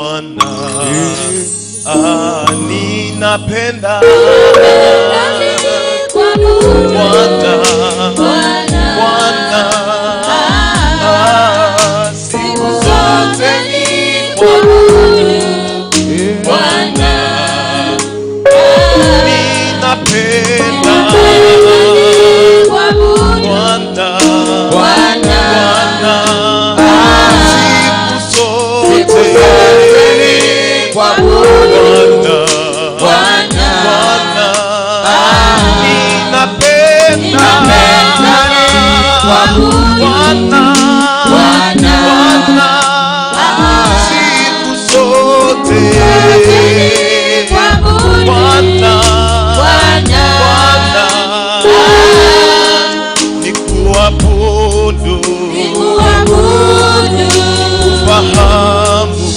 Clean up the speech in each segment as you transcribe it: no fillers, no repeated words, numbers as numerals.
Bwana, ah, ninapenda Bwana, Bwana, ah, siku zote nikuabudu Bwana, ninapenda Bwana, Bwana, siku zote Bwana, Bwana, ninapenda Bwana, Bwana, siku zote Bwana, Bwana, nikuabudu, fahamu.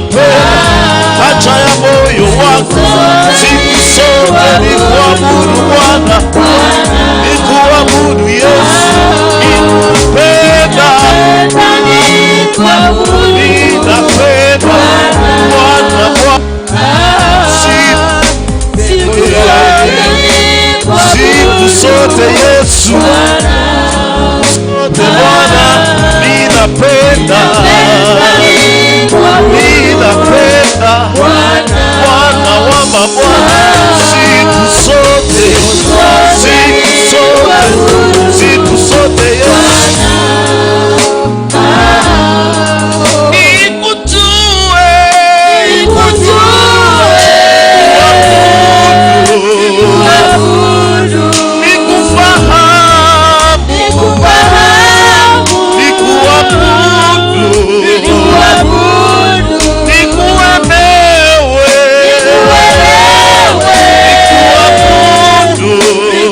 Ninapenda haja ya moyo wangu siku zote ni kuabudu Bwana, ni kuabudu Yesu. Ninapenda, ninapenda Bwana, Bwana siku zote Yesu, zote Bwana, ninapenda, ninapenda Bwana wa mabwana, siku zote, siku zote, siku zote Yesu. Nikujue, nikuabudu, nikufahamu, nikuabudu, nikuelewe,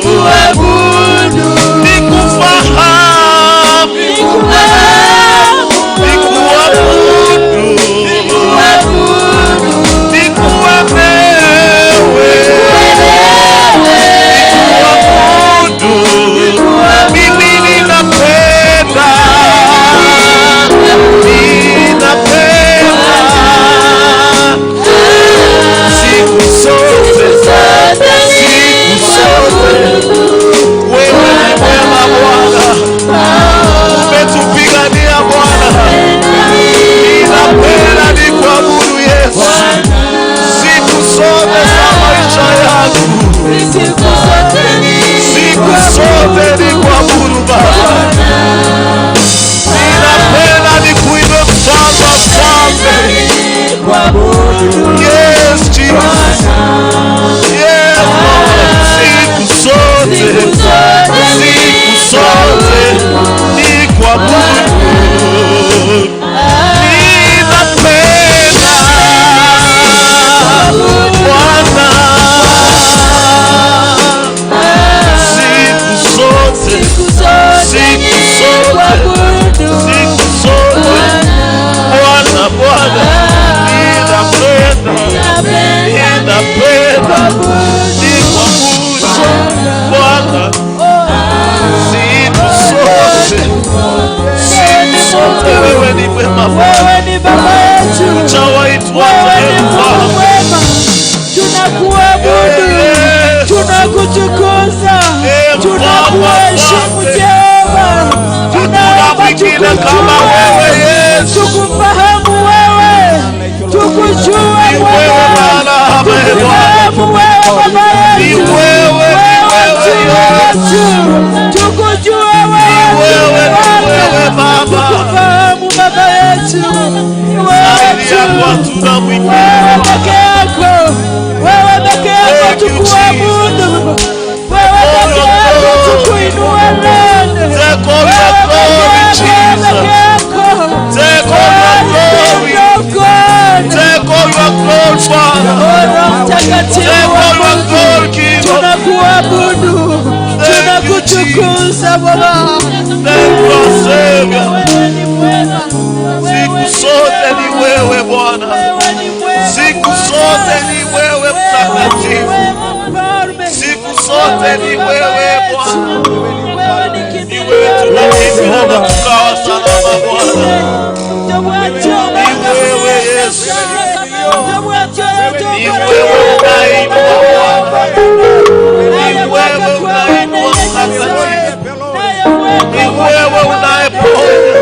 nikuabudu, nikufahamu, nikuabudu, nikuelewe, nikuabudu. Mimi ninapenda, ninapenda siku zote, siku zote. Wewe ni mwema Bwana, umetupigania Bwana. Ninapenda nikuabudu Yesu siku zote za maisha yangu, siku zote nikuabudu Baba. Ninapenda nikuibe mfalme wa falme. Yes, Jesus. Yes, Lord. Siku zote, siku zote nikuabudu. Ninapenda Bwana siku zote, siku zote, siku zote Bwana, Bwana, ninapenda, ninapenda nikuabudu Bwana siku zote, siku zote. Wewe ni mwema Bwana, Wewe ni baba yetu, hujawahi wewe ni Mungu Bwana. mwema. Tunakuabudu, Yes. tunakutukuza, Eh, tunakuheshimu Baba. Jehova. Hakuna Tunaomba mwingine kama wewe tukujue, Yesu. tukufahamu wewe, tukujue Ni wewe Bwana, Bwana, Bwana. tukufahamu wewe Baba Ni yetu, wewe, ni wewe wewe mchunga Yesu. wetu, tukujue Ni wewe wewe, ni wewe Baba. tukufahamu Baba yetu, ni wewe Zaidi tu. yako hatuna mwingine. Wewe peke yako, wewe peke yako Thank you, tukuabudu, wewe peke yako tukuinue Lord. Take all your Wewe glory, peke yako, Jesus. peke yako. Take all your glory. Wewe God. Take all your glory, Father. O Roho Mtakatifu Take wa all your Mungu, glory, King of tunakuabudu, Thank you, tunakutukuza Baba. Thank you, our Savior. Wewe ni mwema, Siku wewe ni zote ni mwema, wewe Bwana. wewe ni mwema Siku Bwana. zote ni wewe Mtakatifu. Siku zote ni wewe Bwana. Ni wewe tunakimbilia tukawa salama Bwana. Ni wewe Yesu. Ni wewe unainua Bwana. Ni wewe unainua Mtakatifu. Ni wewe unayeponya.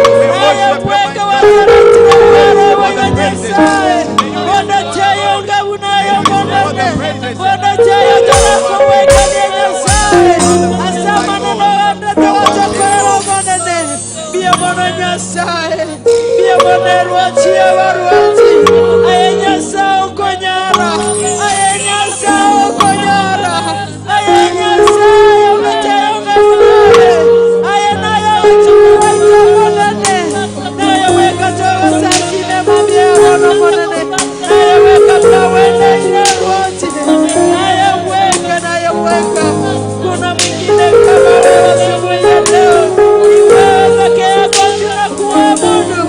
Kuna mwingine kama wewe asubuhi ya leo. Ni wewe peke yako tunakuabudu,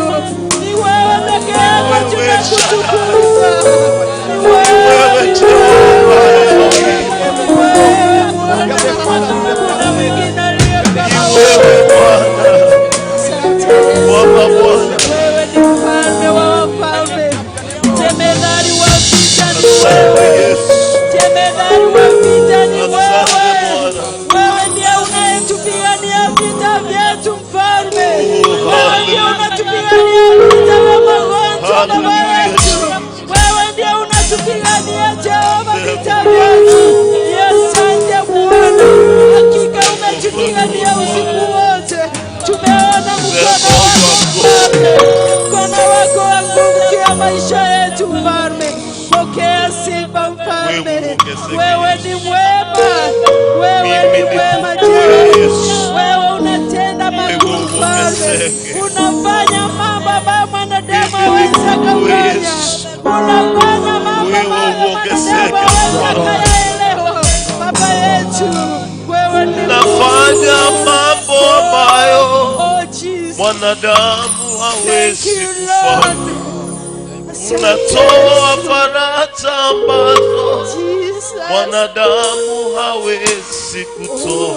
ni wewe peke yako tunakutukuza. Wewe ni mwema, wewe ni Mimi mwema nikukue Jehova. Yesu. Wewe unatenda makuu Mfalme, unafanya mambo ambayo mwanadamu hawezi akafanya, unafanya mambo ambayo mwanadamu hawezi akayaelewa. Baba yetu, wewe ni Nafanya Mungu. Mambo ambayo Oh Jesus, mwanadamu thank hawezi you kufanya. Lord. Asante Unatoa Yesu. Faraja ambazo Jesus. Mwanadamu hawezi kutoa. Oh.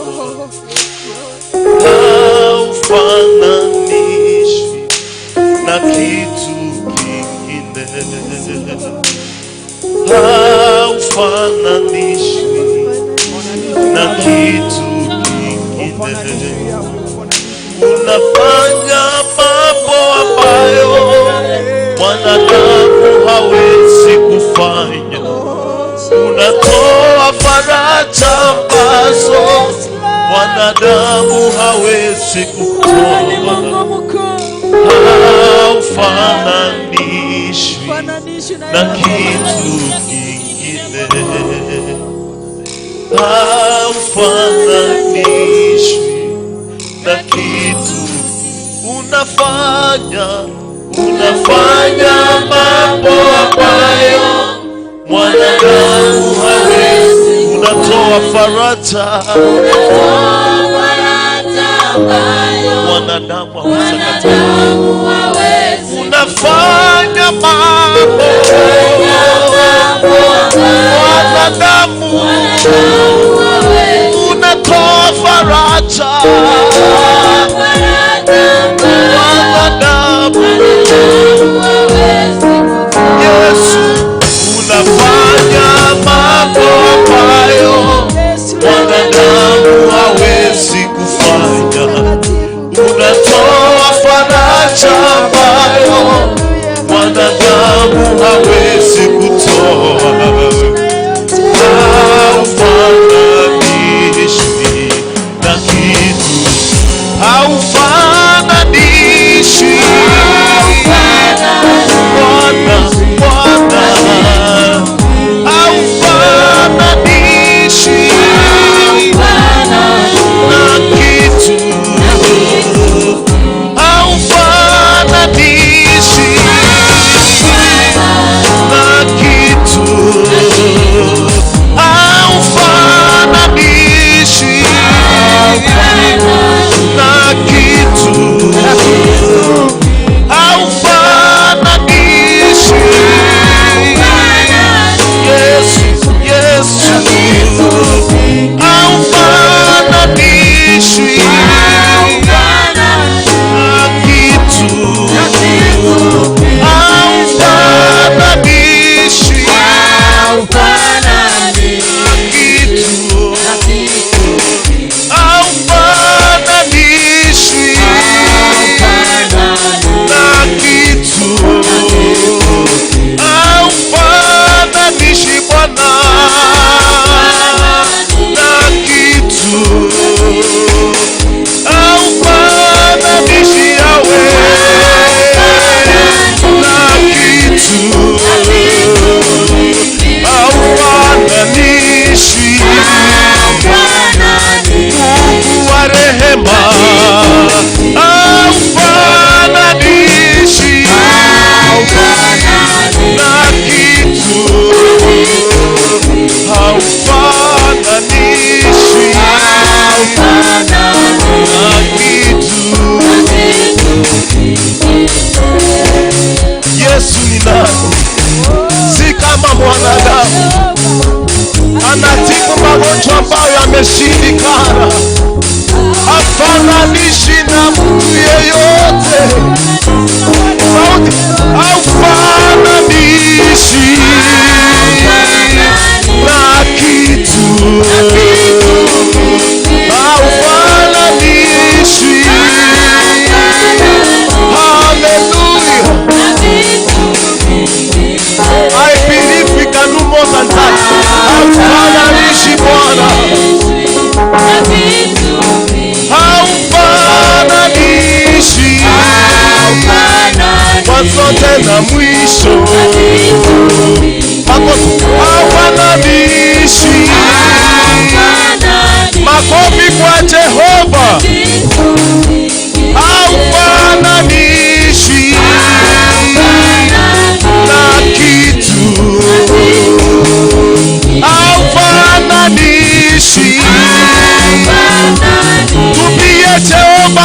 Haufananishwi na kitu kingine, haufananishwi na kitu kingine. Unafanya mambo ambayo mwanadamu hawezi kufanya. Unatoa faraja ambazo mwanadamu hawezi Wewe ni kutoa. Mungu mkuu. Haufananishwi Fananishwi na na yeyote. Kitu kingine, haufananishwi na kitu. Unafanya mambo ambayo mwanadamu hawezi. Unatoa faraja mwanadamu hawezi akatoa. Unafanya mambo mwanadamu, unatoa faraja mwanadamu. Yesu, unafanya mambo ambayo Yesu, mwanadamu hawezi kufanya. Unatoa faraja ambayo mwanadamu hawezi kutoa. Haufananishwi na kitu, haufananishwi. Bwana, Bwana, haufananishwi na kitu, haufananishwi na kitu, haufananishwi na kitu, haufananishwi. Yesu, Yesu, haufananishwi na kitu, haufananishwi na kitu, haufananishwi na kitu, haufananishwi Bwana na kitu, haufananishwi Yahweh na kitu, haufananishwi Mungu wa rehema, haufananishwi na kitu, haufananishwi na kitu. Yesu ni nani? Si kama mwanadamu, anatibu magonjwa ambayo yameshindikana. Hafananishi na mtu yeyote. Sauti, haufananishi na kitu, haufananishi. Hallelujah. I believe we can do more than that. Haufananishi Bwana, haufananishi mwanzo tena mwisho. Hapo haufananishi.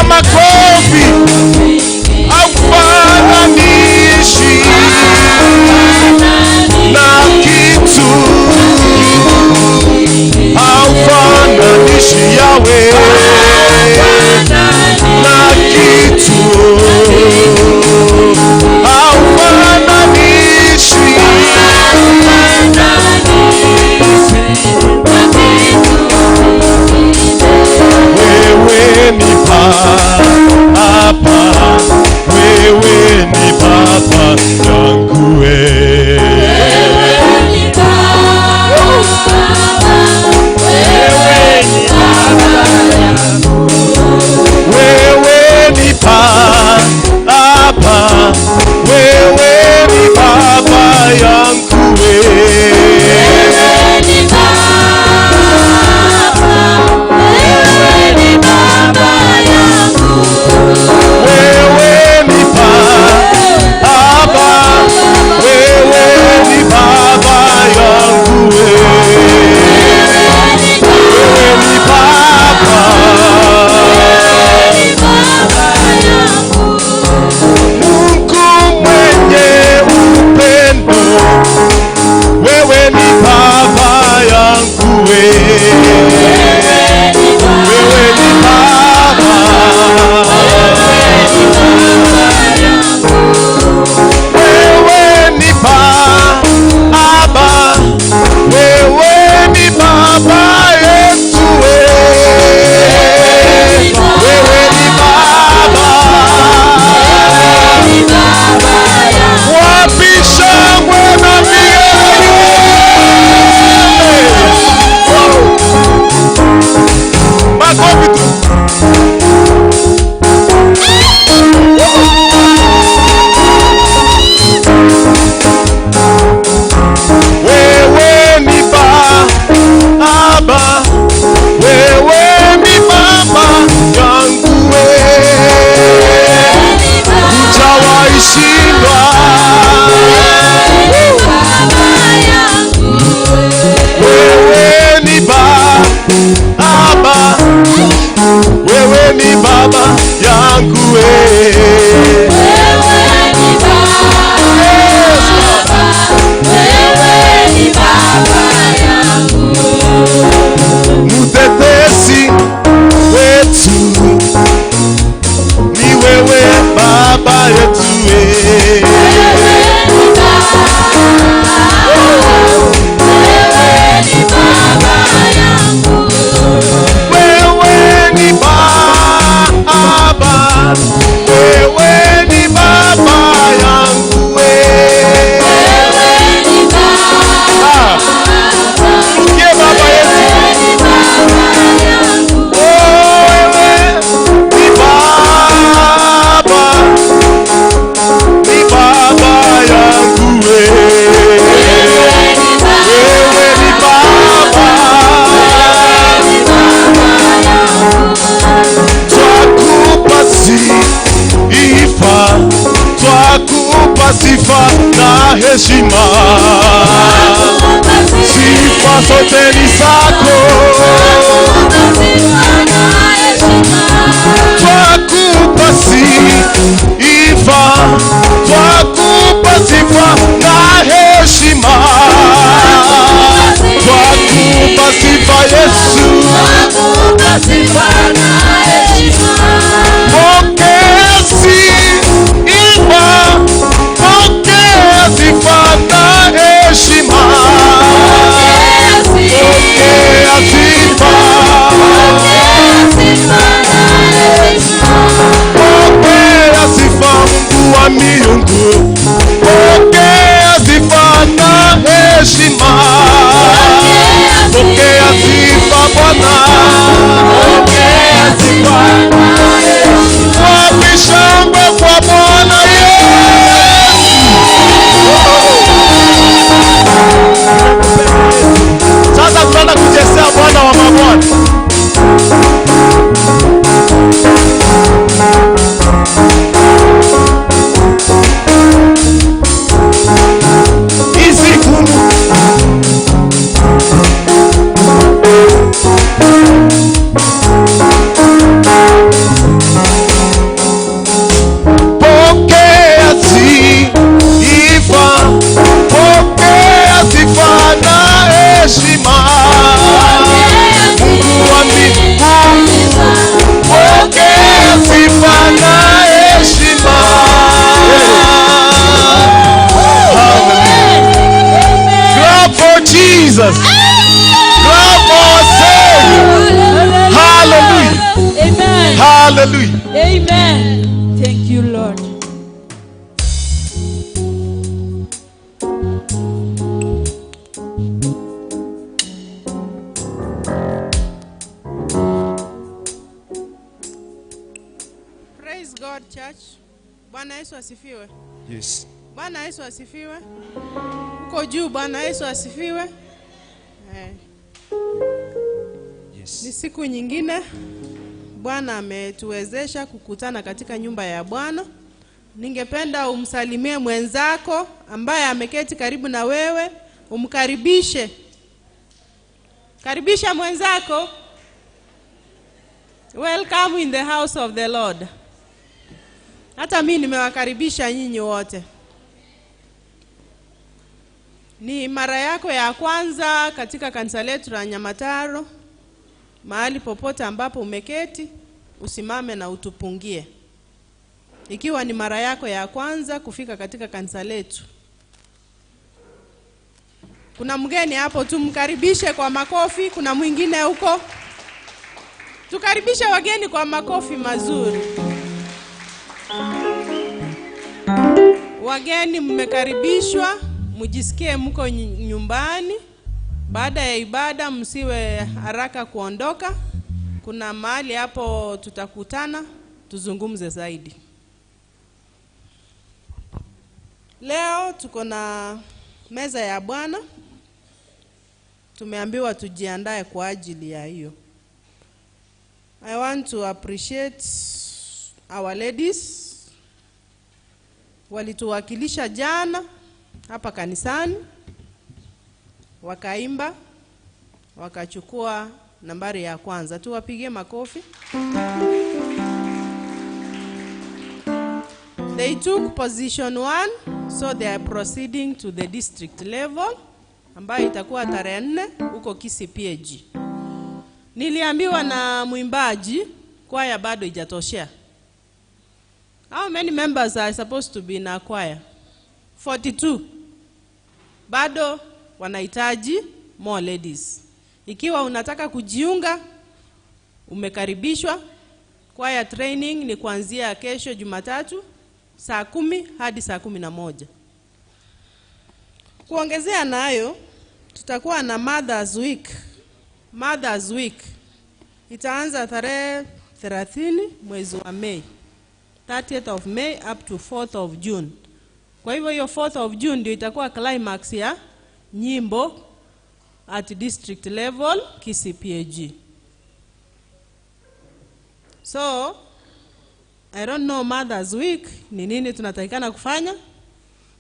makofi. Haufananishi na kitu, haufananishi Yawe na kitu, haufananishi. Wewe ni Baba, wewe ni Baba yangu wewe. Wewe ni Baba, wewe ni Baba yangu wewe. Wewe ni Baba, wewe ni Baba yangu wewe. Wewe ni Baba, Mungu mwenye upendo. Wewe ni Baba yangu wewe. Wewe ni Baba. Wewe ni Baba, wewe ni Baba yetu wewe. Wewe ni Baba. Wapi shangwe na vigelegele? Makofi tu. Wewe ni Baba, wewe ni Baba yangu wewe. Hujawahi shindwa. Wewe ni Baba, wewe ni Baba yangu wewe. Mtetezi wetu ni wewe Baba yetu wewe. Wewe ni Baba, wewe ni Baba yangu wewe. Ah, tusikie Baba yetu. Oh, wewe ni Baba, ni Baba yangu wewe. Wewe ni Baba. Twakupa sifa, twakupa sifa na heshima. Sifa zote ni zako. Twakupa sifa, twakupa sifa na heshima. Twakupa sifa Yesu. Pokea sifa, pokea sifa na heshima. Pokea Jesus. Clap for our Savior. Hallelujah. Amen. Hallelujah. Amen. Thank you, Lord. Praise God, church. Bwana Yesu asifiwe. Yes. Bwana Yesu asifiwe. Huko juu Bwana Yesu asifiwe. Yes. Ni siku nyingine Bwana ametuwezesha kukutana katika nyumba ya Bwana. Ningependa umsalimie mwenzako ambaye ameketi karibu na wewe, umkaribishe. Karibisha mwenzako. Welcome in the house of the Lord. Hata mimi nimewakaribisha nyinyi wote. Ni mara yako ya kwanza katika kanisa letu la Nyamataro. Mahali popote ambapo umeketi, usimame na utupungie. Ikiwa ni mara yako ya kwanza kufika katika kanisa letu. Kuna mgeni hapo, tumkaribishe kwa makofi. Kuna mwingine huko. Tukaribishe wageni kwa makofi mazuri. Wageni mmekaribishwa, mjisikie mko nyumbani. Baada ya ibada msiwe haraka kuondoka. Kuna mahali hapo tutakutana, tuzungumze zaidi. Leo tuko na meza ya Bwana. Tumeambiwa tujiandae kwa ajili ya hiyo. I want to appreciate our ladies. Walituwakilisha jana hapa kanisani. Wakaimba, wakachukua nambari ya kwanza. Tuwapigie makofi. They took position 1, so they are proceeding to the district level, ambayo itakuwa tarehe 4 huko Kisii PAG. Niliambiwa na mwimbaji kwaya bado haijatoshea. How many members are supposed to be in a choir? 42. Bado wanahitaji more ladies. Ikiwa unataka kujiunga, umekaribishwa. Choir training ni kuanzia kesho Jumatatu saa 10 hadi saa 11. Kuongezea nayo, tutakuwa na Mother's Week. Mother's Week itaanza tarehe 30 mwezi wa Mei. 30th of May up to 4th of June. Kwa hivyo hiyo 4th of June ndio itakuwa climax ya nyimbo at district level Kisii PAG. So, I don't know Mother's Week ni nini tunatakikana kufanya.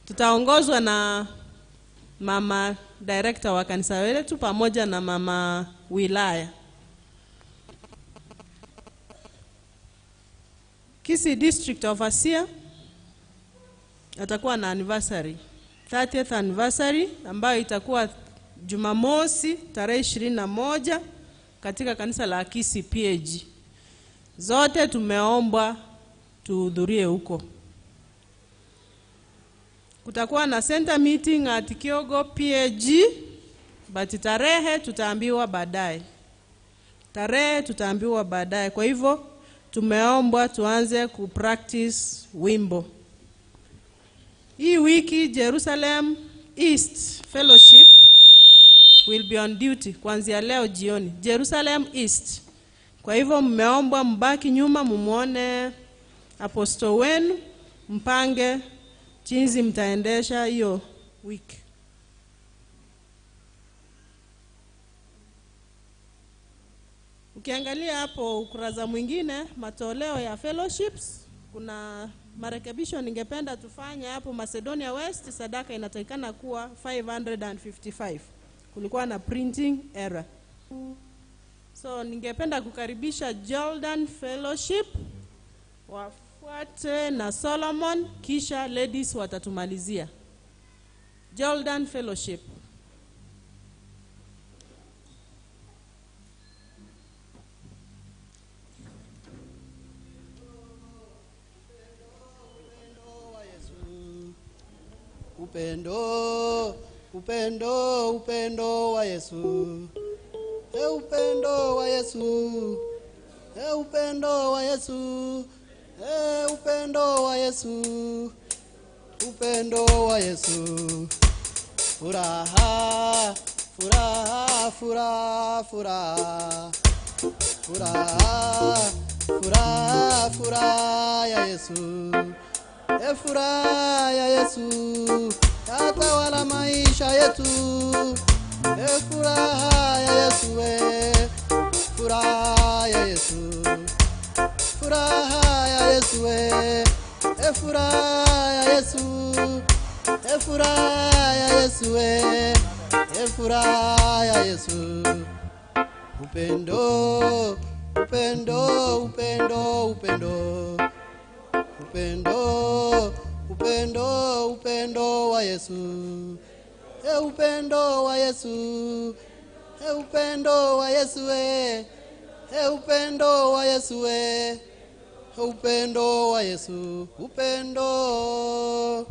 Tutaongozwa na mama director wa kanisa letu pamoja na mama wilaya. Kisii District Overseer atakuwa na anniversary, 30th anniversary ambayo itakuwa Jumamosi tarehe 21 katika kanisa la Kisii PAG. Zote tumeombwa tuhudhurie huko. Kutakuwa na center meeting at Kyogo PAG, but tarehe tutaambiwa baadaye. Tarehe tutaambiwa baadaye. Kwa hivyo tumeombwa tuanze kupractice wimbo. Hii wiki Jerusalem East Fellowship will be on duty kuanzia leo jioni. Jerusalem East. Kwa hivyo mmeombwa mbaki nyuma mumuone apostle wenu, mpange jinsi mtaendesha hiyo wiki. Ukiangalia hapo ukurasa mwingine, matoleo ya fellowships, kuna marekebisho ningependa tufanye hapo. Macedonia West sadaka inatakikana kuwa 555. Kulikuwa na printing error. So ningependa kukaribisha Jordan Fellowship wafuate na Solomon, kisha ladies watatumalizia. Jordan Fellowship. Upendo, Upendo, upendo wa Yesu. E upendo wa Yesu. E upendo wa Yesu. E upendo wa Yesu. Upendo wa Yesu. Furaha, furaha, furaha, furaha. Furaha, furaha, furaha ya Yesu. E furaha ya Yesu yatawala maisha yetu. E furaha ya Yesu, e furaha ya Yesu. Furaha ya Yesu, e furaha ya Yesu. E furaha ya Yesu, e furaha ya Yesu. Upendo, upendo, upendo, upendo. Upendo, upendo, upendo wa Yesu. E upendo wa Yesu. E upendo wa Yesu, e upendo wa Yesu, e upendo wa Yesu, upendo.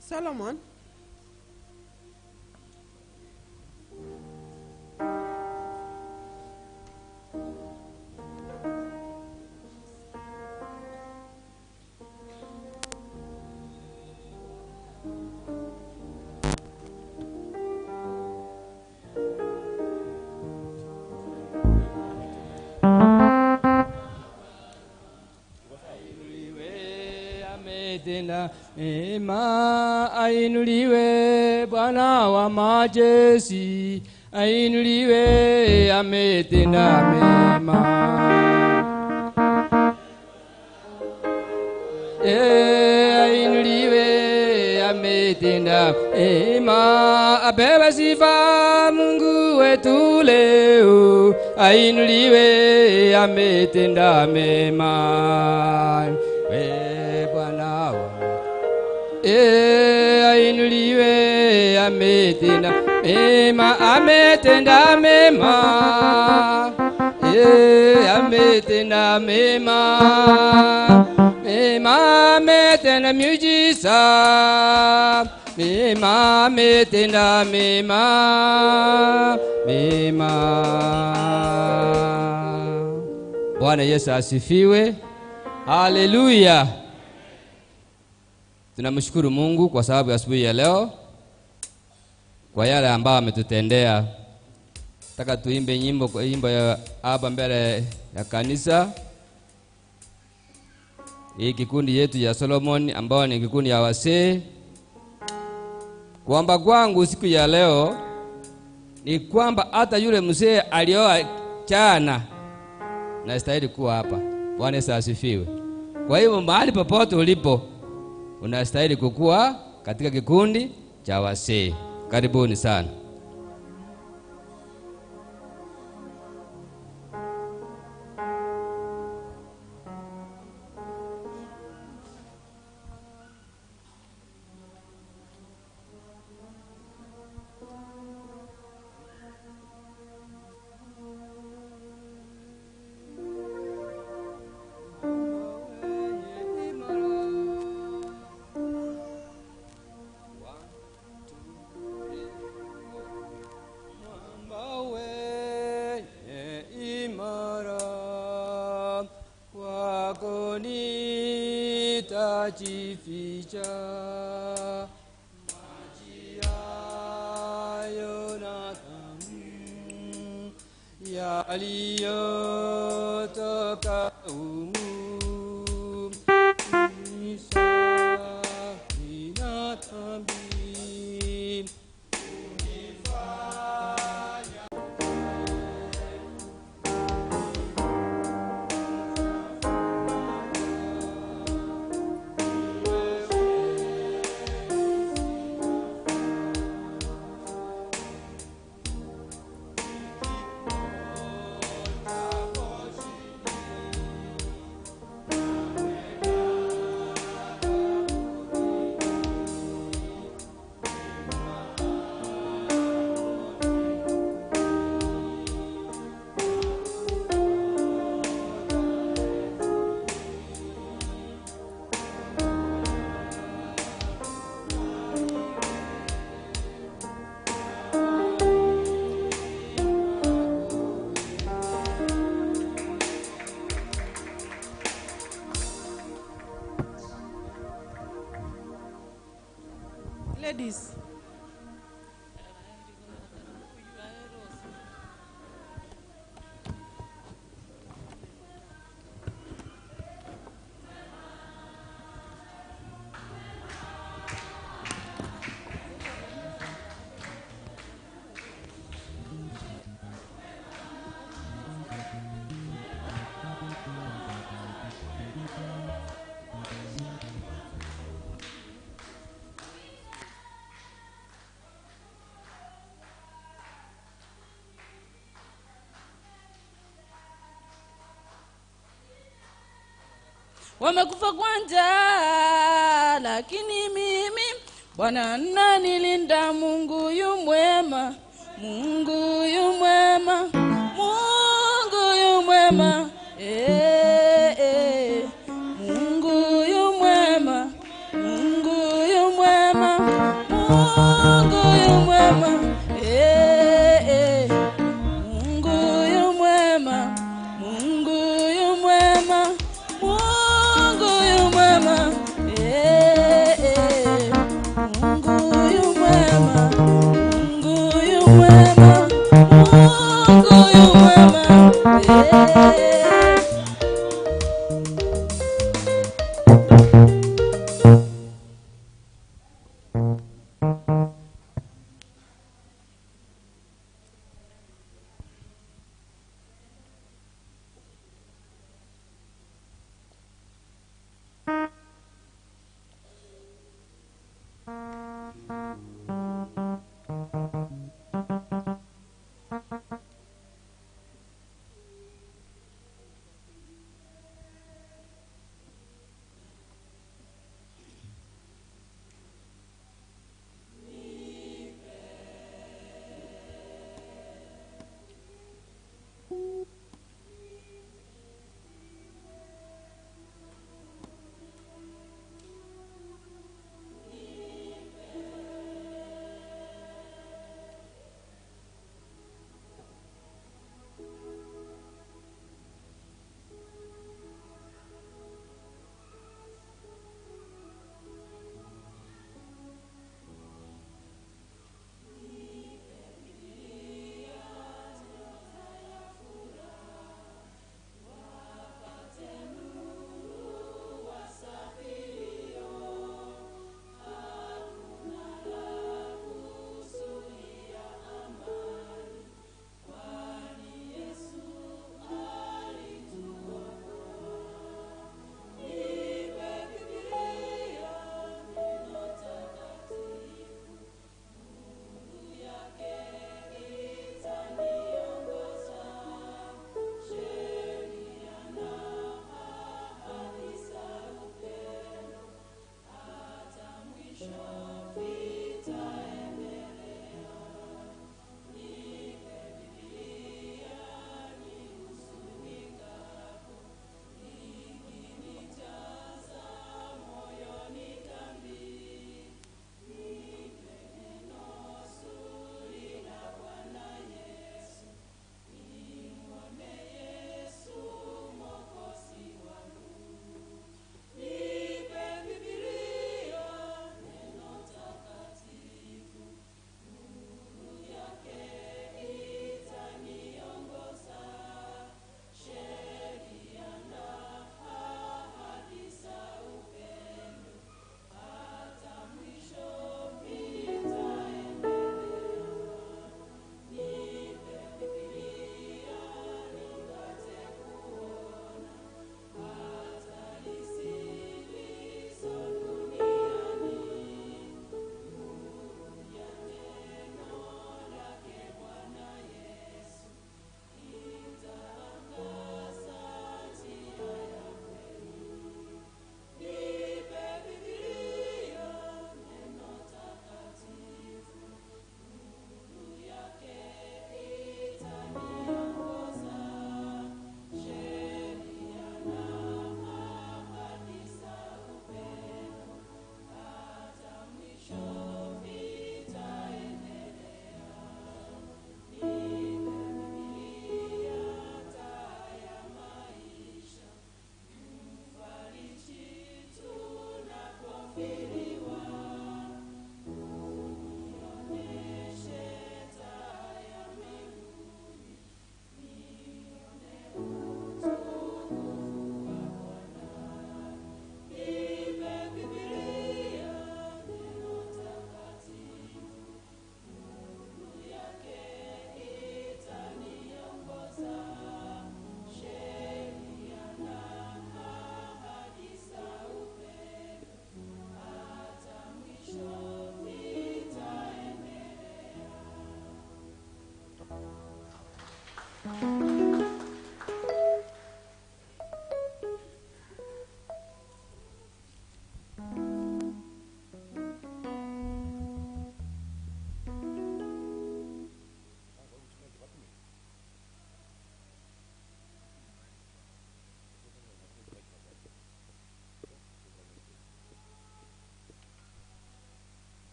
Solomon. Tena mema ainuliwe Bwana wa majeshi, ainuliwe ametenda mema. Ainuliwe ametenda mema. Apewe sifa Mungu wetu leo, ainuliwe, ametenda mema. We Bwana ainuliwe, ametenda mema, ametenda mema. Ametenda mema, mema, ametenda miujiza, mema, ametenda mema, mema. Bwana Yesu asifiwe. Haleluya. Tunamshukuru Mungu kwa sababu ya asubuhi ya leo, kwa yale ambayo ametutendea. Nataka tuimbe nyimbo kwa nyimbo ya hapa mbele ya kanisa. Hii kikundi yetu ya Solomon ambao ni kikundi ya wasee. Kuomba kwangu siku ya leo ni kwamba hata yule mzee alioa chana na stahili kuwa hapa. Bwana Yesu asifiwe. Kwa hivyo mahali popote ulipo unastahili kukua katika kikundi cha wasee. Karibuni sana. Nitajificha maji hayo na damu yaliyotoka humu, ni safi na dhambi unifanya. Ladies. Wamekufa kwa njaa, lakini mimi Bwana ananilinda. Mungu yu mwema, Mungu yu mwema, Mungu yu mwema, eh, eh. Mungu yu mwema, Mungu yu mwema, Mungu yu mwema, eh, eh. Mungu yu mwema, Mungu yu mwema, Mungu yu mwema, eh, eh. Mungu yu mwema, Mungu yu mwema, Mungu yu mwema, eh.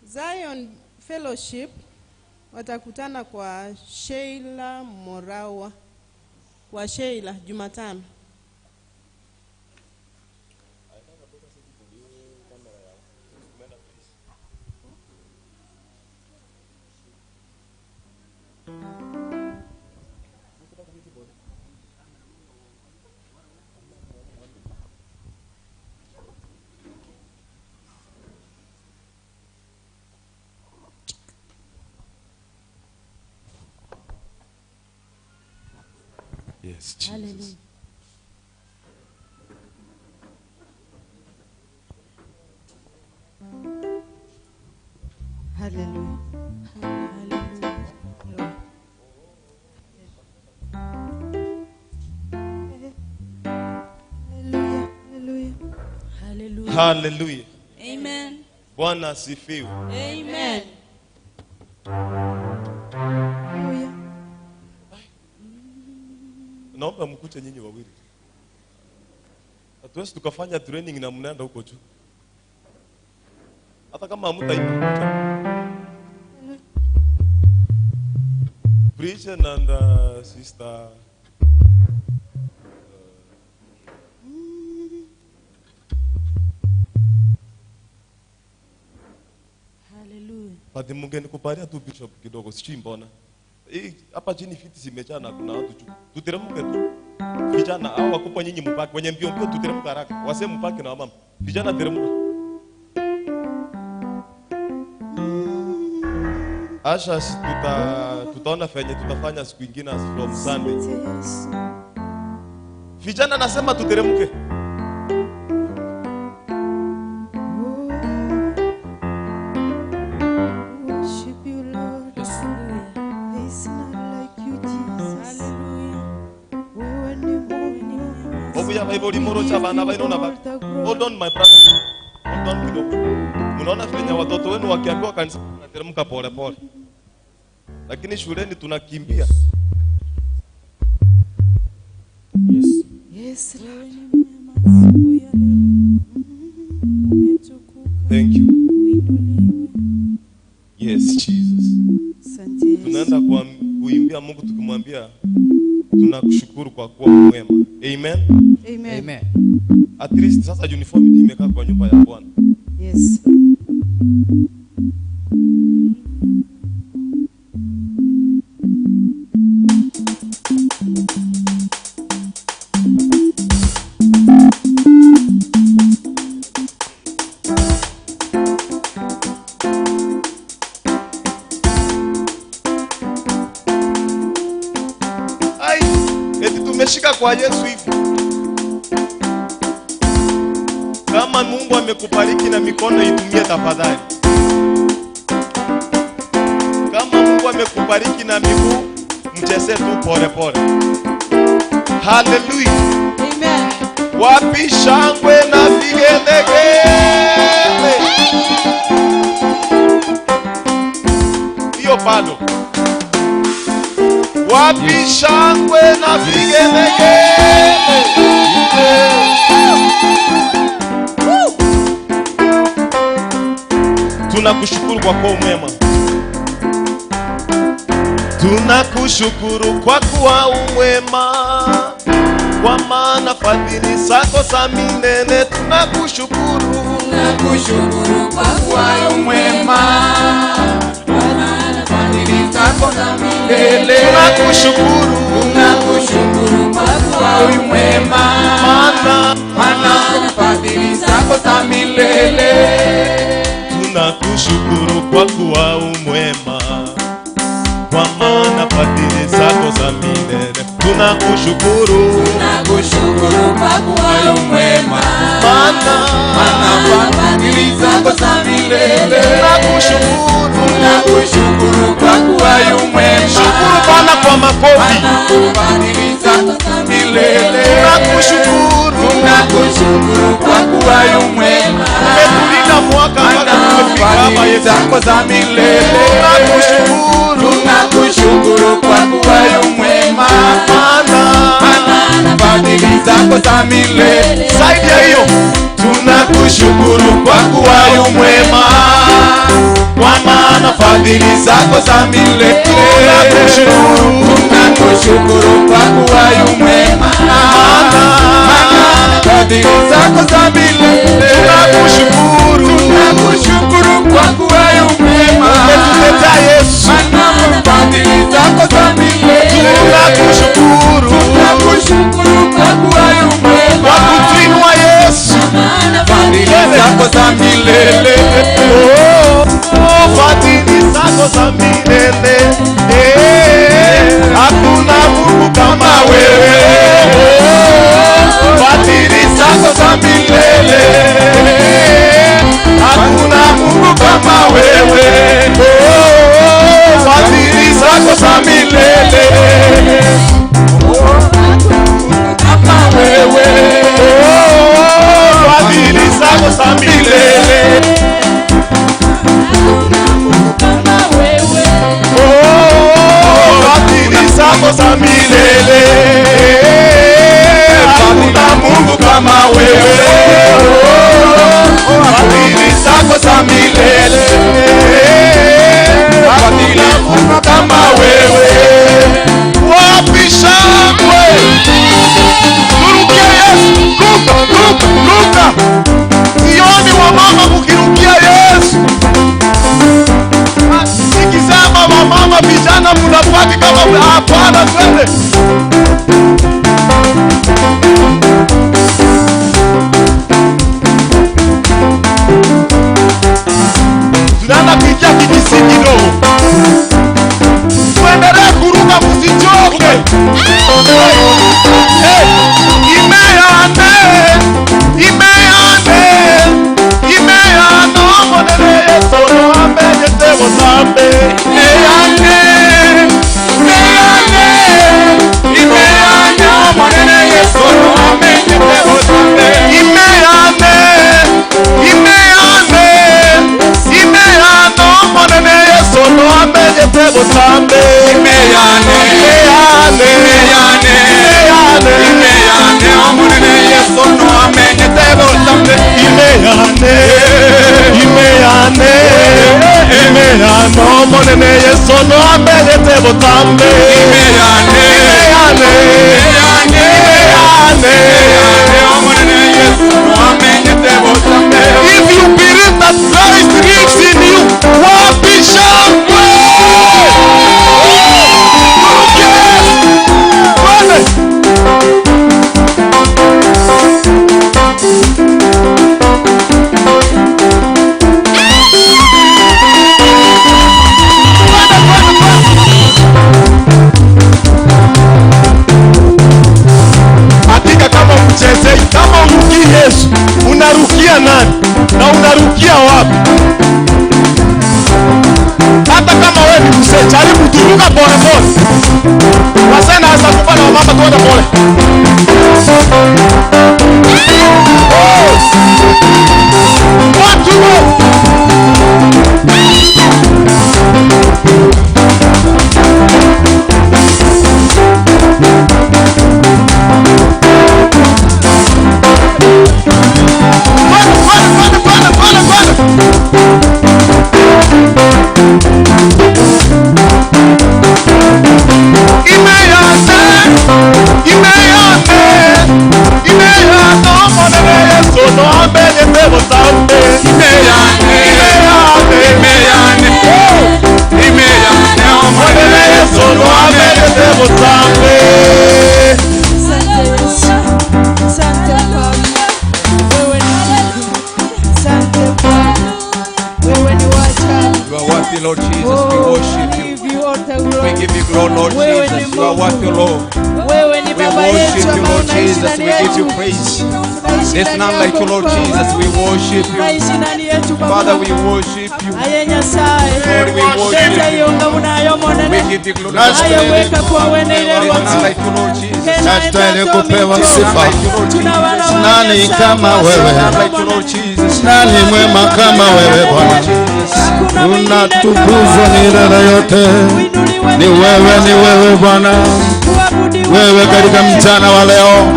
Zion Fellowship watakutana kwa Sheila Morawa, kwa Sheila Jumatano. Yes, Jesus. Hallelujah. Hallelujah. Hallelujah. Hallelujah. Amen. Bwana asifiwe. Amen. Hallelujah. Naomba mkuje nyinyi wawili. Hatuwezi tukafanya training na mnaenda huko juu. Hata kama hamtaimba. Preacher and sister Hallelujah. Pati mungenikubalia tu bishop kidogo, sijui mbona. Hii hapa chini viti zimejaa na kuna watu juu. Tuteremke tu. Vijana hao wakubwa nyinyi mpaki, wenye mbio mbio tuteremke haraka. Wasee mpaki na wamama. Vijana teremka. Asha tutaona fenye tutafanya siku ingine from Sunday. Vijana nasema tuteremke. Worship you, Lord. There is none like you, Jesus. Wewe ni Mungu. Obuya Bible limoro cha bana baino na ba. Hold on my brother. Hold on kidogo. Mnaona fenye watoto wenu wakiambiwa kanisa wanateremka pole pole. Lakini shuleni tunakimbia. Yes. Yes, Lord. Thank you. Yes, Jesus. Asante Yesu. Tunaenda kuimbia Mungu tukimwambia tunakushukuru kwa kuwa mwema. Amen. Amen. Amen. At least sasa uniformity imekaa kwa nyumba ya Bwana. Yes. Ai, eti tumeshika kwa Yesu hivi. Kama Mungu amekubariki na mikono itumie tafadhali. Kama Mungu amekubariki na miguu, mcheze tu pole pole. Hallelujah. Amen. Wapi shangwe na vigelegele? Hiyo bado. Wapi shangwe na vigelegele? Tunakushukuru kwa kuwa mwema. Tunakushukuru kwa kuwa umwema, kwa maana fadhili zako za milele. Tunakushukuru. Tunakushukuru kwa kuwa umwema, kwa maana fadhili zako za milele. Tunakushukuru. Tunakushukuru kwa kuwa umwema, maana fadhili zako za milele. Tunakushukuru kwa kuwa umwema, kwa maana fadhili zako za milele. Tunakushukuru. Tunakushukuru kwa kuwa umwema, maana fadhili zako za milele. Tunakushukuru. Tunakushukuru kwa kuwa umwema. Shukuru Bwana kwa makofi. Fadhili zako za milele. Tunakushukuru. Tunakushukuru kwa kuwa umwema, Umetulinda mwaka mpaka tumefika hapa Yesu. zako za milele. Tunakushukuru. Tunakushukuru kwa kuwa umwema, Maana fadhili zako za milele. zaidi ya hiyo, tunakushukuru kwa kuwa umwema, kwa maana fadhili zako za milele. Tunakushukuru. Tunakushukuru kwa kuwa umwema, Maana fadhili zako za milele. Tunakushukuru. Tunakushukuru kwa kuwa umwema, Umetutetea Yesu. maana fadhili zako za milele. Tunakushukuru. Tunakushukuru kwa kuwa umwema, Kwa kutuinua Yesu. fadhili zako za milele. Oh, oh, fadhili zako za milele. Eh, hakuna Mungu kama wewe. Hakuna Mungu kama wewe. Oh, fadhili zako za milele. Kama wewe. Oh, fadhili zako za milele. Hakuna Mungu kama wewe. Oh, fadhili zako za milele. Hakuna Mungu kama wewe. Oh, fadhili zako za milele. Hakuna Mungu kama wewe. Wapi shangwe? Turukia Yesu. Ruka, ruka, ruka. Sioni wamama kukirukia Yesu. Nikisema wamama vijana mnapaki kama hapana, twende. Tunaanza kuingia kijisi kidogo. Tuendelee kuruka, msichoke. Hey, imeane, imeane, imeano monene Yesu no ameyete bosambe. Imeane, imeane, imeano monene Yesu no ameyete bosambe. Imeane, imeane, imeano monene Yesu no ameyete bosambe. Imeane, imeane, imeane, imeane monene Yesu no ameyete bosambe. Imeane, imeane, imeano monene Yesu no ameyete bosambe. Imeane, imeane, imeane, imeane monene Yesu no ameyete bosambe. If you believe that Christ lives in you, wapi shangwe? Yes. Twende. Hakika kama mchezei, kama urukii Yesu, unarukia nani? Na unarukia wapi? Hata kama wewe ni mzee, jaribu turuka pole pole. Wasena hasa kupa na mama tuende pole. Oh! One, two, go! Twende, twende, twende, twende, twende, twende. Imeane, imeane, imeano monene Yesu no ameyete bosambe. Imeane, imeane, imeane, imeane monene Yesu no ameyete bosambe. Asante Yesu. Asante Baba. Wewe ni Mungu. Asante Bwana. Wewe ni wa ajabu. You are worthy, Lord Jesus. We worship you. Give you all the We glory. give you glory, Lord Wewe ni Jesus. You are Mungu. worthy, Lord. Wewe ni We baba yetu worship you, ambaye Lord unaishi Jesus. ndani We give you yetu. praise. Tunaishi There's ndani none like yako you, Lord Mfalme. Jesus. We worship you. Tunaishi ndani yetu Baba. Father, we worship you. Aye Nyasaye. Lord, we worship Sasa you. yonga unayo monene. We give you glory. Aye weka kwa wene ile There's none watu. like you, Lord Jesus. Nastahili kupewa sifa. Nani kama wewe? Nani mwema kama wewe Bwana? Unatukuzwa milele yote. Ni wewe, ni wewe Bwana. Wewe katika mchana wa leo,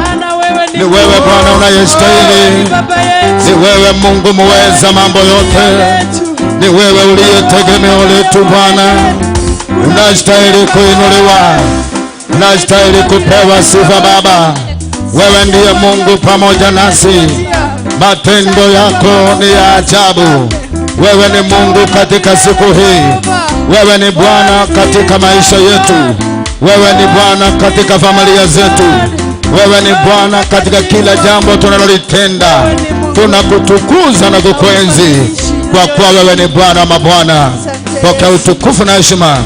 ni wewe Bwana unayestahili. Ni wewe Mungu muweza mambo yote. Ni wewe uliye tegemeo letu Bwana. Unastahili kuinuliwa, unastahili kupewa sifa Baba. Wewe ndiye Mungu pamoja nasi. Matendo yako ni ya ajabu. Wewe ni Mungu katika siku hii. Wewe ni Bwana katika maisha yetu. Wewe ni Bwana katika familia zetu. Wewe ni Bwana katika kila jambo tunalolitenda. Tunakutukuza na kukuenzi kwa kuwa wewe ni Bwana wa mabwana. Pokea utukufu na heshima.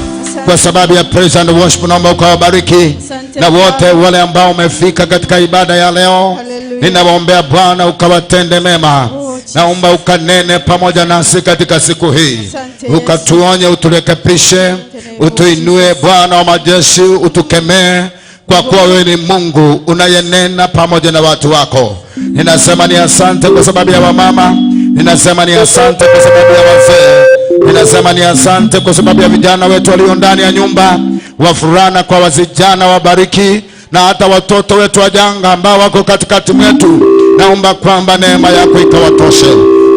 Kwa sababu ya praise and worship, naomba ukawabariki na wote wale ambao wamefika katika ibada ya leo. Ninawaombea Bwana ukawatende mema. Naomba ukanene pamoja nasi katika siku hii, ukatuonye, uturekebishe, utuinue Bwana wa majeshi, utukemee, kwa kuwa wewe ni Mungu unayenena pamoja na watu wako. Ninasema ni asante kwa sababu ya wamama, ninasema ni asante kwa sababu ya wazee, ninasema ni asante kwa sababu ya vijana wetu walio ndani ya nyumba, wavulana kwa wasichana wabariki, na hata watoto wetu wajanga ambao wako katikati mwetu. Naomba kwamba neema yako ikawatoshe.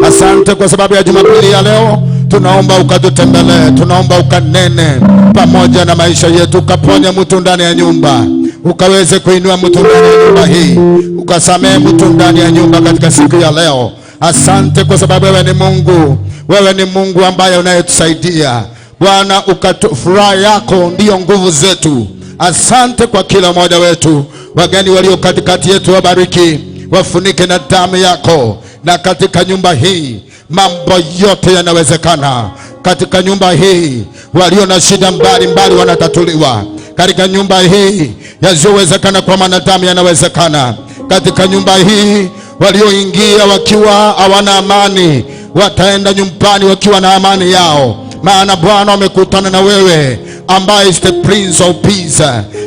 Asante kwa sababu ya Jumapili ya leo. Tunaomba ukatutembelee, tunaomba ukanene pamoja na maisha yetu, ukaponye mtu ndani ya nyumba, ukaweze kuinua mtu ndani ya nyumba hii, ukasamehe mtu ndani ya nyumba katika siku ya leo. Asante kwa sababu wewe ni Mungu, wewe ni Mungu ambaye unayetusaidia Bwana. Furaha yako ndiyo nguvu zetu. Asante kwa kila mmoja wetu. Wageni walio katikati yetu wabariki, wafunike na damu yako. Na katika nyumba hii mambo yote yanawezekana. Katika nyumba hii walio na shida mbalimbali wanatatuliwa. Katika nyumba hii yasiyowezekana kwa wanadamu yanawezekana. Katika nyumba hii walioingia wakiwa hawana amani wataenda nyumbani wakiwa na amani yao, maana Bwana wamekutana na wewe ambaye is the Prince of Peace.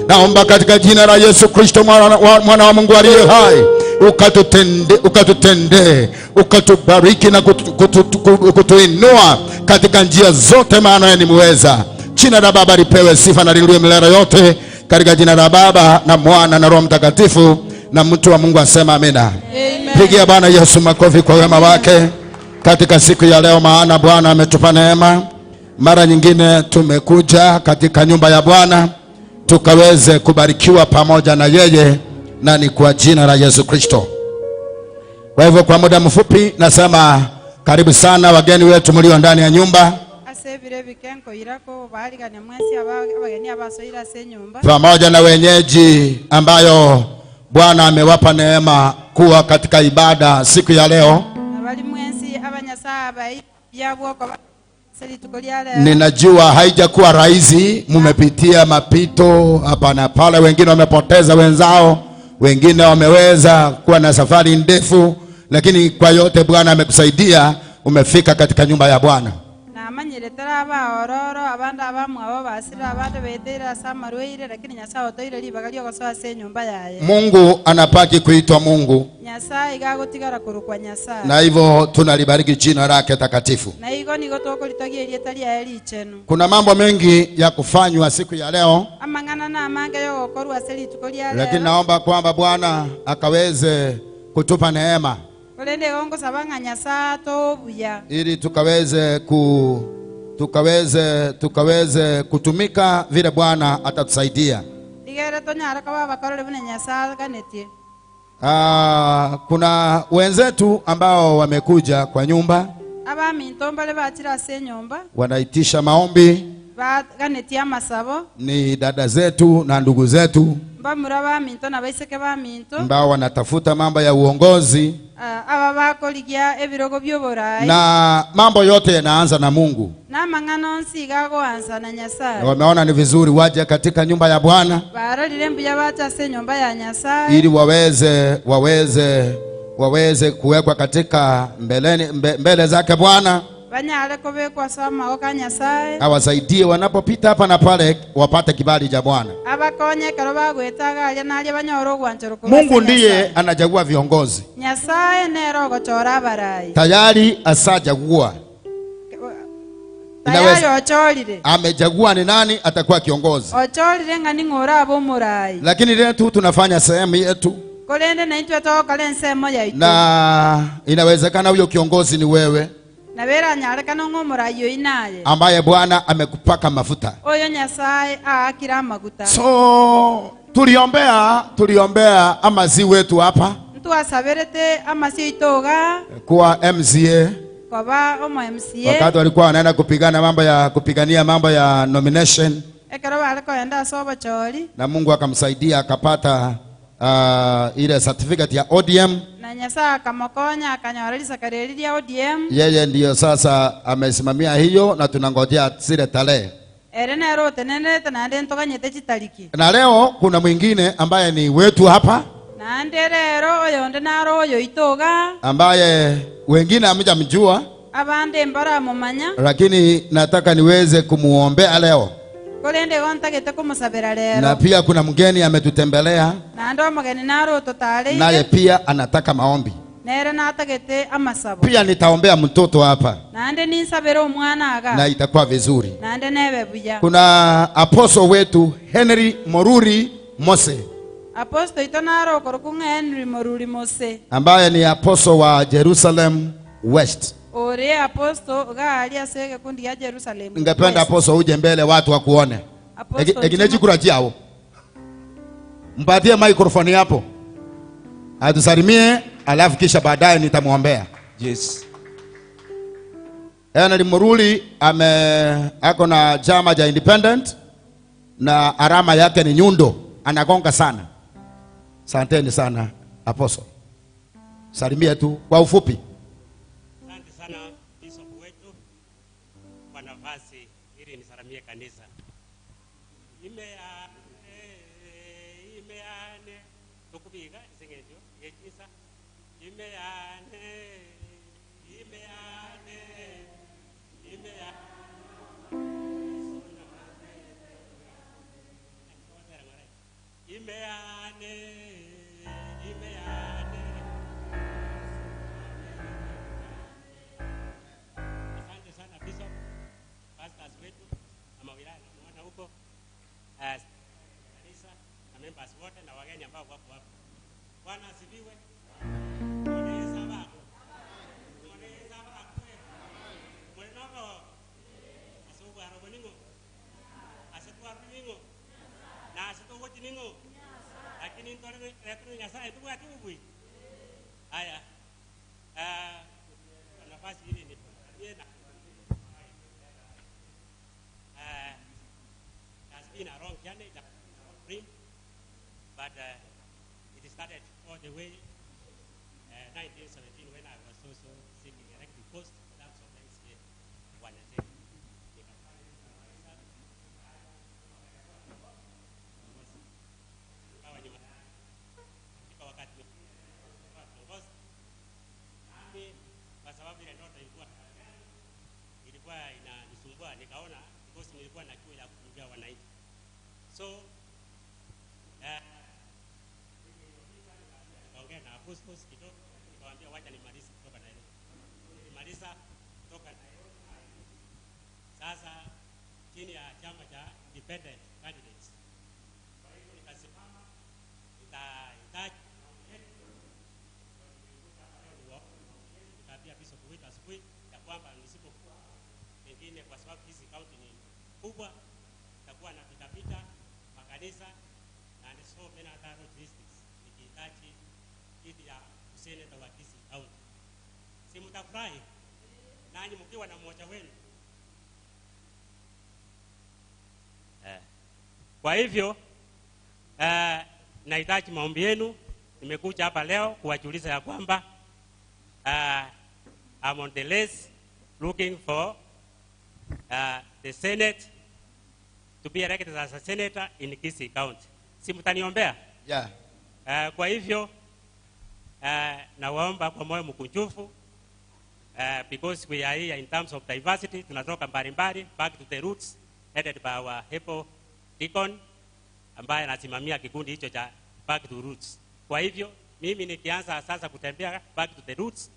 Naomba katika jina la Yesu Kristo mwana wa Mungu aliye hai, ukatutende, ukatubariki na kutuinua katika njia zote, maana yeye ni muweza. Jina la Baba lipewe sifa na liinuliwe milele yote, katika jina la Baba na Mwana na Roho Mtakatifu. Na mtu wa Mungu asema amina. Pigia Bwana Yesu makofi kwa wema wake katika siku ya leo, maana Bwana ametupa neema. Mara nyingine tumekuja katika nyumba ya Bwana tukaweze kubarikiwa pamoja na yeye, na ni kwa jina la Yesu Kristo. Kwa hivyo kwa muda mfupi nasema karibu sana wageni wetu mlio ndani ya nyumba, pamoja na wenyeji ambayo Bwana amewapa neema kuwa katika ibada siku ya leo. Ninajua haijakuwa rahisi, mmepitia mapito hapa na pale, wengine wamepoteza wenzao, wengine wameweza kuwa na safari ndefu, lakini kwa yote Bwana amekusaidia, umefika katika nyumba ya Bwana. Mungu anapaki kuitwa Mungu, na hivyo tunalibariki jina lake takatifu. Kuna mambo mengi ya kufanywa siku ya leo, lakini naomba kwamba Bwana akaweze kutupa neema ili tukaweze kutumika vile Bwana atatusaidia. Kuna wenzetu ambao wamekuja kwa nyumba, wanaitisha maombi, ni dada zetu na ndugu zetu ambao wanatafuta mambo ya uongozi, na mambo yote yanaanza na Mungu. Wameona ni vizuri waje katika nyumba ya Bwana ili waweze kuwekwa katika mbele zake Bwana, awasaidie wanapopita hapa na pale wapate kibali cha Bwana. Mungu ndiye anachagua viongozi. Tayari asachagua. Amechagua ni nani atakuwa kiongozi. Lakini leo tu tunafanya sehemu yetu. Na inawezekana huyo kiongozi ni wewe ambaye Bwana amekupaka mafuta. So tuliombea amazi wetu hapa kwa MCA, wakati walikuwa wanaenda kupigana mambo ya kupigania mambo ya nomination, na Mungu akamsaidia akapata ile certificate ya ODM. Yeye ndiyo sasa amesimamia hiyo, na tunangojea zile tarehe. Na leo kuna mwingine ambaye ni wetu hapa, Na nderero oyo naro oyo itoga ambaye wengine hamjamjua abande mbara mumanya, lakini nataka niweze kumuombea leo. Kolende gontagete kumusabira lero. Na pia kuna mgeni ametutembelea. Na ndo mgeni naro totale. Naye pia anataka maombi. Nere natagete amasabo. Pia nitaombea mtoto hapa. Na ande ninsabira omwana aga. Na itakuwa vizuri. Na ande nebe buya. Kuna apostle wetu Henry Moruri Mose. Apostle itonaro korukunga Henry Moruri Mose, ambaye ni apostle wa Jerusalem West. Ore apostle gali asege kundi ya Jerusalem. Ningependa apostle uje mbele watu wakuone. Ekinechi kurajia. Mpatie microphone hapo. Atusalimie alafu kisha baadaye nitamuombea. Yes. Henry Moruri ako na chama cha Independent na alama yake ni nyundo, anagonga sana. Asanteni sana apostle. Salimia tu kwa ufupi. Asante sana bishop wetu kwa nafasi ili nisalimie kanisa. Imeane tukubiga isengejo yechisa imeane imeane imeane imeane imeane. Asante sana bishop, pastors wetu ama wilaya na mwana huko, kanisa na members wote na wageni ambao wako hapa. Bwana asifiwe. Mwanaweza wako. Mwanaweza wako. Mwanao. Asubu aroboningo. Asetu aroboningo. Na asetu wotiningo. Lakini ntore retro Nyasaye tu watu ubui. Haya. Nafasi hili ni na has been a wrong journey, dream, but it started all the way 1917 when I was also seeking elected post without some MCA. Kwa sababu ile ndoto ilikuwa inanisumbua, nikaona because nilikuwa na kiu ya kutumikia wananchi. So nikaongea na apostles kidogo, nikawaambia wacha nimalize kutoka Nairobi. Nilimaliza kutoka Nairobi. Sasa chini ya chama cha Independent Candidates. Kwa hiyo nikasimama nitahitaji nikaambia bishop wetu asubuhi ya kwamba nisipokuwa pengine, kwa sababu hizi county ni kubwa, nitakuwa na pitapita makanisa and so many other districts nikihitaji kiti ya seneta wa Kisii County. Si mtafurahi nanyi mkiwa na mmoja wenu? Kwa hivyo nahitaji maombi yenu. Nimekuja hapa leo kuwajulisha ya kwamba I'm on the list looking for the Senate to be elected as a senator in Kisii County. Si mtaniombea? Yeah. Kwa hivyo nawaomba kwa moyo mkunjufu, because we are here in terms of diversity, tunatoka mbalimbali, back to the roots, headed by our Hepo Deacon ambaye anasimamia kikundi hicho cha back to roots. Kwa hivyo mimi nikianza sasa kutembea back to the roots,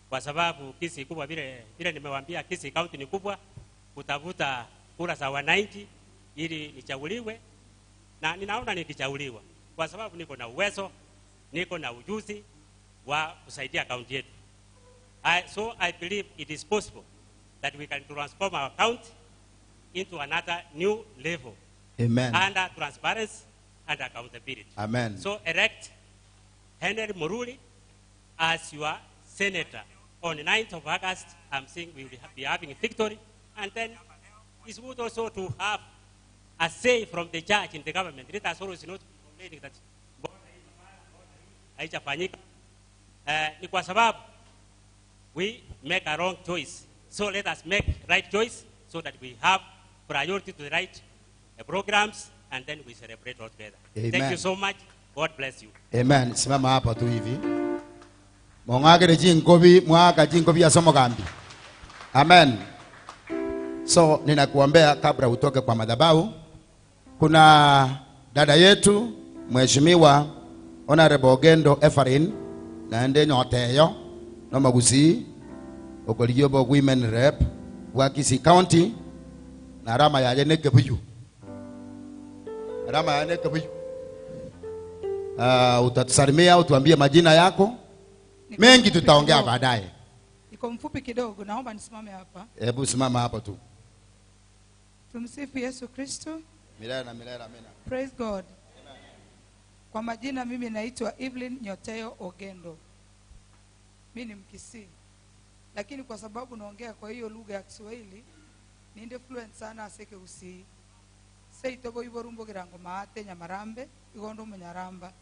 kwa sababu Kisii kubwa, vile vile nimewaambia Kisii County ni kubwa, kutafuta kura za wananchi ili nichaguliwe, na ninaona nikichaguliwa kwa sababu niko na uwezo, niko na ujuzi wa kusaidia county yetu. So I believe it is possible that we can transform our county into another new level. Amen. Under transparency and accountability. Amen. So elect Henry Moruri as your senator. On the 9th of August, I'm saying we will be having a victory. And then it's good also to have a say from the church in the government. Let us always not complaining that haijafanyika. Ni kwa sababu we make a wrong choice. So let us make right choice so that we have priority to the right programs, and then we celebrate all together. Amen. Thank you so much. God bless you. Amen. Simama hapa tu hivi. Mong'agere jingobi, mwaka jingobi ya somo gambi. Amen. So ninakuombea kabla utoke kwa madhabahu. Kuna dada yetu Mheshimiwa Honorable Ogendo Ephraim naende nyoteyo no magusi okoligio bo women rep wa Kisii County na rama yaje ne kebuyu. Rama yaje kebuyu. Utatusalimia, utuambie majina yako. Mengi tutaongea baadaye. Niko mfupi kidogo, naomba nisimame hapa. Hebu simama hapa tu. Tumsifu Yesu Kristo. Milele na milele amina. Praise God. Amen. Kwa majina mimi naitwa Evelyn Nyoteyo Ogendo. Mimi ni Mkisii. Lakini kwa sababu naongea kwa hiyo lugha ya Kiswahili, ninde fluent sana aseke usii. Seitobo iborumbo kirango maate nyamarambe, igondo munyaramba.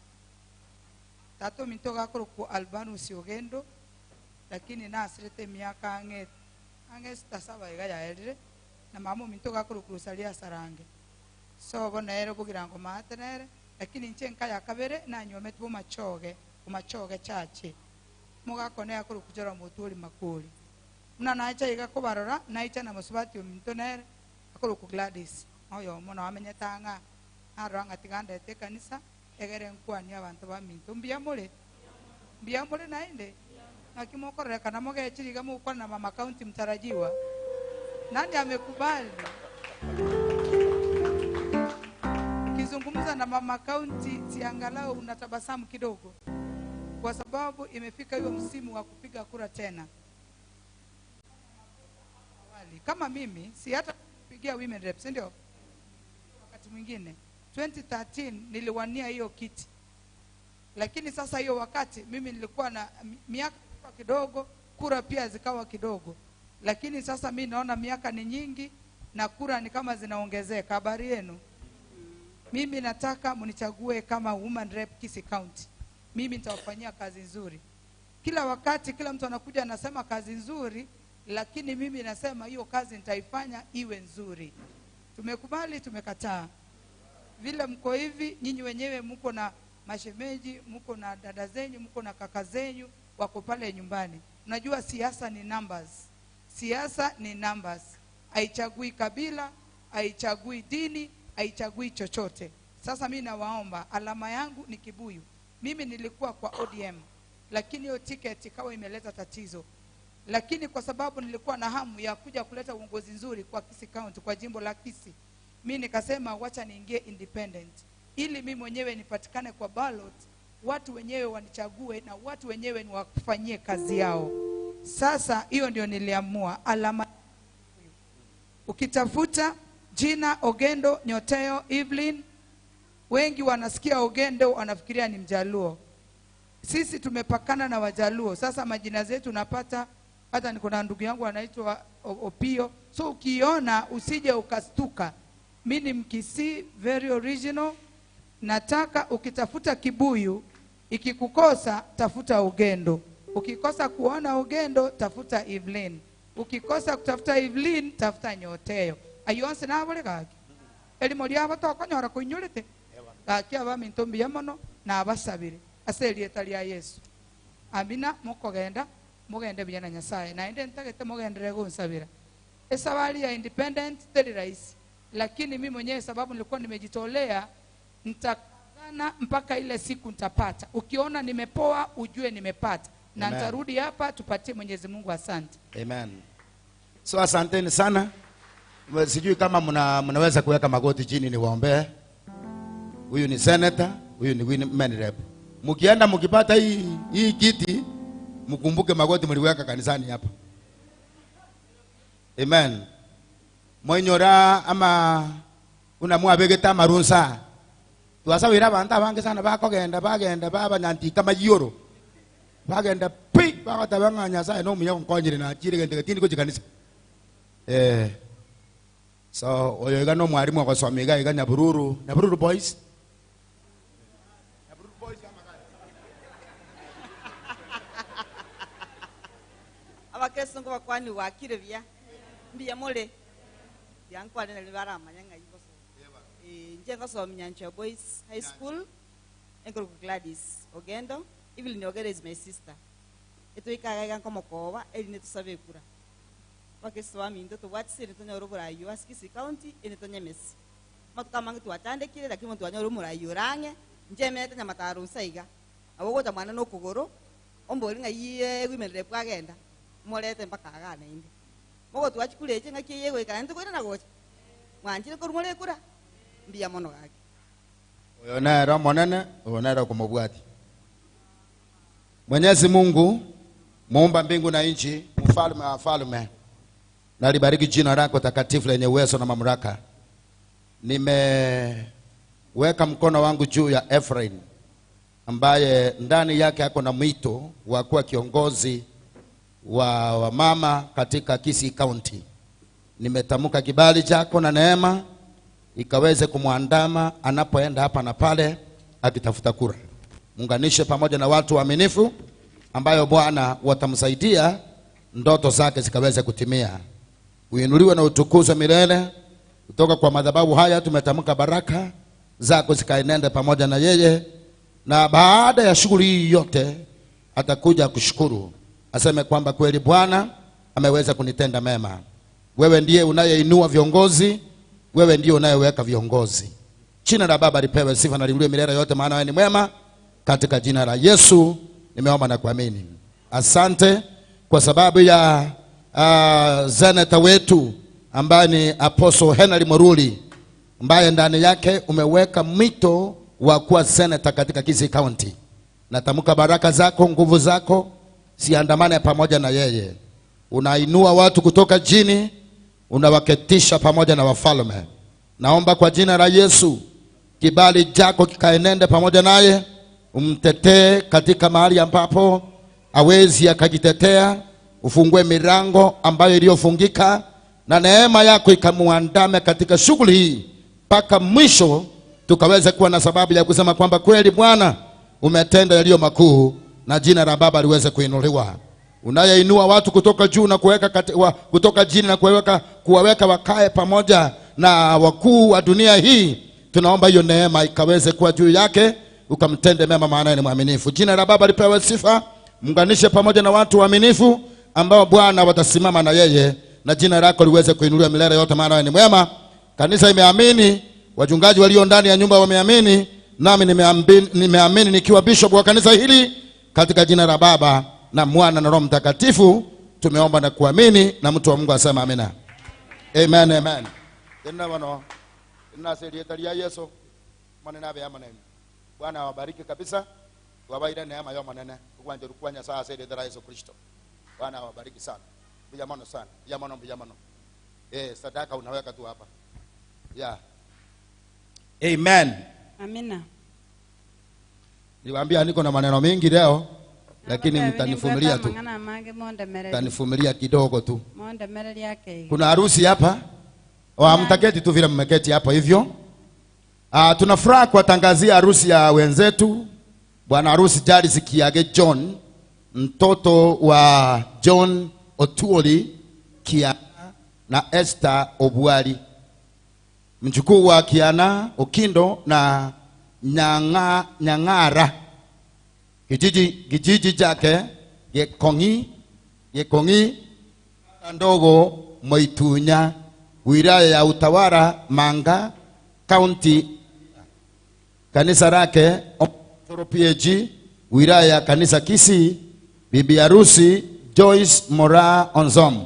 Tato mintoga ku Albanus Ogendo, lakini nasirete miaka ange 67 iga yaerire na mama mintoga ku Rosalia Sarange. So bona ero kugirango maate nere, lakini nche nkaya kabere na nyome tu machoge chache. Mugakone akuru kujora muturi makuri. Muna naicha iga kubarora, naicha na musubati minto nere akuru ku Gladys. Oyo mono amenyeta nga aranga tigandete kanisa egere nkwani abantu ba minto mbiya mure naende nakimokorera kana mogechiriga mukwana na mama county mtarajiwa. Nani amekubali? Ukizungumza na mama county si angalau unatabasamu kidogo, kwa sababu imefika hiyo msimu wa kupiga kura tena. Kama mimi si hata kupigia women reps, ndio? Wakati mwingine 2013 niliwania hiyo kiti. Lakini sasa hiyo wakati mimi nilikuwa na miaka kidogo, kura pia zikawa kidogo. Lakini sasa mimi naona miaka ni nyingi na kura ni kama zinaongezeka. Habari yenu? Mimi nataka mnichague kama woman rep Kisii County. Mimi nitawafanyia kazi nzuri. Kila wakati kila mtu anakuja anasema kazi nzuri, lakini mimi nasema hiyo kazi nitaifanya iwe nzuri. Tumekubali, tumekataa. Vile mko hivi, nyinyi wenyewe mko na mashemeji, mko na dada zenyu, mko na kaka zenyu wako pale nyumbani. Unajua siasa ni numbers. Siasa ni numbers. Haichagui kabila, haichagui dini, haichagui chochote. Sasa mimi nawaomba, alama yangu ni kibuyu. Mimi nilikuwa kwa ODM, lakini hiyo ticket ikawa imeleta tatizo. Lakini kwa sababu nilikuwa na hamu ya kuja kuleta uongozi nzuri kwa Kisii County, kwa jimbo la Kisii, mimi nikasema wacha niingie independent ili mimi mwenyewe nipatikane kwa ballot, watu wenyewe wanichague na watu wenyewe niwafanyie kazi yao. Sasa hiyo ndio niliamua. Alama ukitafuta jina Ogendo Nyoteyo Evelyn, wengi wanasikia Ogendo wanafikiria ni Mjaluo. Sisi tumepakana na Wajaluo. Sasa majina zetu napata, hata niko na ndugu yangu anaitwa Opio. So ukiona usije ukastuka. Mimi ni Mkisii, very original. Nataka ukitafuta kibuyu, ikikukosa tafuta Ogendo. Ukikosa kuona Ogendo tafuta Evelyn. Ukikosa kutafuta Evelyn tafuta Nyoteyo. Ayonse nabole gaki. Elimo lyabo tokonyora kuinyurete. Gaki abaminto mbiya mono na abasabire. Ase rieta ria Yesu. Amina mukogenda mugende buya na Nyasaye. Naende ntagete mugendere gunsabira. Esabari ya independent teri rahisi. Lakini mimi mwenyewe sababu nilikuwa nimejitolea, nitakana mpaka ile siku nitapata. Ukiona nimepoa ujue nimepata. Na nitarudi hapa tupatie Mwenyezi Mungu asante. Amen. So asanteni sana. Sijui kama mnaweza kuweka magoti chini niwaombee. Huyu ni senator, huyu ni women rep. Mkienda mkipata hii kiti, mkumbuke magoti mliweka kanisani hapa. Amen. Mwenyora ama unamwabegeta marunsa. Twasawira abantu abange sana bakogenda bagenda babanyantika mayioro. Bagenda pi bakatabanga Nyasaye no muya nkonyire na chire gende tindi ko kanisa. So oyo iga no mwalimu akosomega iga Nyabururu, Nyabururu boys. Nyabururu boys amagari. Abakristo ngo bakwani wakire bya. Mbiya mole. Byankwani nali baramanya nga yiboso. Nje ngosoma Nyanchwa Boys High School. Enkoro Gladys Ogendo. Evelyn Ogendo is my sister. Etoikaga nkomokoba erine tusabe kura. Bakristo baminto tubwatisire tonyora oburayi wa Kisii County ene tonyemesi. Matuka mangi twatandikire lakini muntu wanyora omurayi orange njemete nyamataro nsaiga. Abo gocha mwana nokogoro ombori ng'a yiye women rep agenda. Morete mpaka agana inde. Mogo twachikureche ng'a kiye goikara ntukoira na gocha. Mwanchire korumore kura mbiya mono gake. Oyo nero monene, oyo nero kumubwati. Mwenyezi Mungu muumba mbingu na nchi, mfalme wa wafalme, nalibariki jina lako takatifu lenye uwezo na mamlaka. Nimeweka mkono wangu juu ya Ephraim ambaye ndani yake ako na mwito wa kuwa kiongozi wa wamama katika Kisii County. Nimetamka kibali chako na neema ikaweze kumwandama anapoenda hapa na pale akitafuta kura. Munganishe pamoja na watu waaminifu ambayo Bwana watamsaidia ndoto zake zikaweze kutimia. Uinuliwe na utukuzwe milele. Kutoka kwa madhabahu haya tumetamka baraka zako zikaenende pamoja na yeye, na baada ya shughuli hii yote atakuja kushukuru, aseme kwamba kweli Bwana ameweza kunitenda mema. Wewe ndiye unayeinua viongozi, wewe ndiye unayeweka viongozi. Jina la Baba lipewe sifa na liinuliwe milele yote, maana wewe ni mwema. Katika jina la Yesu nimeomba na kuamini. Asante kwa sababu ya seneta wetu ambaye ni Apostle Henry Moruli, ambaye ndani yake umeweka mwito wa kuwa seneta katika Kisii County. Natamka baraka zako, nguvu zako siandamane pamoja na yeye. Unainua watu kutoka chini, unawaketisha pamoja na wafalme. Naomba kwa jina la Yesu kibali chako kikaenende pamoja naye, umtetee katika mahali ambapo hawezi akajitetea, ufungue milango ambayo iliyofungika, na neema yako ikamuandame katika shughuli hii mpaka mwisho, tukaweze kuwa na sababu ya kusema kwamba kweli Bwana umetenda yaliyo makuu, na jina la Baba liweze kuinuliwa. Unayeinua watu kutoka juu na kuweka kutoka chini na kuwaweka wakae pamoja na wakuu wa dunia hii, tunaomba hiyo neema ikaweze kuwa juu yake, ukamtende mema, maana ni mwaminifu. Jina la Baba lipewe sifa. Munganishe pamoja na watu waaminifu ambao Bwana watasimama na yeye, na jina lako liweze kuinuliwa milele yote, maana ni mwema. Kanisa imeamini, wachungaji walio ndani ya nyumba wameamini, nami nimeamini nikiwa bishop wa kanisa hili. Katika jina la Baba na Mwana na Roho Mtakatifu tumeomba na kuamini, na mtu wa Mungu asema amina. Amen, amen. Tena bwana inasaidia Yesu maneno ya maneno. Bwana awabariki kabisa. Wabaire neema yo manene kwanje rukwanya saa saidia Yesu Kristo. Bwana awabariki sana. Bijamano sana. Bijamano bijamano. Sadaka unaweka tu hapa. Yeah. Amen. Amina. Niwaambia niko na maneno mengi leo, lakini mtanivumilia tu. Mtanivumilia kidogo tu. Kuna harusi hapa. Mtaketi tu vile mmeketi hapa hivyo. Tuna furaha kuwatangazia harusi ya wenzetu. Bwana harusi Charles Kiage John, mtoto wa John Otuoli Kiana na Esther Obuali, mjukuu wa Kiana Okindo na Nyang'ara. Kijiji chake Gekongi ndogo Moitunya, wilaya ya Utawala, Manga County. Kanisa lake PAG, wilaya ya kanisa Kisii. Bibi harusi Joyce Mora Onzom,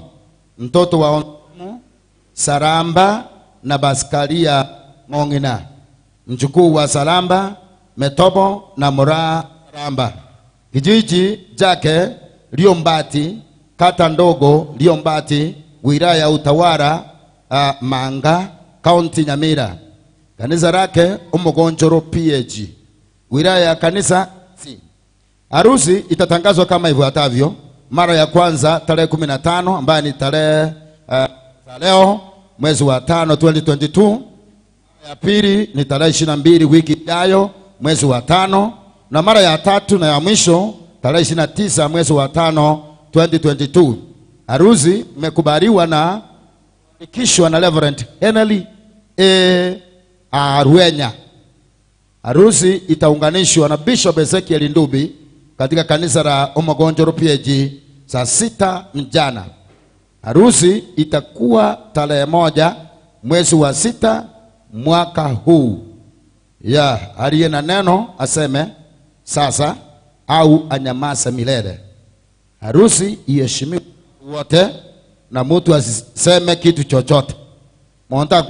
mtoto wa Onzomu Saramba na Baskalia Ngongina, mjukuu wa Saramba Metobo na Mora Saramba. Kijiji chake Liombati, kata ndogo Liombati, wilaya ya Utawala, Manga County, Nyamira. Kanisa lake Omogonjoro PAG, wilaya ya kanisa C. Harusi itatangazwa kama ifuatavyo. Mara ya kwanza tarehe 15 ambayo ni tarehe leo mwezi wa 5 2022. Ya pili ni tarehe 22 wiki ijayo mwezi wa 5, na mara ya tatu na ya mwisho tarehe 29 mwezi wa 5 2022. Harusi imekubaliwa na ikishwa na Reverend Henry A. Arwenya. Harusi itaunganishwa na Bishop Ezekiel Ndubi katika kanisa la Omogonjoro PAG saa 6 mchana. Harusi itakuwa tarehe 1 mwezi wa 6 mwaka huu. Ya, aliye na neno aseme sasa au anyamaze milele. Harusi iheshimiwe wote na mtu asiseme kitu chochote. Mwonta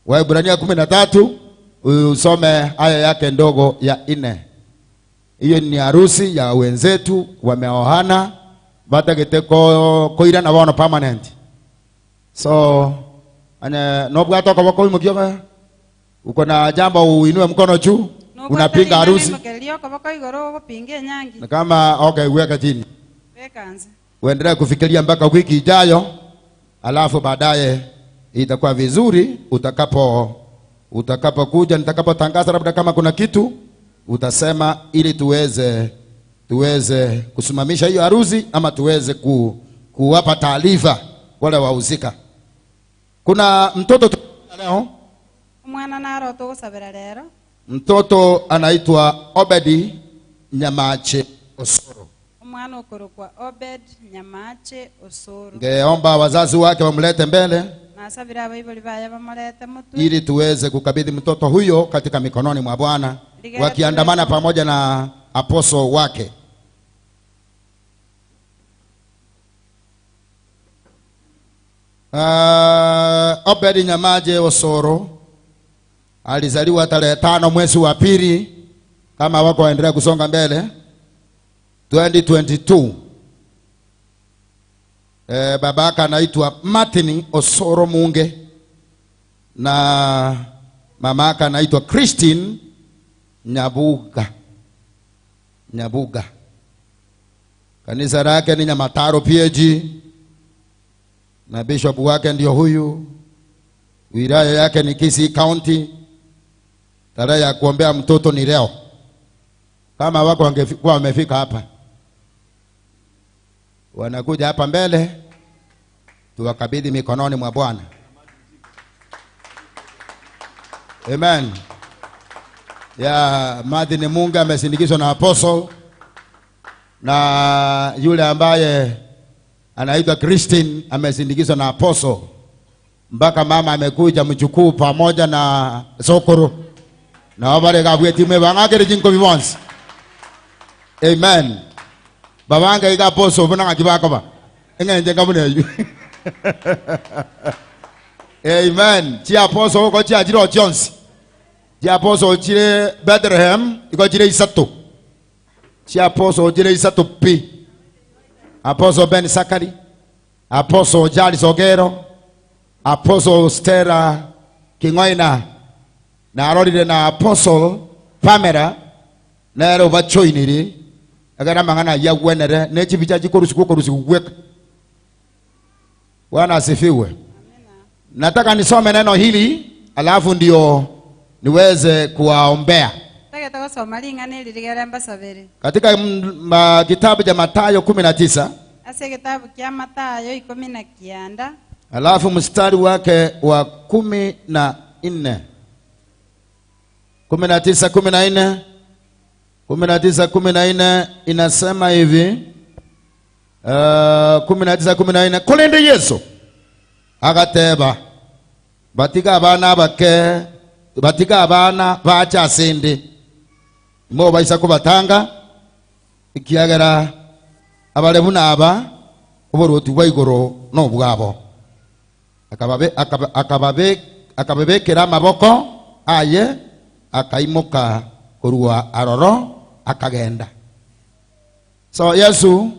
Waebrania 13 usome aya yake ndogo ya 4. Hiyo ni harusi ya wenzetu wameohana batagete koira na wana permanent. So ane nobwato kwa kwa mukioka uko na jambo uinue mkono juu unapinga harusi. Na kama okay weka chini. Weka anza. Uendelee kufikiria mpaka wiki ijayo, alafu baadaye itakuwa vizuri utakapokuja nitakapotangaza labda kama kuna kitu utasema ili tuweze kusimamisha hiyo harusi ama tuweze kuwapa taarifa wale wahusika. Kuna mtoto leo, mwana naro tugusabira lero. Mtoto anaitwa Obedi Nyamache Osoro. Mwana okorokwa Obed Nyamache Osoro. Ngeomba wazazi wake wamlete mbele nasabira abaibori baya bamulete mutu ili tuweze kukabidhi mtoto huyo katika mikononi mwa Bwana, wakiandamana pamoja na aposo wake. Obed Nyamache Osoro alizaliwa tarehe 5 mwezi wa 2, kama wako waendelea kusonga mbele, 2022. Babaka anaitwa Martin Osoro Munge na mamaka anaitwa Christine Nyabuga. Nyabuga. Kanisa lake ni Nyamataro PAG na bishop wake ndio huyu. Wilaya yake ni Kisii County. Tarehe ya kuombea mtoto ni leo. Kama wako wangekuwa wamefika hapa, wanakuja hapa mbele tuwakabidhi mikononi mwa Bwana. Amen. Ya Martin Munga amesindikizwa na apostle, na yule ambaye anaitwa Christine amesindikizwa na apostle, mpaka mama amekuja mjukuu pamoja na sokoro na wabare gabweti mwe jinko bibonse. Amen. Babanga iga apostle buna ngakibakoba engenje ngabune yu. Amen. Chi apostle ko chi ajiro Jones. Chi apostle chire Bethlehem iko chire isato. Chi apostle chire isato pi. Apostle Ben Sakari, Apostle Charles Ogero, Apostle Stella Kingoina, na arorire na Apostle Pamela na ero bachoiniri agara mangana ya gwenere ne chibicha chikorusiku korusiku gweka. Bwana asifiwe. Nataka nisome neno hili alafu ndio niweze kuwaombea. Katika kitabu cha Mathayo 19 ase kitabu cha Mathayo 19 alafu mstari wake wa 14. 19:14 19:14 inasema hivi, 19:14 kulinde Yesu agateba batika abana bake batika abana bacha sindi mo baisa kubatanga ikiagera abalebuna aba oboroti bwa igoro no bwabo akababekera amaboko aye akaimoka kurua aroro akagenda. So Yesu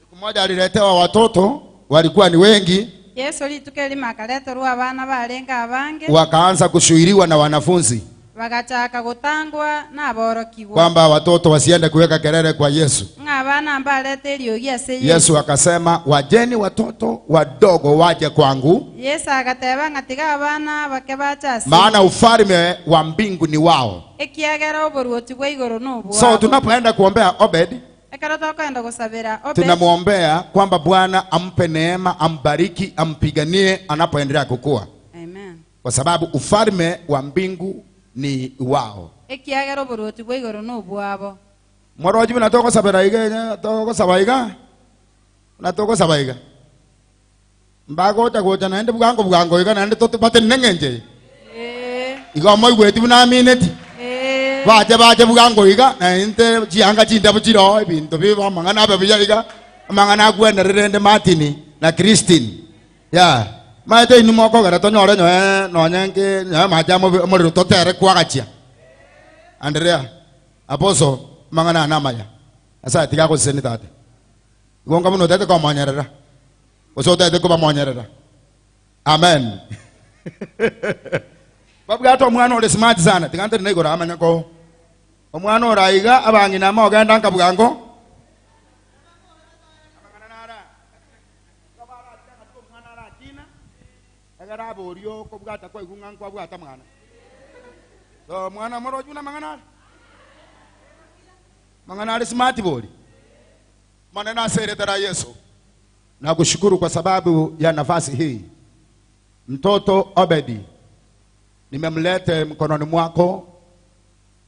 siku moja aliletewa watoto walikuwa ni wengi. Yesu litukeli akaleterwa abana balenga abange, wakaanza kushuhuriwa na wanafunzi bagachaka gutangwa naborokigwa kwamba watoto wasiende kuweka kelele kwa Yesu. Ng'abana mbalete eriogi ase Yesu. Yesu akasema wajeni watoto wadogo waje kwangu. Yesu agateba ng'atiga abana bake bacha ase, maana ufalme wa mbingu ni wao. Ekiagera oboruoti bwa igoro nobwabo. So tunapoenda kuombea Obed, tunamuombea kwamba Bwana ampe neema, ambariki, ampiganie anapoendelea kukua. Amen. Kwa sababu ufalme wa mbingu ni wao. Ekiagera oborwoti bwa igoro nobwabo. Mworoji buna togosabera iga togosaba iga na togosaba iga mbagocha gocha naende bwango bwango iga naende totubate neng'enche iga moigweti buna amineti bache bache bwango iga naende chianga chindabu chiro ebinto biba amang'ana abe buya iga amang'ana agwenererende Martin na Christine ya maete inu mokogera tonyore nyoe nonye nke nyoe mache omorero totere kwagachia Andrea Apostle mang'ana anamaya asa tiga goseni tate igonga muno tete komonyerera gose otete kobamonyerera amen. Babwata omwana ore smart sana tiga ntari naigoro amanya ko omwana oraiga abang'ina mogenda nka bwango egera aborio kobwata kwaigung'a nkwabwata mwana so mwana moroju na mang'ana mang'ana ari smart bori maneno aseretera Yesu. Na kushukuru kwa sababu ya nafasi hii. Mtoto Obedi nimemlete mkononi mwako,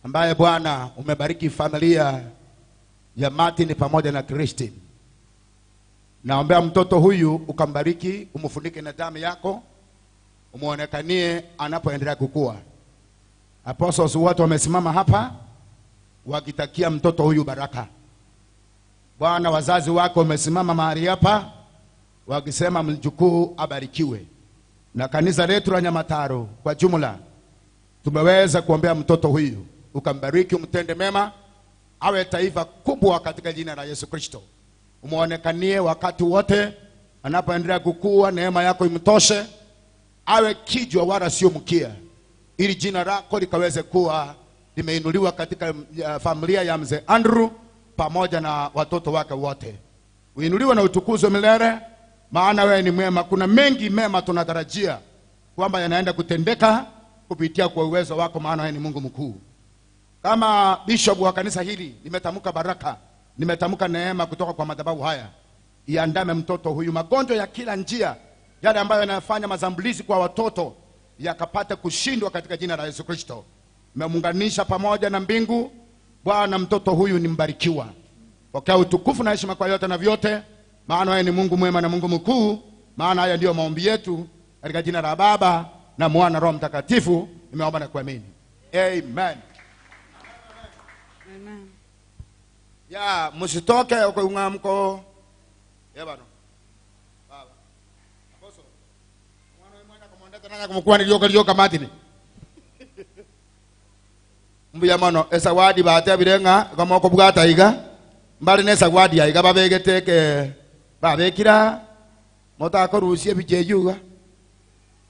ambaye Bwana umebariki familia ya Martin pamoja na Christine. Naombea mtoto huyu ukambariki, umfunike na damu yako, umuonekanie anapoendelea kukua. Apostles wote wamesimama hapa wakitakia mtoto huyu baraka. Bwana, wazazi wako wamesimama mahali hapa wakisema mjukuu abarikiwe. Na kanisa letu la Nyamataro kwa jumla tumeweza kuombea mtoto huyu, ukambariki, umtende mema, awe taifa kubwa katika jina la Yesu Kristo. Umuonekanie wakati wote anapoendelea kukua, neema yako imtoshe, awe kijwa wala sio mkia, ili jina lako likaweze kuwa limeinuliwa katika familia ya mzee Andrew pamoja na watoto wake wote. Uinuliwe na utukuzwe milele, maana wewe ni mwema. Kuna mengi mema tunatarajia kwamba yanaenda kutendeka kupitia kwa uwezo wako, maana wewe ni Mungu mkuu. Kama bishop wa kanisa hili, nimetamka baraka, nimetamka neema kutoka kwa madhabahu haya. Iandame mtoto huyu, magonjwa ya kila njia, yale ambayo yanafanya mazambulizi kwa watoto yakapate kushindwa katika jina la Yesu Kristo. Nimemuunganisha pamoja na mbingu. Bwana, mtoto huyu ni mbarikiwa. Pokea utukufu na heshima kwa yote na vyote, maana wewe ni Mungu mwema na Mungu mkuu. Maana haya ndiyo maombi yetu katika jina la Baba na Mwana Roho Mtakatifu, nimeomba na kuamini. Amen. Amen. Ya msitoke uko ya bano. Baba. Apostle. Mwana mwana komondeka nanya kumkuwa nilioka lioka Martin. Mbuya mano esawadi bate birenga kama okobwata iga mbali nesawadi ya iga babegeteke babekira motakorusie bijejuga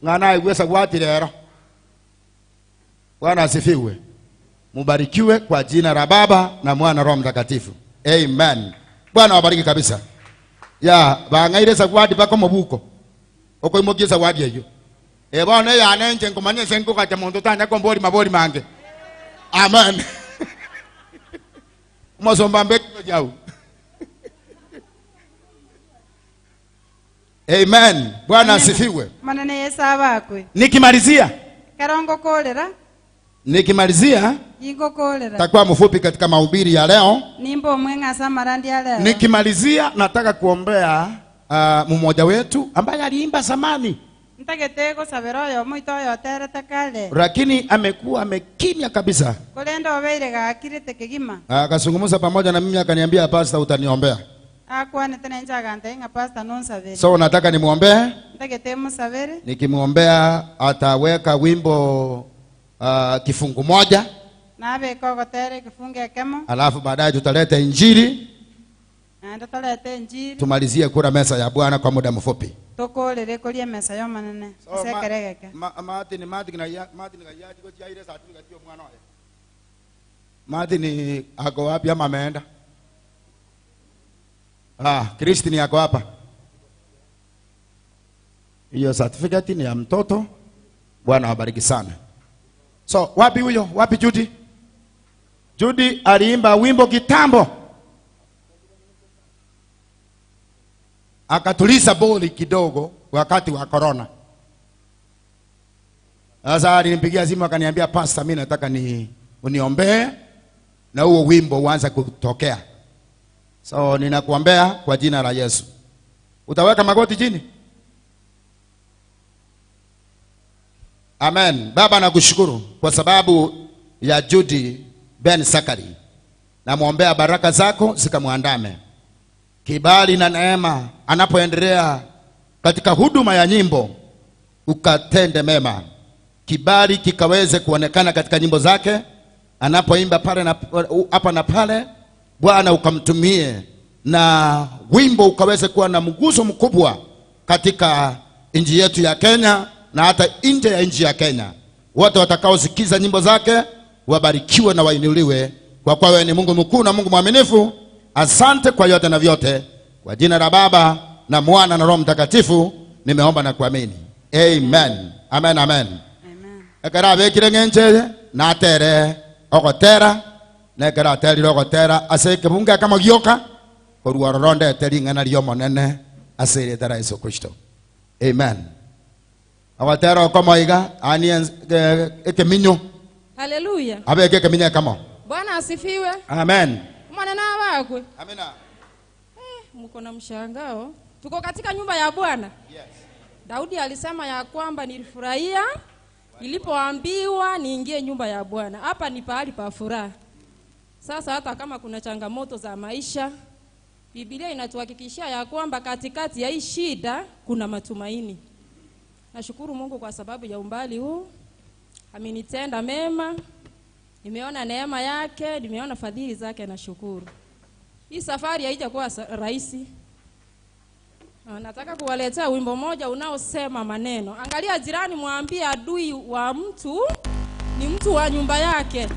ngana igwe sawadi lero. Bwana asifiwe. Mubarikiwe kwa jina la Baba na Mwana Roho Mtakatifu. Amen. Bwana wabariki kabisa. Ya bangaire sawadi bako mobuko okoimogie sawadi eyo. E bwana ya nenje ngomanye senguka cha muntu tanya kombori mabori mange. Amen. Mozomba mbeki jau. Amen. Bwana asifiwe. Manene Yesu abakwe. Nikimalizia. Karongo kolera. Nikimalizia. Ingo kolera. Takuwa mfupi katika mahubiri ya leo. Nimbo mwenga samarandi ya leo. Nikimalizia nataka kuombea mmoja wetu ambaye aliimba zamani. Ntagetego saberoyo muito yotere takale. Lakini amekuwa amekimya kabisa. Kolendo obeire gakirete kegima. Akazungumza pamoja na mimi akaniambia, pastor utaniombea. Akwane tena njaga nga pastor nonsabere. So nataka nimuombee. Ntagete musabere. Nikimuombea ataweka wimbo kifungu moja. Nabe kogotere kifungu ekemo. Alafu baadaye tutaleta injili. Na tutaleta injili. Tumalizie kula meza ya Bwana kwa muda mfupi. Tokolere kulia mesa yo manene. Sekeregeke. Martin Martin na Martin gayaji ko chaire certificate yo mwana wae. Martin ako wapi ama ameenda? Christine ako hapa. Hiyo certificate ni ya mtoto. Bwana awabariki sana. So, wapi huyo? Wapi Judy? Judy aliimba wimbo kitambo. Akatuliza boli kidogo wakati wa corona. Sasa alinipigia simu akaniambia, pastor, mimi nataka ni uniombee na huo wimbo uanze kutokea. So ninakuombea kwa jina la Yesu. Utaweka magoti chini? Amen. Baba, nakushukuru kwa sababu ya Judy Ben Sakari. Namuombea baraka zako zikamwandame, kibali na neema anapoendelea katika huduma ya nyimbo, ukatende mema, kibali kikaweze kuonekana katika nyimbo zake anapoimba pale na hapa na pale. Bwana ukamtumie na wimbo ukaweze kuwa na mguso mkubwa katika nchi yetu ya Kenya na hata nje ya nchi ya Kenya. Wote watakaosikiza nyimbo zake wabarikiwe na wainuliwe, kwa kuwa wewe ni Mungu mkuu na Mungu mwaminifu. Asante kwa yote na vyote. Kwa jina la Baba na Mwana na Roho Mtakatifu nimeomba na kuamini. Amen. Amen, amen. Ekera bekire ngenche na tere ogotera nekera terire ogotera ase kebunga kama gioka korwa roronde teringana ryo monene ase rita la Yesu Kristo. Amen. Awatera okomoiga ani ekeminyo. Haleluya. Abeke ekeminyo kamo. Bwana asifiwe. Amen. Mwana na wakwe. Amina. Mko na mshangao. Tuko katika nyumba ya Bwana. Yes. Daudi alisema ya kwamba nilifurahia nilipoambiwa niingie nyumba ya Bwana. Hapa ni pahali pa furaha. Sasa hata kama kuna changamoto za maisha, Biblia inatuhakikishia ya kwamba katikati ya hii shida kuna matumaini. Nashukuru Mungu kwa sababu ya umbali huu. Amenitenda mema. Nimeona neema yake, nimeona fadhili zake, nashukuru. Hii safari haijakuwa rahisi. Nataka kuwaletea wimbo moja unaosema maneno. Angalia jirani, mwambie adui wa mtu ni mtu wa nyumba yake.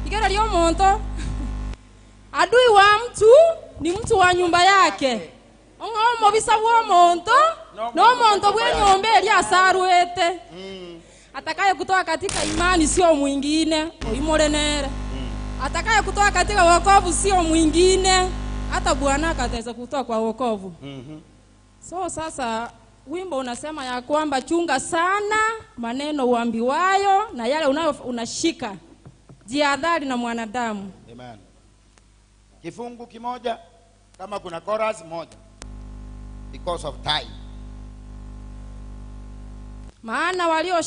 Ikera lio monto. Adui wa mtu ni mtu wa nyumba yake. Ongo bisa wo monto, no monto bwe nyombe ya saruete. Atakaye kutoa katika imani sio mwingine, oimorenere. Atakaye kutoa katika wokovu sio mwingine, hata Bwana akataweza kutoa kwa wokovu. So sasa wimbo unasema ya kwamba chunga sana maneno uambiwayo na yale unayo unashika. Jihadhari na mwanadamu. Amen. Kifungu kimoja kama kuna chorus moja. Because of time. Maana walio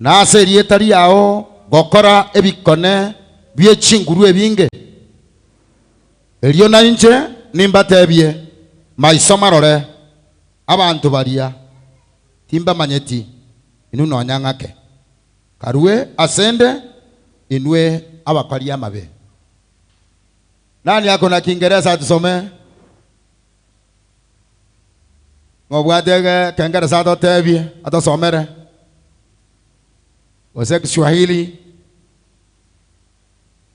Na ase erieta riao gokora ebikone bie chinguru ebinge? Erio na inche nimbatebie maiso marore abantu baria timbamanyeti inu nonyang'ake karue asende inwe abakori amabe. Nani ako na Kiingereza atusome? Ngobwate Kiingereza atotebie atusomere. Ose Kiswahili.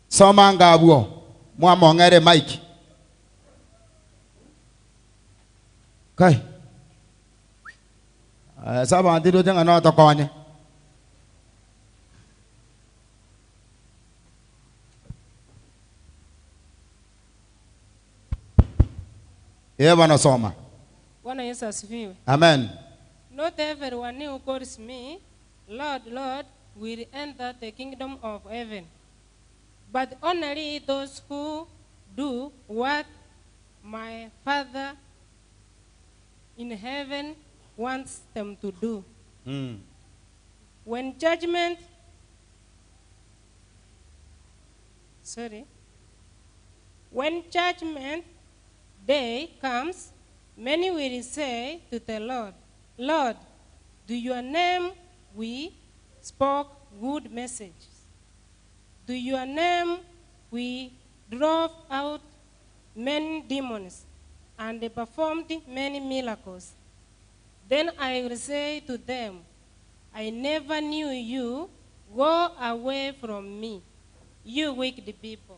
Soma ngabwo mwamongere Mike. Kai. Saba ndiro jenga no tokonye. Yeye wanasoma. Bwana Yesu asifiwe. Amen. Not everyone who calls me Lord, Lord will enter the kingdom of heaven, but only those who do what my Father in heaven wants them to do. When judgment, when judgment day comes, many will say to the Lord, Lord, do your name we spoke good messages. To your name we drove out many demons and performed many miracles. Then I will say to them, I never knew you. Go away from me, you wicked people.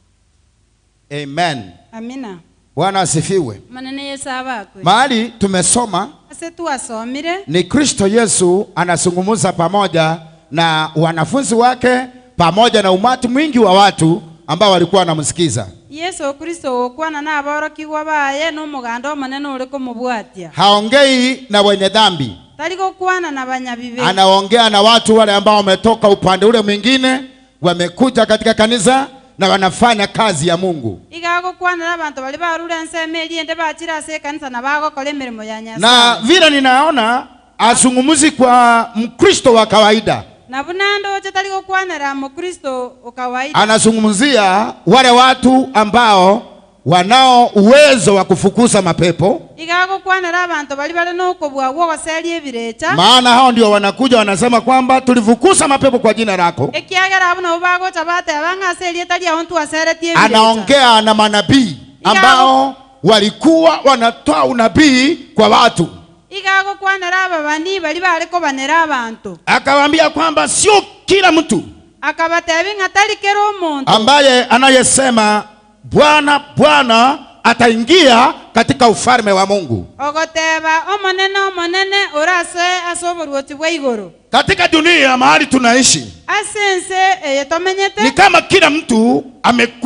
Amen. Amina. Bwana asifiwe. Manene Yesu abakwe. Mahali tumesoma ase tuwasomire ni Kristo Yesu anazungumza pamoja na wanafunzi wake pamoja na umati mwingi wa watu ambao walikuwa wanamsikiza. Yesu Kristo okwana na aborokigwa baye no muganda omonene uri kumubwatia. Haongei na wenye dhambi. Tari gokwana na banyabibe. Anaongea na watu wale ambao wametoka upande ule mwingine, wamekuja katika kanisa na wanafanya kazi ya Mungu. Igagokwana na abantu bali barura enseme eriende bachira ase kanisa na bagokora emirimo ya Nyasaye. Na vile ninaona azungumuzi kwa Mkristo wa kawaida. Na bunando tari gokwanera Mkristo wa kawaida. Anazungumzia wale watu ambao wanao uwezo wa kufukuza mapepo. Igagokwanera abantu bali bali nokobwa gwogoseria ebirecha. Maana hao ndio wanakuja wanasema kwamba tulifukuza mapepo kwa jina lako. Ekiagera abo nabo bagocha bateba ng'aseria tari aho ntwaseretie ebirecha. Anaongea na manabii ambao walikuwa wanatoa unabii kwa watu. Igagokwanera ababani bali bali kobanera abantu. Akawaambia kwamba sio kila mtu akabatebi ng'atari kero omuntu ambaye anayesema Bwana Bwana ataingia katika ufalme wa Mungu. Ogoteba omonene omonene orase asoborwoti bwa igoro. Katika dunia mahali tunaishi asense eyetomenyete ni kama kila mtu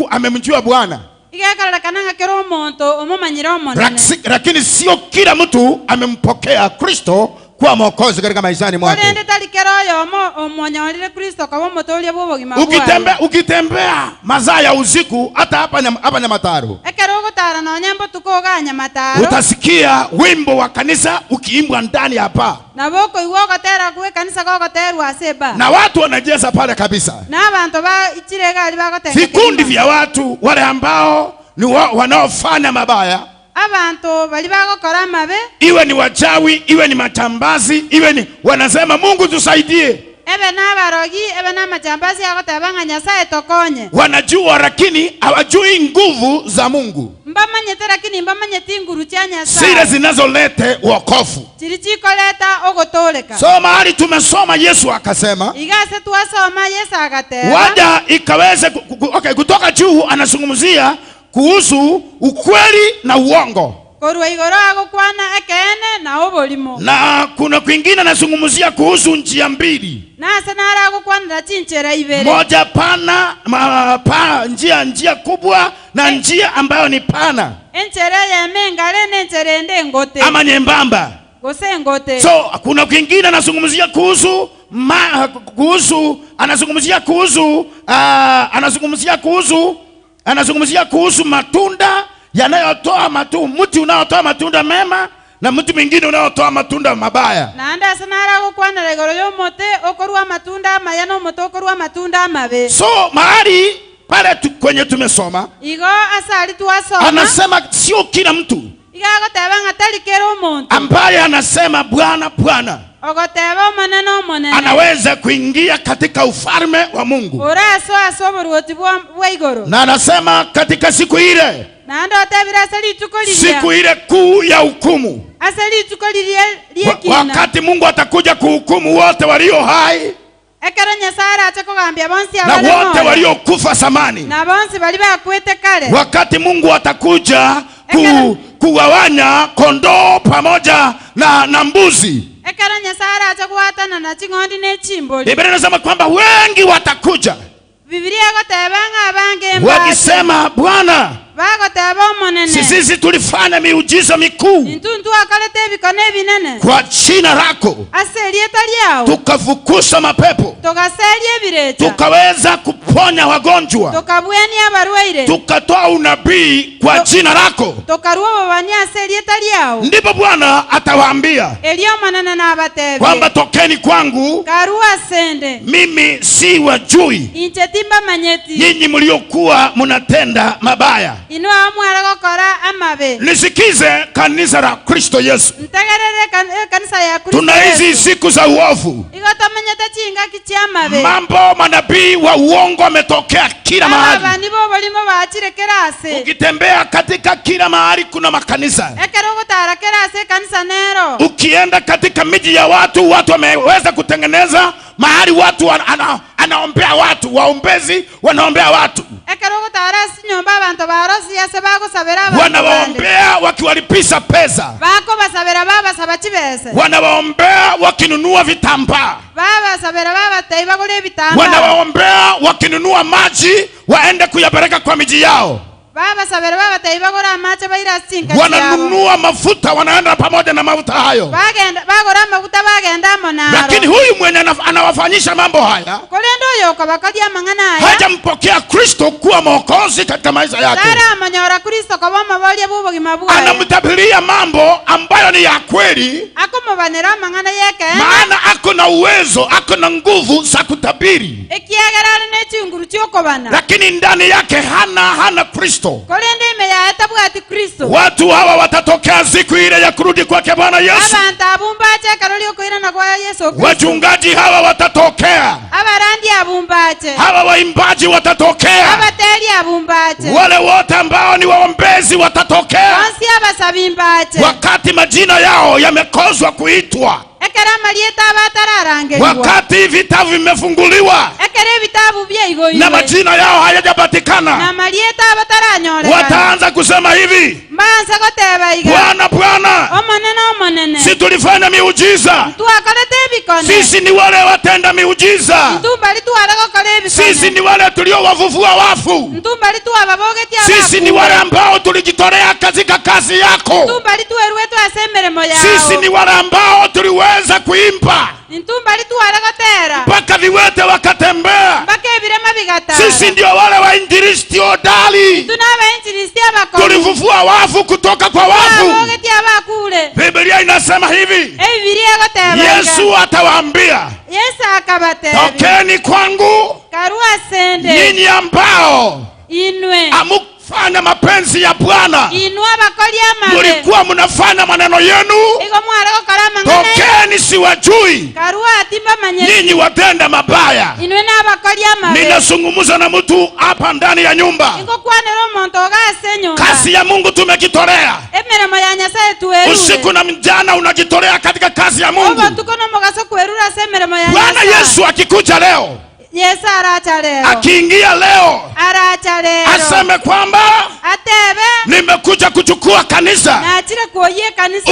amemjua Bwana. Igakarara kero omuntu omomanyira omonene. Lakini sio kila mtu amempokea Kristo kuwa mwokozi katika maishani mwake. Korende tari kero oyomo omonyorire Kristo kaba omotoria bw'obogima bwaye. Ukitembea masaa ya usiku hata hapa Nyamataro. Ekero ogotara nonya mbotuko ga Nyamataro. Utasikia wimbo wa kanisa ukiimbwa ndani hapa. Na boko iwo ogotera kwe kanisa gogoterwa ase ba. Na watu wanajeza pale kabisa. Na abantu ba ichire gari bagotenga. Vikundi vya watu wale ambao ni wanaofanya mabaya. Abantu bali bagokora mabe. Iwe ni wachawi, iwe ni matambazi, iwe ni wanasema Mungu tusaidie. Ebe na barogi, ebe na majambazi agoteba ng'a Nyasaye tokonye. Wanajua lakini hawajui nguvu za Mungu. Mbamanyete lakini mbamanyete nguru cha Nyasaye. Zile zinazolete wokovu. Chirichikoleta ogotoleka. So mahali tumesoma Yesu akasema. Igase tuwasoma Yesu akateba. Waja ikaweze kutoka juu anazungumzia kuhusu ukweli na uongo. Korwa igoro agokwana ekene na oborimo. Na kuna kwingine anazungumzia kuhusu njia mbili. Na ase nara agokwanira chinchera ibere. Moja pana, njia kubwa na njia ambayo ni pana. Enchera ya mengale na enchera ende ngote. Ama nyembamba. Gose ngote. So kuna kwingine anazungumzia kuhusu anazungumzia kuhusu matunda yanayotoa matunda, mti unaotoa matunda mema na mtu mwingine unaotoa matunda mabaya. Naanda sanara gukwanera igoro yomote okorwa matunda maya no mote okorwa matunda mabe. So mahali pale kwenye tumesoma, igo asali tuwasoma, anasema sio kila mtu ambaye anasema Bwana Bwana anaweza kuingia katika ufalme wa Mungu. Na anasema katika siku ile, siku ile kuu ya hukumu, wakati Mungu atakuja kuhukumu wote walio hai na wote waliokufa zamani, wakati Mungu atakuja kugawanya kondoo pamoja na mbuzi, Biblia inasema kwamba wengi watakuja wakisema, Bwana, sisi tulifanya miujiza mikuu kwa jina lako, tukafukuza mapepo, tukaweza kuponya wagonjwa, tukatoa unabii kwa jina lako. Ndipo Bwana atawaambia kwamba tokeni kwangu, mimi si wajui nyinyi mliokuwa mnatenda mabaya. Nisikize kanisa la Kristo Yesu. Tuna hizi siku za uovu. Mambo manabii wa uongo wametokea kila mahali. Ukitembea katika kila mahali kuna makanisa. Ukienda katika miji ya watu, watu wameweza kutengeneza mahali watu anaombea watu, waombezi wanaombea watu, wanawaombea wakiwalipisha pesa, wanawaombea wakinunua vitambaa, wanawaombea wakinunua maji waende kuyapeleka kwa miji yao, wananunua mafuta wanaenda pamoja na mafuta hayo. Lakini huyu mwenye anawafanyisha mambo haya hajampokea Kristo kuwa Mwokozi katika maisha yake. Anamtabiria mambo ambayo ni ya kweli, maana ako na uwezo, ako na nguvu za kutabiri, lakini ndani yake hana Kristo. Watu hawa watatokea siku ile ya kurudi kwake Bwana Yesu. Wachungaji hawa watatokea, hawa waimbaji watatokea, wale wote ambao ni waombezi watatokea, wakati majina yao yamekozwa kuitwa, wakati vitabu vimefunguliwa na majina yao hayajapatikana, wataanza kusema hivi, Bwana Bwana, si tulifanya miujiza? Sisi ni wale watenda miujiza, sisi ni wale tuliowafufua wafu, sisi ni wale ambao tulijitolea katika kazi yako, sisi ni wale ambao tuliweza kuimba mpaka viwete wakatembea, sisi ndio wale wainjilisti hodari, tulifufua wafu kutoka kwa wafu. Biblia inasema hivi, Yesu atawaambia, tokeni kwangu nyinyi ambao hamkufanya mapenzi ya Bwana, mulikuwa mnafanya maneno yenu, tokeni siwajui nyinyi watenda mabaya. Ninazungumza na mtu hapa ndani ya nyumba. Kazi ya Mungu tumekitolea usiku na mchana, unajitolea katika kazi ya Mungu. Bwana Yesu akikuja leo, akiingia leo, aseme kwamba nimekuja kuchukua kanisa,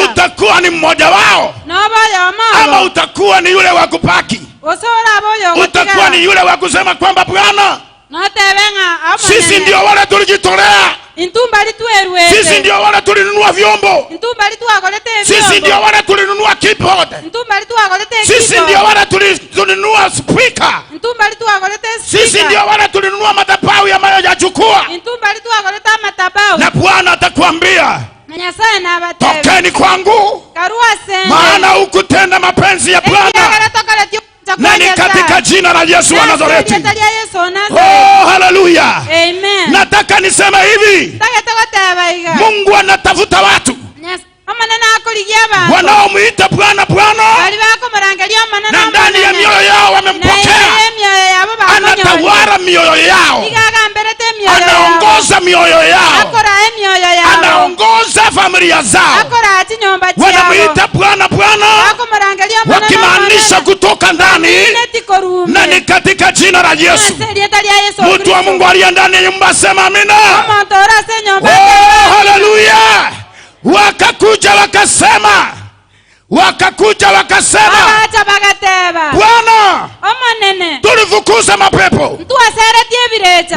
utakuwa ni mmoja wao ama utakuwa ni yule wa kupaki? Utakuwa ni yule wa kusema kwamba Bwana, sisi ndio wale tulijitolea, sisi ndio wale tulinunua vyombo, sisi ndio wale tulinunua keyboard, sisi ndio wale tulinunua speaker, sisi ndio wale tulinunua madhabahu ambayo yachukua. Na Bwana atakwambia, Tokeni kwangu, maana hukutenda mapenzi ya Bwana. Na ni katika jina la Yesu wa Nazareti. Oh, haleluya. Nataka niseme hivi, Mungu anatafuta watu wanaomuita Bwana Bwana, na ndani ya mioyo yao wamempokea. Anatawala mioyo yao, anaongoza mioyo yao, anaongoza familia zao. Wanamuita Bwana Bwana, wakimaanisha kutoka ndani, na ni katika jina la Yesu. Mtu wa Mungu aliye ndani ya nyumba sema amina. Oh, haleluya. Wakakuja wakasema, wakakuja wakasema, Bwana, tulifukuza mapepo.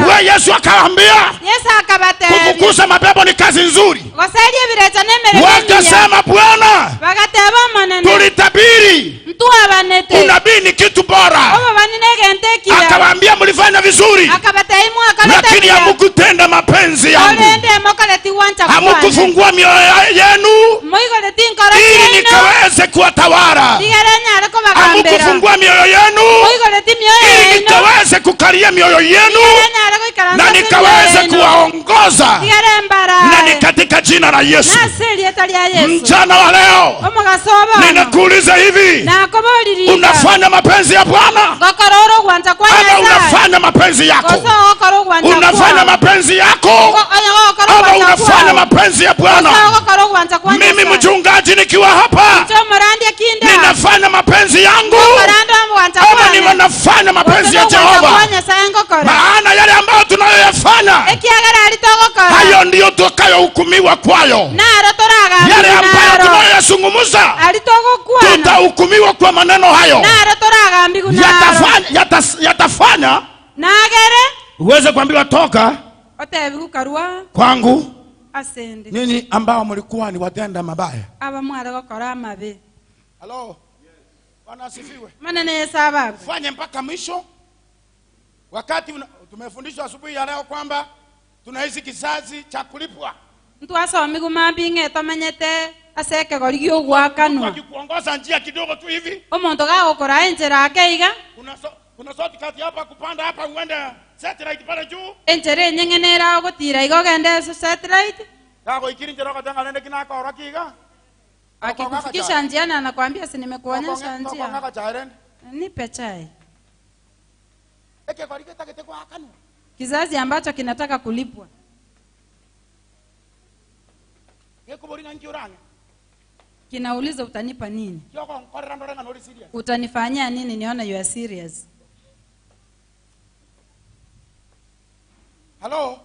We Yesu akawaambia, kufukuza mapepo ni kazi nzuri. Wakasema, Bwana, tulitabiri. Unabii ni kitu bora. Akawaambia, mlifanya vizuri, lakini hamukutenda mapenzi yangu, hamukufungua mioyo yenu ili nikaweze kuwatawala, hamukufungua mioyo yenu ili nikaweze kukalia mioyo yenu na nikaweze kuwaongoza. Na ni katika jina la Yesu. Mchana wa leo ninakuuliza hivi, unafanya mapenzi ya Bwana ama unafanya mapenzi yako? Unafanya mapenzi yako ama unafanya mapenzi ya Bwana? Mimi mchungaji nikiwa hapa, ninafanya mapenzi yangu ama ninafanya mapenzi ya Jehova? Maana yale ambayo tunayoyafanya, hayo ndiyo tutakayohukumiwa kwayo. Yale ambayo tunayoyazungumza, tutahukumiwa kwa maneno hayo. Yatafanya uweze kuambiwa toka kwangu, ninyi ambao mlikuwa ni watenda mabaya. Hello. Bwana asifiwe. Fanye mpaka mwisho. Wakati tumefundishwa asubuhi ya leo kwamba tunaishi kizazi cha kulipwa. Akikuongoza njia kidogo tu hivi, kuna shortcut hapa, kupanda hapa uende satellite pale juu. Akikufikisha njiani anakuambia si nimekuonyesha njia, nipe chai. Kizazi ambacho kinataka kulipwa. Kinauliza utanipa nini? Utanifanyia nini nione you are serious? Hello.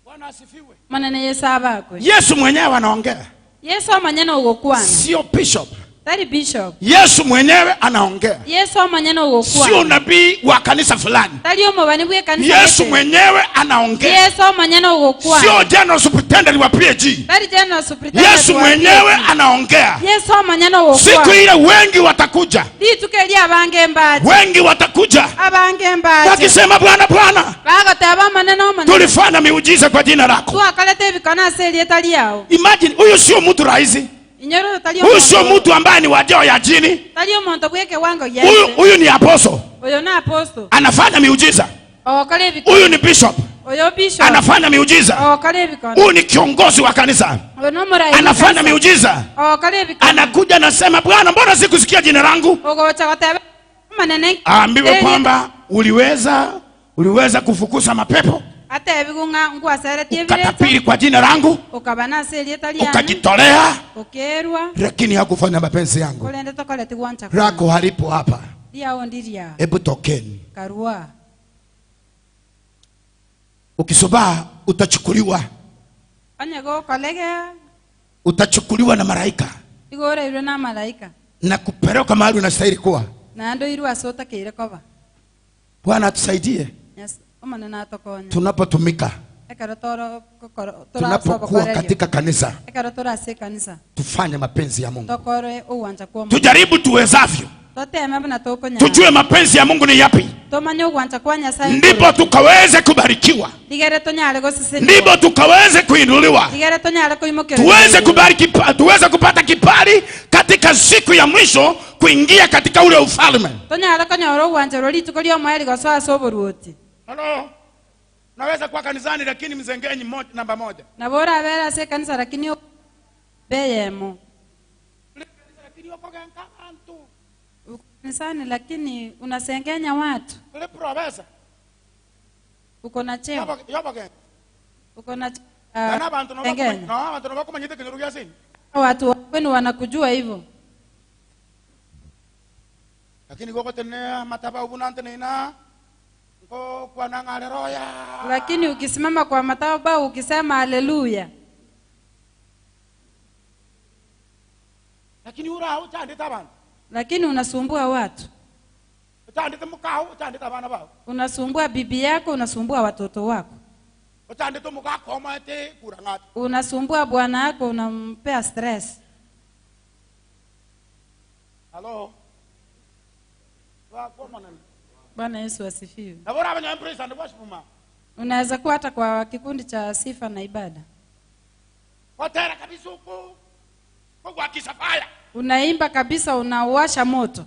Bwana asifiwe. Manene Yesu abakwe. Yesu mwenyewe anaongea. Yesu mwenyewe ugokwana. Sio bishop. Tari bishop. Yesu mwenyewe anaongea. Yesu mwenyewe ugokwana. Sio nabii wa kanisa fulani. Tari omobani bwe kanisa. Yesu mwenyewe anaongea. Yesu mwenyewe ugokwana. Sio general superintendent wa PAG. Tari general superintendent. Yesu mwenyewe anaongea. Yesu mwenyewe ugokwana. Siku ile wengi watakuja. Litukelia abange mbaje. Wengi watakuja. Abange mbaje. Wakisema Bwana Bwana, bagataba maneno maneno, tulifanya miujiza kwa jina lako. Twakaleta ebikona selieta lyao. Imagine, huyu sio mtu rahisi. Huyu sio mtu ambaye ni wajao ya jini. Huyu ni apostle. Anafanya miujiza. Huyu ni bishop. Anafanya miujiza. Huyu ni kiongozi wa kanisa. Anafanya miujiza. Anakuja anasema, Bwana, mbona sikusikia jina langu? Aambiwe kwamba uliweza kufukuza mapepo, ukatapiri kwa jina langu, ukajitolea, lakini hakufanya mapenzi yangu. Lako halipo hapa. Hebu tokeni. Ukisubaa utachukuliwa. Utachukuliwa na malaika na kupelekwa mahali unastahili kuwa. Bwana atusaidie. Tunapotumika, tunapokuwa katika kanisa, tufanye mapenzi ya Mungu. Tujaribu tuwezavyo. Tujue mapenzi ya Mungu ni yapi, ndipo tukaweze kubarikiwa, ndipo tukaweze kuinuliwa, tuweze kubariki, tuweze kupata kibali katika siku ya mwisho kuingia katika ule ufalme. Hello. Naweza kuwa kanisani lakini mzengenyi namba moja. Na bora bera se kanisa lakini beyemo. Kanisani lakini unasengenya watu. Uko na cheo. Uko na watu wenu wanakujua hivyo. Lakini lakini ukisimama kwa madhabahu ukisema haleluya. Lakini lakini unasumbua watu. Unasumbua bibi yako, unasumbua watoto wako. Unasumbua bwana yako, unampea stress. Hello. Bwana Yesu asifiwe. Unaweza kuwa hata kwa kikundi cha sifa na ibada. Unaimba kabisa, unawasha moto.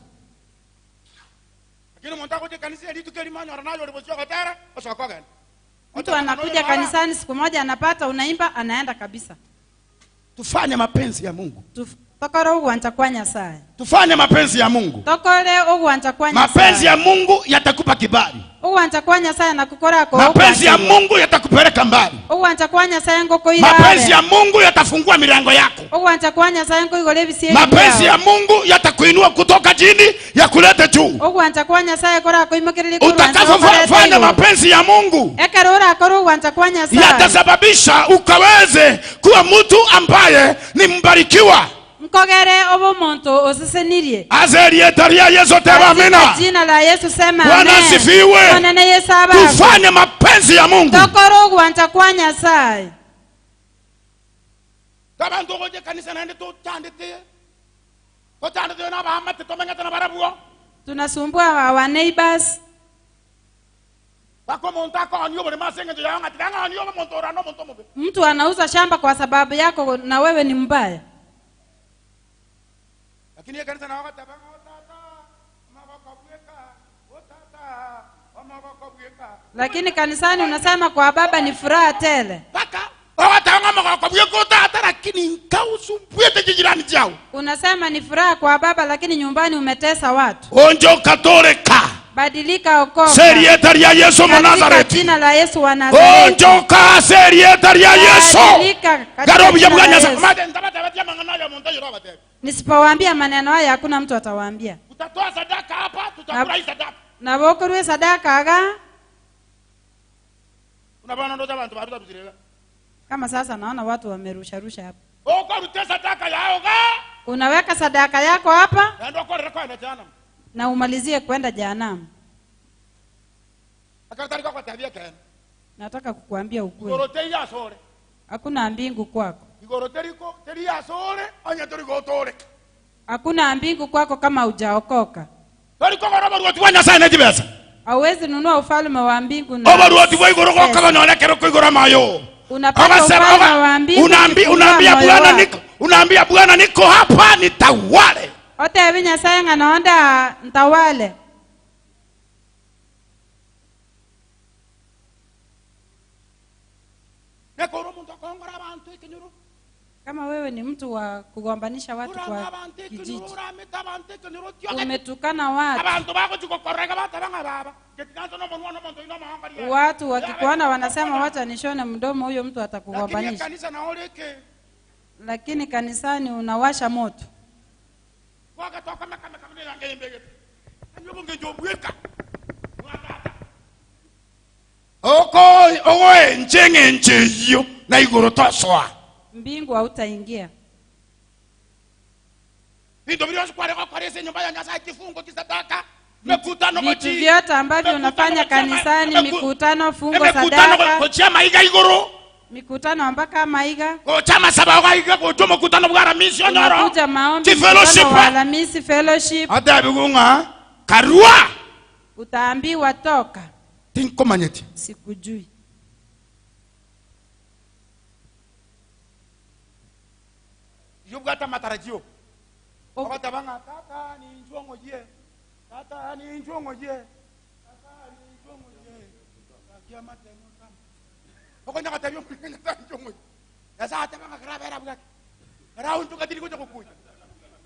Mtu anakuja kanisani siku moja anapata unaimba, anaenda kabisa. Tufanye mapenzi ya Mungu. Tokore ugwanja kwa Nyasaye. Tufanye mapenzi ya Mungu. Tokore ugwanja kwa Nyasaye. Mapenzi ya Mungu yatakupa kibali. Ugwanja kwa Nyasaye na kukora ko. Mapenzi ya Mungu yatakupeleka mbali. Ugwanja kwa Nyasaye ngoko ira. Mapenzi ya Mungu yatafungua milango yako. Ugwanja kwa Nyasaye ngo igore bisiye. Mapenzi ya Mungu yatakuinua kutoka chini ya kuleta juu. Ugwanja kwa Nyasaye kora ko imokerere ko. Utakapofanya mapenzi ya Mungu, ekarora koro ugwanja kwa Nyasaye, yatasababisha ukaweze kuwa mtu ambaye ni mbarikiwa. Nkogere obo muntu osesenirie. Azeri etaria Yesu teba amina. Jina la Yesu sema amen. Bwana asifiwe. Bwana Yesu aba. Tufanye mapenzi ya Mungu. Tokoro ugwanja kwa Nyasaye. Tabantu goje kanisa naende to tandete. Ko tandete na ba amate to mengata na barabuo. Tunasumbua our neighbors. Mtu anauza shamba kwa sababu yako na wewe ni mbaya. Lakini kanisani unasema kwa baba ni furaha tele. Unasema ni furaha kwa baba lakini nyumbani umetesa watu. Onjo katolika. Badilika, okoka. Serieta ya Yesu wa Nazareti. Jina la Yesu wa Nazareti. Onjoka serieta ya Yesu. Nisipowaambia maneno haya hakuna mtu atawaambia. Utatoa sadaka hapa, tutakula hii sadaka. Na bokorwe sadaka aga. Unabana ndo abantu baruta bizirega. Kama sasa naona watu wamerusha rusha hapa. Okorute sadaka yao ga. Unaweka sadaka yako hapa? Na ndo korera jehanamu. Na umalizie kwenda jehanamu. Nataka kukuambia ukweli. Hakuna mbingu kwako. Hakuna mbingu kwako kama hujaokoka. Hauwezi nunua ufalme wa mbingu na unapata ufalme wa mbingu. Unaambia Bwana niko hapa nitawale. Ote Nyasaye ng'anaonda ntawale. Kama wewe ni mtu wa kugombanisha watu kwa kijiji, umetukana watu, watu wakikuona wanasema wacha nishone mdomo, huyo mtu atakugombanisha. Lakini kanisani unawasha moto. Mbingu hautaingia. Vitu vyote ambavyo unafanya kanisani, mikutano, fungo, sadaka, Mikutano mpaka maiga. Gocha masaba gaiga gocho mukutano bwa Alhamisi onyoro. Unakuja maombi fellowship wa Alhamisi fellowship. Atabigung'a karua. Utaambiwa toka. Tinkomanyeti. Sikujui. Yubgata matarajio. Obatabanga tata ni njongo je. Tata ni njongo je. Tata ni njongo je. Takia matemo sana. Okonya katabyo mkenya tata njongo. Yasa atabanga grabera bwaki. Round tukatili kuja kukuja.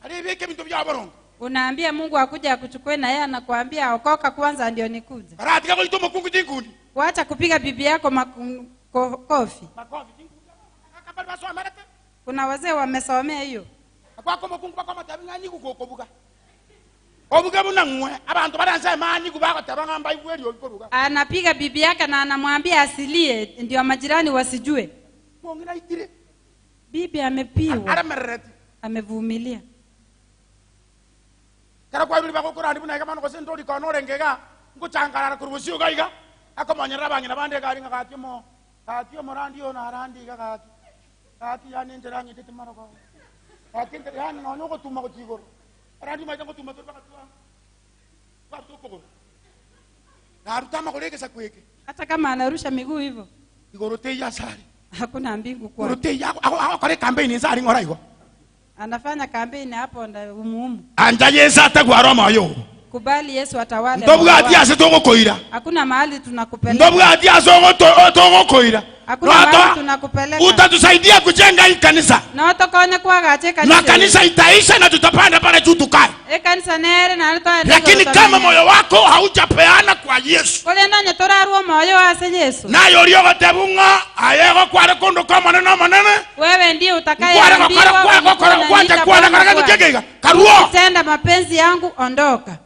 Alibeke bintu bya barongo. Unaambia Mungu akuja akuchukue na yeye anakuambia okoka kwanza ndio nikuje. Ratika kwa mukungu tinkundi. Kuacha kupiga bibi yako kofi. Makofi tinkundi. Akabali baso amarete. Kuna wazee wamesomea hiyo. Akwako mukungu bako matabinga nyiku kokobuka. Obuga bunangwe abantu baransa mani kubako tabanga mba iweri okoruka. Anapiga bibi yake na anamwambia asilie ndio majirani wasijue. Mwongera itire. Bibi amepigwa. Amevumilia. Kara kwa bili bako kurandi buna kama nko sento likonore ngega nguchangarara kurubusio gaiga akomonyera bangina bande gari ngakatimo katio morandi ona arandi gakati kati yani njera ngitete maroko kati njera yani no nyoko tuma ko tigoro arandi maita ko tuma torba katua kwa toko na rutama koleke sakweke hata kama anarusha miguu hivyo igoro te ya sari hakuna mbingu kwa igoro te ya akore campaign sari ngora igo anafanya kampeni hapo nda umuumu. Anja Yesu atagwara moyo. Kubali Yesu atawale. Ndobwati ase togokoira. Hakuna mahali tunakupeleka. Ndobwati ase togokoira. Hakuna mahali tunakupeleka. Utatusaidia kujenga hii kanisa. Na utakonya kwa gache kanisa. Na kanisa itaisha na tutapanda pale juu tukae. E kanisa nere na alitoa. Lakini kama moyo wako haujapeana kwa Yesu. Kole ndanye toraruo moyo ase Yesu. Nayo riogote ayego kware kundu kwa maneno manene. Wewe ndiye utakayeambiwa karua. Tenda mapenzi yangu ondoka.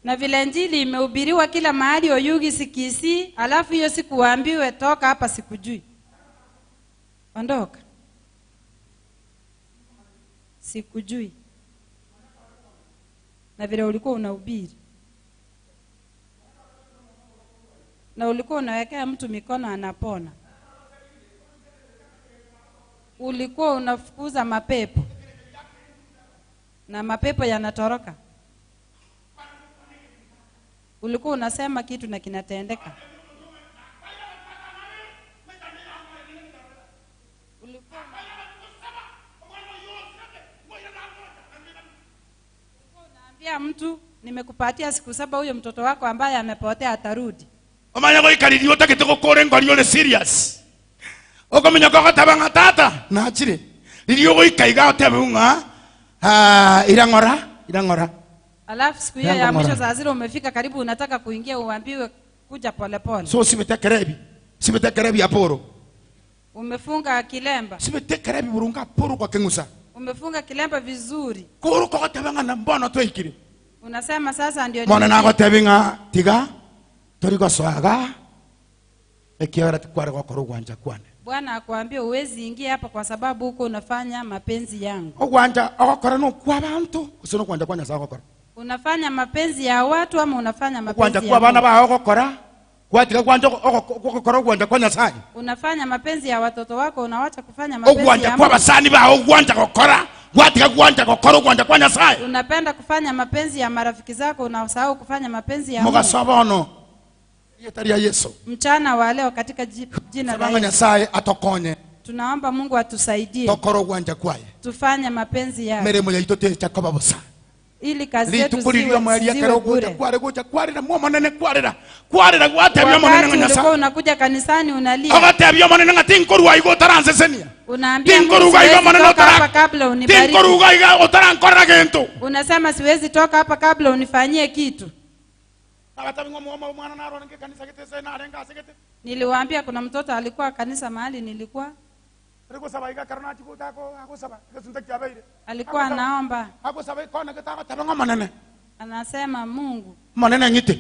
Na vile injili imehubiriwa kila mahali Oyugi Sikisi, alafu hiyo siku waambiwe toka hapa sikujui. Ondoka. Sikujui. Na vile ulikuwa unahubiri. Na ulikuwa unawekea mtu mikono anapona. Ulikuwa unafukuza mapepo. Na mapepo yanatoroka. Ulikuwa unasema kitu na kinatendeka. Ulikuwa unaambia mtu nimekupatia siku 7 huyo mtoto wako ambaye amepotea atarudi. Omanya goikariri otagete gokore ngori ole serious. Okomenya kogotabanga tata nachire. Ririo goikaiga otebunga irangora irangora. Alafu siku hiyo ya mwisho saa zile umefika karibu unataka kuingia uambiwe kuja pole pole. So simetekerebi aporo. Umefunga kilemba. Simetekerebi burunga aporo kwa kengusa. Umefunga kilemba vizuri. Koro kogotabanga na mbona toikire. Unasema sasa ndio. Mbona nagotabinga tiga torigosoaga ekiara tikware gokoro gwanja kwane. Bwana akwambia uwezi ingia hapa kwa sababu huko unafanya mapenzi yangu. Ogwanja ogokora no kwa bantu kusono kwanja kwanya sa ogokora. Unafanya mapenzi ya watu ama unafanya mapenzi ya kwa bana ba ogokora kwatika kwanja ogokora gwanja kwanya sai. Unafanya mapenzi ya watoto wako unawacha kufanya mapenzi ya ogwanja kwa basani ba ogwanja gokora kwatika gwanja gokora gwanja kwanya sai. Unapenda kufanya mapenzi ya marafiki zako unasahau kufanya mapenzi ya Mungu. Mugasobono yetaria Yesu. Mchana wa leo katika jina la Yesu. Nyasaye atokonye. Tunaomba Mungu atusaidie. Tokoro gwanja kwaye. Tufanye mapenzi yake. Meremo ya itote chakoba bosa. Ili kazi yetu ziwe bure. Ulikuwa unakuja kanisani unalia. Unaambia Mungu siwezi toka hapa kabla unibariki. Unasema siwezi toka hapa kabla unifanyie kitu. Niliwaambia kuna mtoto alikuwa kanisa mahali nilikuwa Alikuwa anaomba. Anasema Mungu. Manene ngite.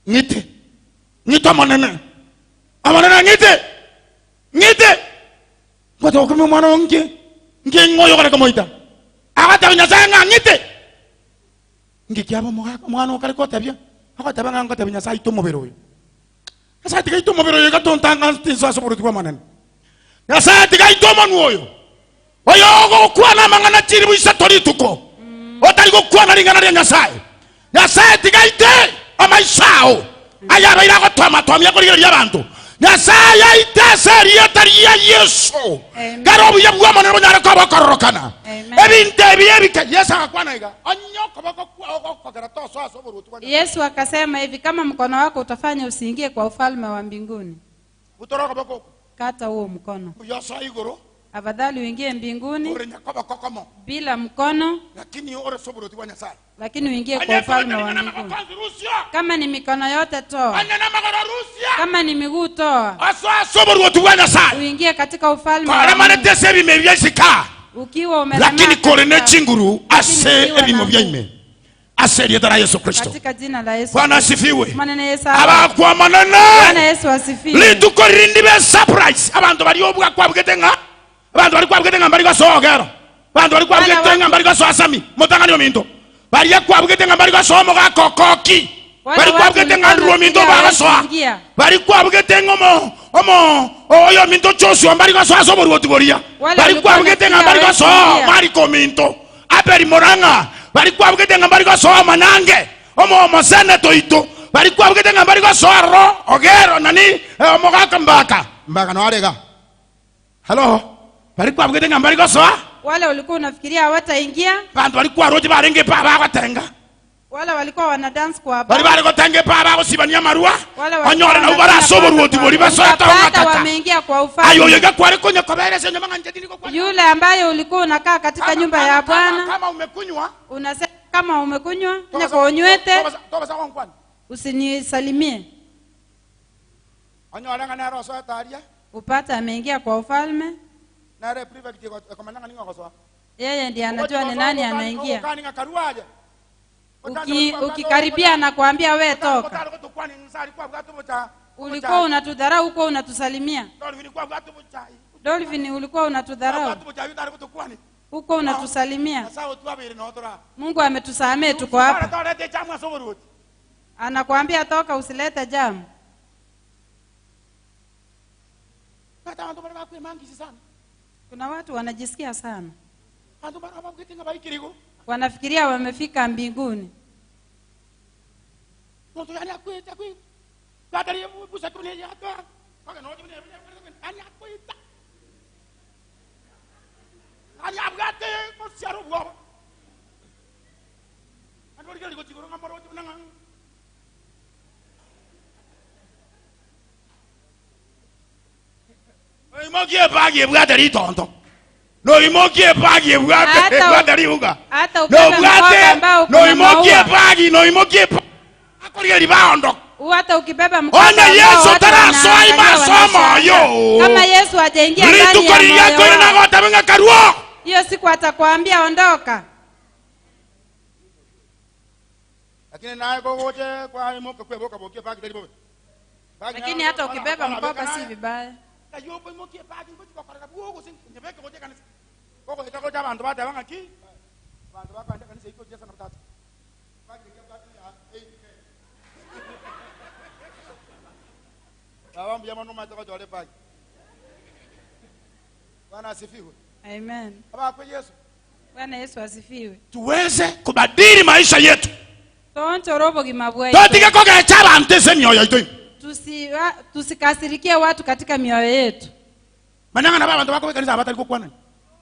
Ngite. Ngite manene. Amanene ngite. Ngite. Ngoto kumi mwana ngi. Ngi ngoyo kale komoita. Akata Nyasaye nga ngite. Ngi kiabo mwana okale kotabia. Akataba nga ngotabia Nyasaye itomobero oyo. Nyasaye tiga itomobero oyo gatontanga tinso asoboroti kwa manene. Nyasaye tiga itomonu oyo. Oyo ogokwana mangana chiri buisa torituko. Otari gokwana ringana ria Nyasaye. Nyasaye tiga ite amaisao. Aya baira gotwama twamia kurigeria abantu. Nyasaye aite seria taria Yesu. Garo buya bwa manene bonyare ko bakororokana. Ebinte ebi Yesu akakwana iga. Anyoko bakokogera toso asoboroti kwa. Yesu akasema hivi, kama mkono wako utafanya usiingie kwa ufalme wa mbinguni. Utoroka bako. Kata huo mkono. Yesu igoro. Afadhali uingie mbinguni bila mkono, lakini ore soboroti wa Nyasaye. Lakini uingie kwa ufalme wa mbinguni. Kama ni mikono yote toa. Kama ni miguu toa. Uingie katika ufalme wa mbinguni. Ukiwa umelemaa. Lakini korene chinguru ase ebimo byaime. Ase rietara Yesu Kristo. Katika jina la Yesu. Bwana asifiwe. Manene Yesu. Abakwa manene. Bwana Yesu asifiwe. Lituko rindi be surprise. Abantu bari obwa kwabugete nga. Abantu bari kwabugete nga bari gasogero. Abantu bari kwabugete nga bari gasasami. Mutangani ominto. Bari kwabugete nga bari gasomo gakokoki. Bari kwabugete nga ndro minto bagasoa. Bari kwabugete ngomo omo oyo minto chosu bari gasoa soboru otiboria. Bari kwabugete nga bari gasoa mariko minto. Aberi moranga. Bari kwabugete nga bari gasoa manange. Omo omo seneto ito. Bari kwabugete nga bari gasoa ro ogero nani omo gakambaka. Mbaka no arega. Hello. Bari kwabugete nga bari gasoa. Wale walikuwa unafikiria hawataingia. Bantu walikuwa roji barenge pa bagotenga. Wale walikuwa wana dance kwa baba. Bari bari gotenge pa bagosibania marua. Onyore na ubara soboru otibori basoa ta wameingia kwa ufalme. Ayo yega kware konya kobere senyo manganje ndiko kwa. Yule ambaye ulikuwa unakaa katika nyumba ya Bwana. Kama umekunywa, unasema kama umekunywa, nyako onywete. Usinisalimie. Onyore ngana roso taria. Upata ameingia kwa ufalme. Nare private komandanga ningo kosoa. Yeye ndiye anajua ni nani anaingia. Ukikaribia na kuambia we toka. Ulikuwa unatudharau huko unatusalimia. Dolphin ulikuwa unatudharau. Huko unatusalimia. Mungu ametusamee tuko hapa. Anakuambia toka usilete jamu. Kuna watu wanajisikia sana. Wanafikiria wamefika mbinguni. No imokie pagi bwate riuga. No bwate no imokie pagi no imokie akoria ribaondo. Hata ukibeba mkoba. Ona Yesu tarasoa masomo yo. Kama Yesu hajaingia ndani ya moyo yako inagota karuo. Hiyo siku atakwambia ondoka. Lakini naye gogote kwa imoke kweboka bokie pagi taribo. Lakini hata ukibeba mkoba si vibaya. Amen. Bwana Yesu asifiwe. Tuweze kubadili maisha yetu. Tusikasirikie watu katika mioyo yetu.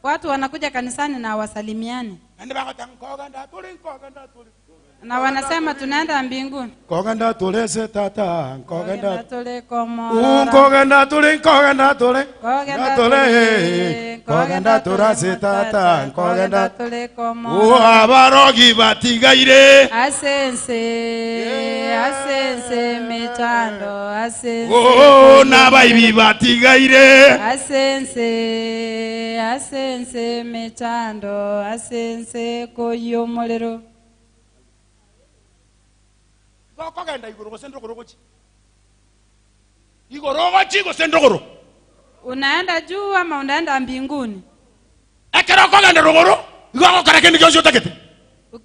Watu wanakuja kanisani na wasalimiani. Na wanasema tunaenda mbinguni. Kogenda tule tata, kogenda tule komora. Kogenda tule, kogenda tule. Kogenda tule. Nkogenda turasitata nkogenda tulikomo abarogi batigaire asense asense mitando asense n'abaibi batigaire asense asense mitando asense koyo muliro gokogenda iguru gose ndogoro gochi igoro gochi gose ndogoro. Unaenda juu ama unaenda mbinguni? Ekero kogenda rogoro igoko kindu kyonse utakete.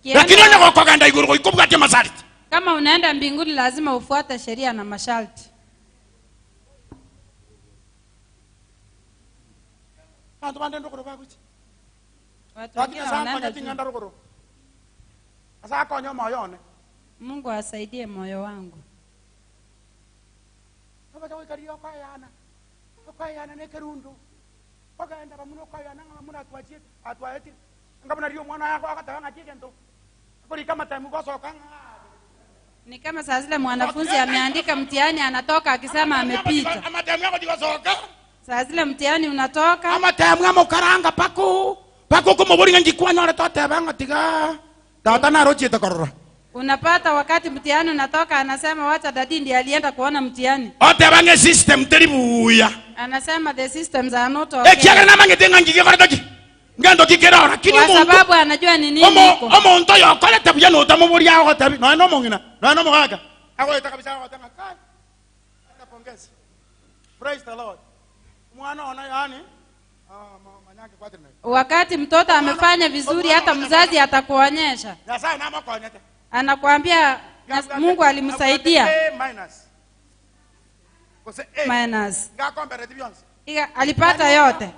Lakini onye kogenda iguru ikubwate masharti. Kama unaenda mbinguni lazima ufuate sheria na masharti. Bantu bande ndogoro baguchi. Watu wengine wanaenda juu. Rogoro. Asa konyo moyo one. Mungu asaidie moyo wangu. Baba wikario kwayana. Kwayana nekerundu. Kwagenda bamuno kwayana ngamuna atwachie atwaeti. Ngamuna rio mwana yako akatanga kigendo. Kuri kama time gosoka. Ni kama saa zile mwanafunzi ameandika mtihani anatoka akisema amepita. Ama time yako digosoka. Saa zile mtihani unatoka. Ama time ngamo karanga paku. Paku kumobori ngikwa nyore toteba ngatiga. Tata narochie takorora. Unapata wakati mtihani unatoka anasema wacha dadi ndiye alienda kuona mtihani. Otebange system teribuya. Anasema the systems are not okay. Ekiaga na mangete ngangige koretoki. Ngendo kikera lakini kwa sababu anajua ni nini iko. Omuntu yokorete buya notamuburia agotebi. No no mongina. No no mugaka. Agoeta kabisa agotanga kai. Pongezi. Praise the Lord. Mwana ona yani manyake kwa tena. Wakati mtoto amefanya vizuri hata mzazi atakuonyesha. Nyasaye namokonyete. Anakuambia Mungu alimsaidia. Minus. Minus. Alipata yote.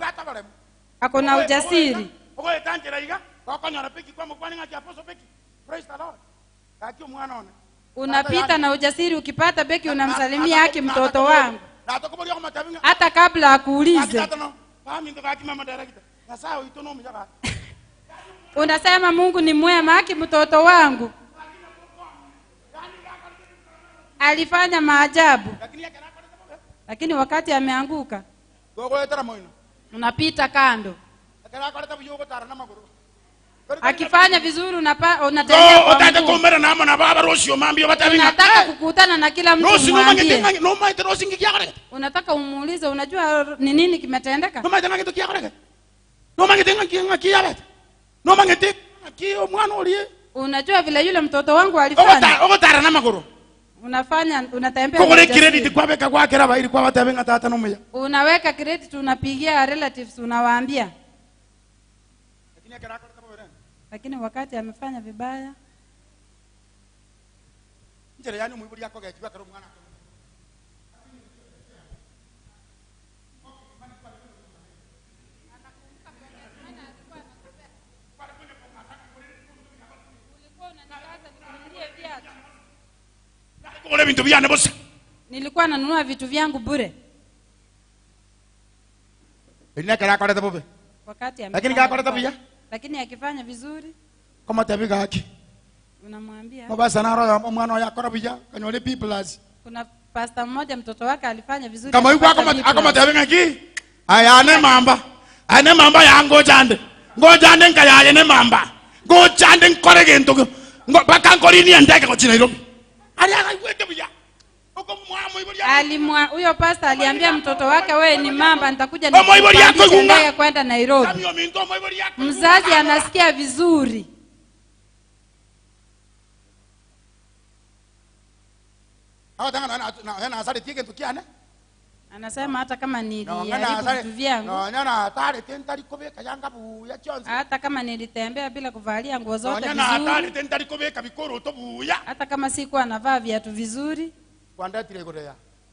Ako na ujasiri. Unapita na ujasiri, ukipata beki unamsalimia haki mtoto wangu. Hata kabla akuulize. Unasema Mungu ni mwema, haki mtoto wangu. Alifanya maajabu. Lakini wakati ameanguka unapita kando. Akifanya vizuri unatembea kwa mguu. Unataka kukutana na kila mtu mwambie. Unataka umuulize unajua ni nini kimetendeka? Unajua vile yule mtoto wangu alifanya. Unafanya unatembea. Unaweka credit, unapigia relatives unawaambia. Lakini wakati amefanya vibaya. Nilikuwa nanunua vitu vyangu bure. Wakati amefanya. Lakini akifanya vizuri unamwambia. Kuna pastor mmoja mtoto wake alifanya vizuri. Kama yuko ane mamba. Ane mamba ya ngojande. Ngojande nkaya ne mamba. Ngojande nkore gento. Baka nkorini ndege ko Nairobi. Alimwa huyo pastor aliambia mtoto wake wewe ni mamba, nitakuja nikupandishe ndege kwenda Nairobi. Mzazi anasikia vizuri. Anasema hata kama niliharibu vitu vyangu, hata kama nilitembea bila kuvalia nguo zote vizuri, hata kama sikuwa navaa viatu vizuri,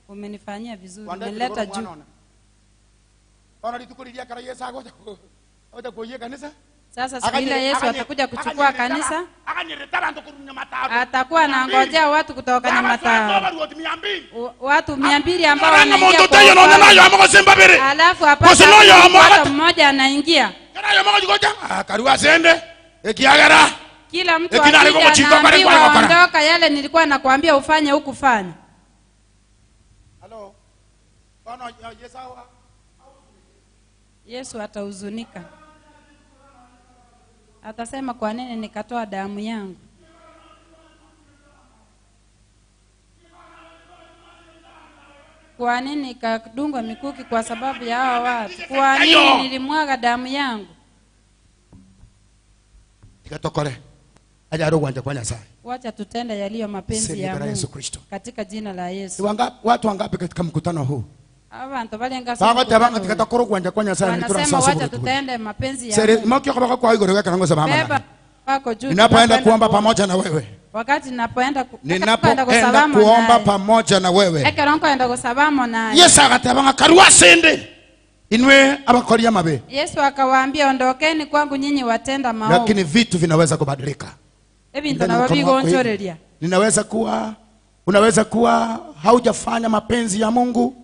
umenifanyia vizuri, umenileta juu. Sasa siku ile Yesu atakuja kuchukua kanisa, atakuwa anangojea watu kutoka Nyamataro, watu 200 ambao wanaingia kwa alafu hapa mmoja anaingia. Kila mtu akija anaambiwa ondoka, yale nilikuwa nakwambia ufanye hukufanya. Yesu atahuzunika. Atasema, kwa nini nikatoa damu yangu? Kwa nini nikadungwa mikuki kwa sababu ya hawa watu? Kwa nini nilimwaga damu yangu? Tikatokore. Aja roho kwa Nyasaye. Wacha tutende yaliyo mapenzi ya Mungu katika jina la Yesu. Watu wangapi katika mkutano huu? Abantu balenga sana. Wacha tutende mapenzi ya Mungu. Beba juu. Ninapoenda kuomba pamoja na wewe. Wakati ninapoenda kuomba pamoja na wewe. Yesu akatabanga karua sende. Inwe abakoria mabe. Yesu akawaambia, ondokeni kwangu nyinyi watenda maovu. Lakini vitu vinaweza kubadilika. Ninaweza kuwa, unaweza kuwa haujafanya mapenzi ya Mungu.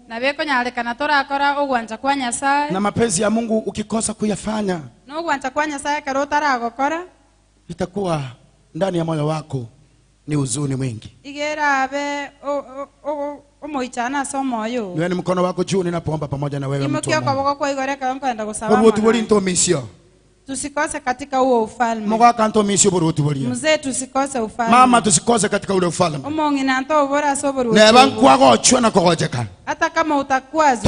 Na mapenzi ya Mungu ukikosa kuyafanya, itakuwa ndani ya moyo wako ni huzuni mwingi. Niweni mkono wako juu ninapoomba pamoja na wewe mtu wa Mungu. Tusikose katika huo ufalme. Mzee, tusikose ufalme. Mama, tusikose katika ule ufalme. Hata kama utakwazwa,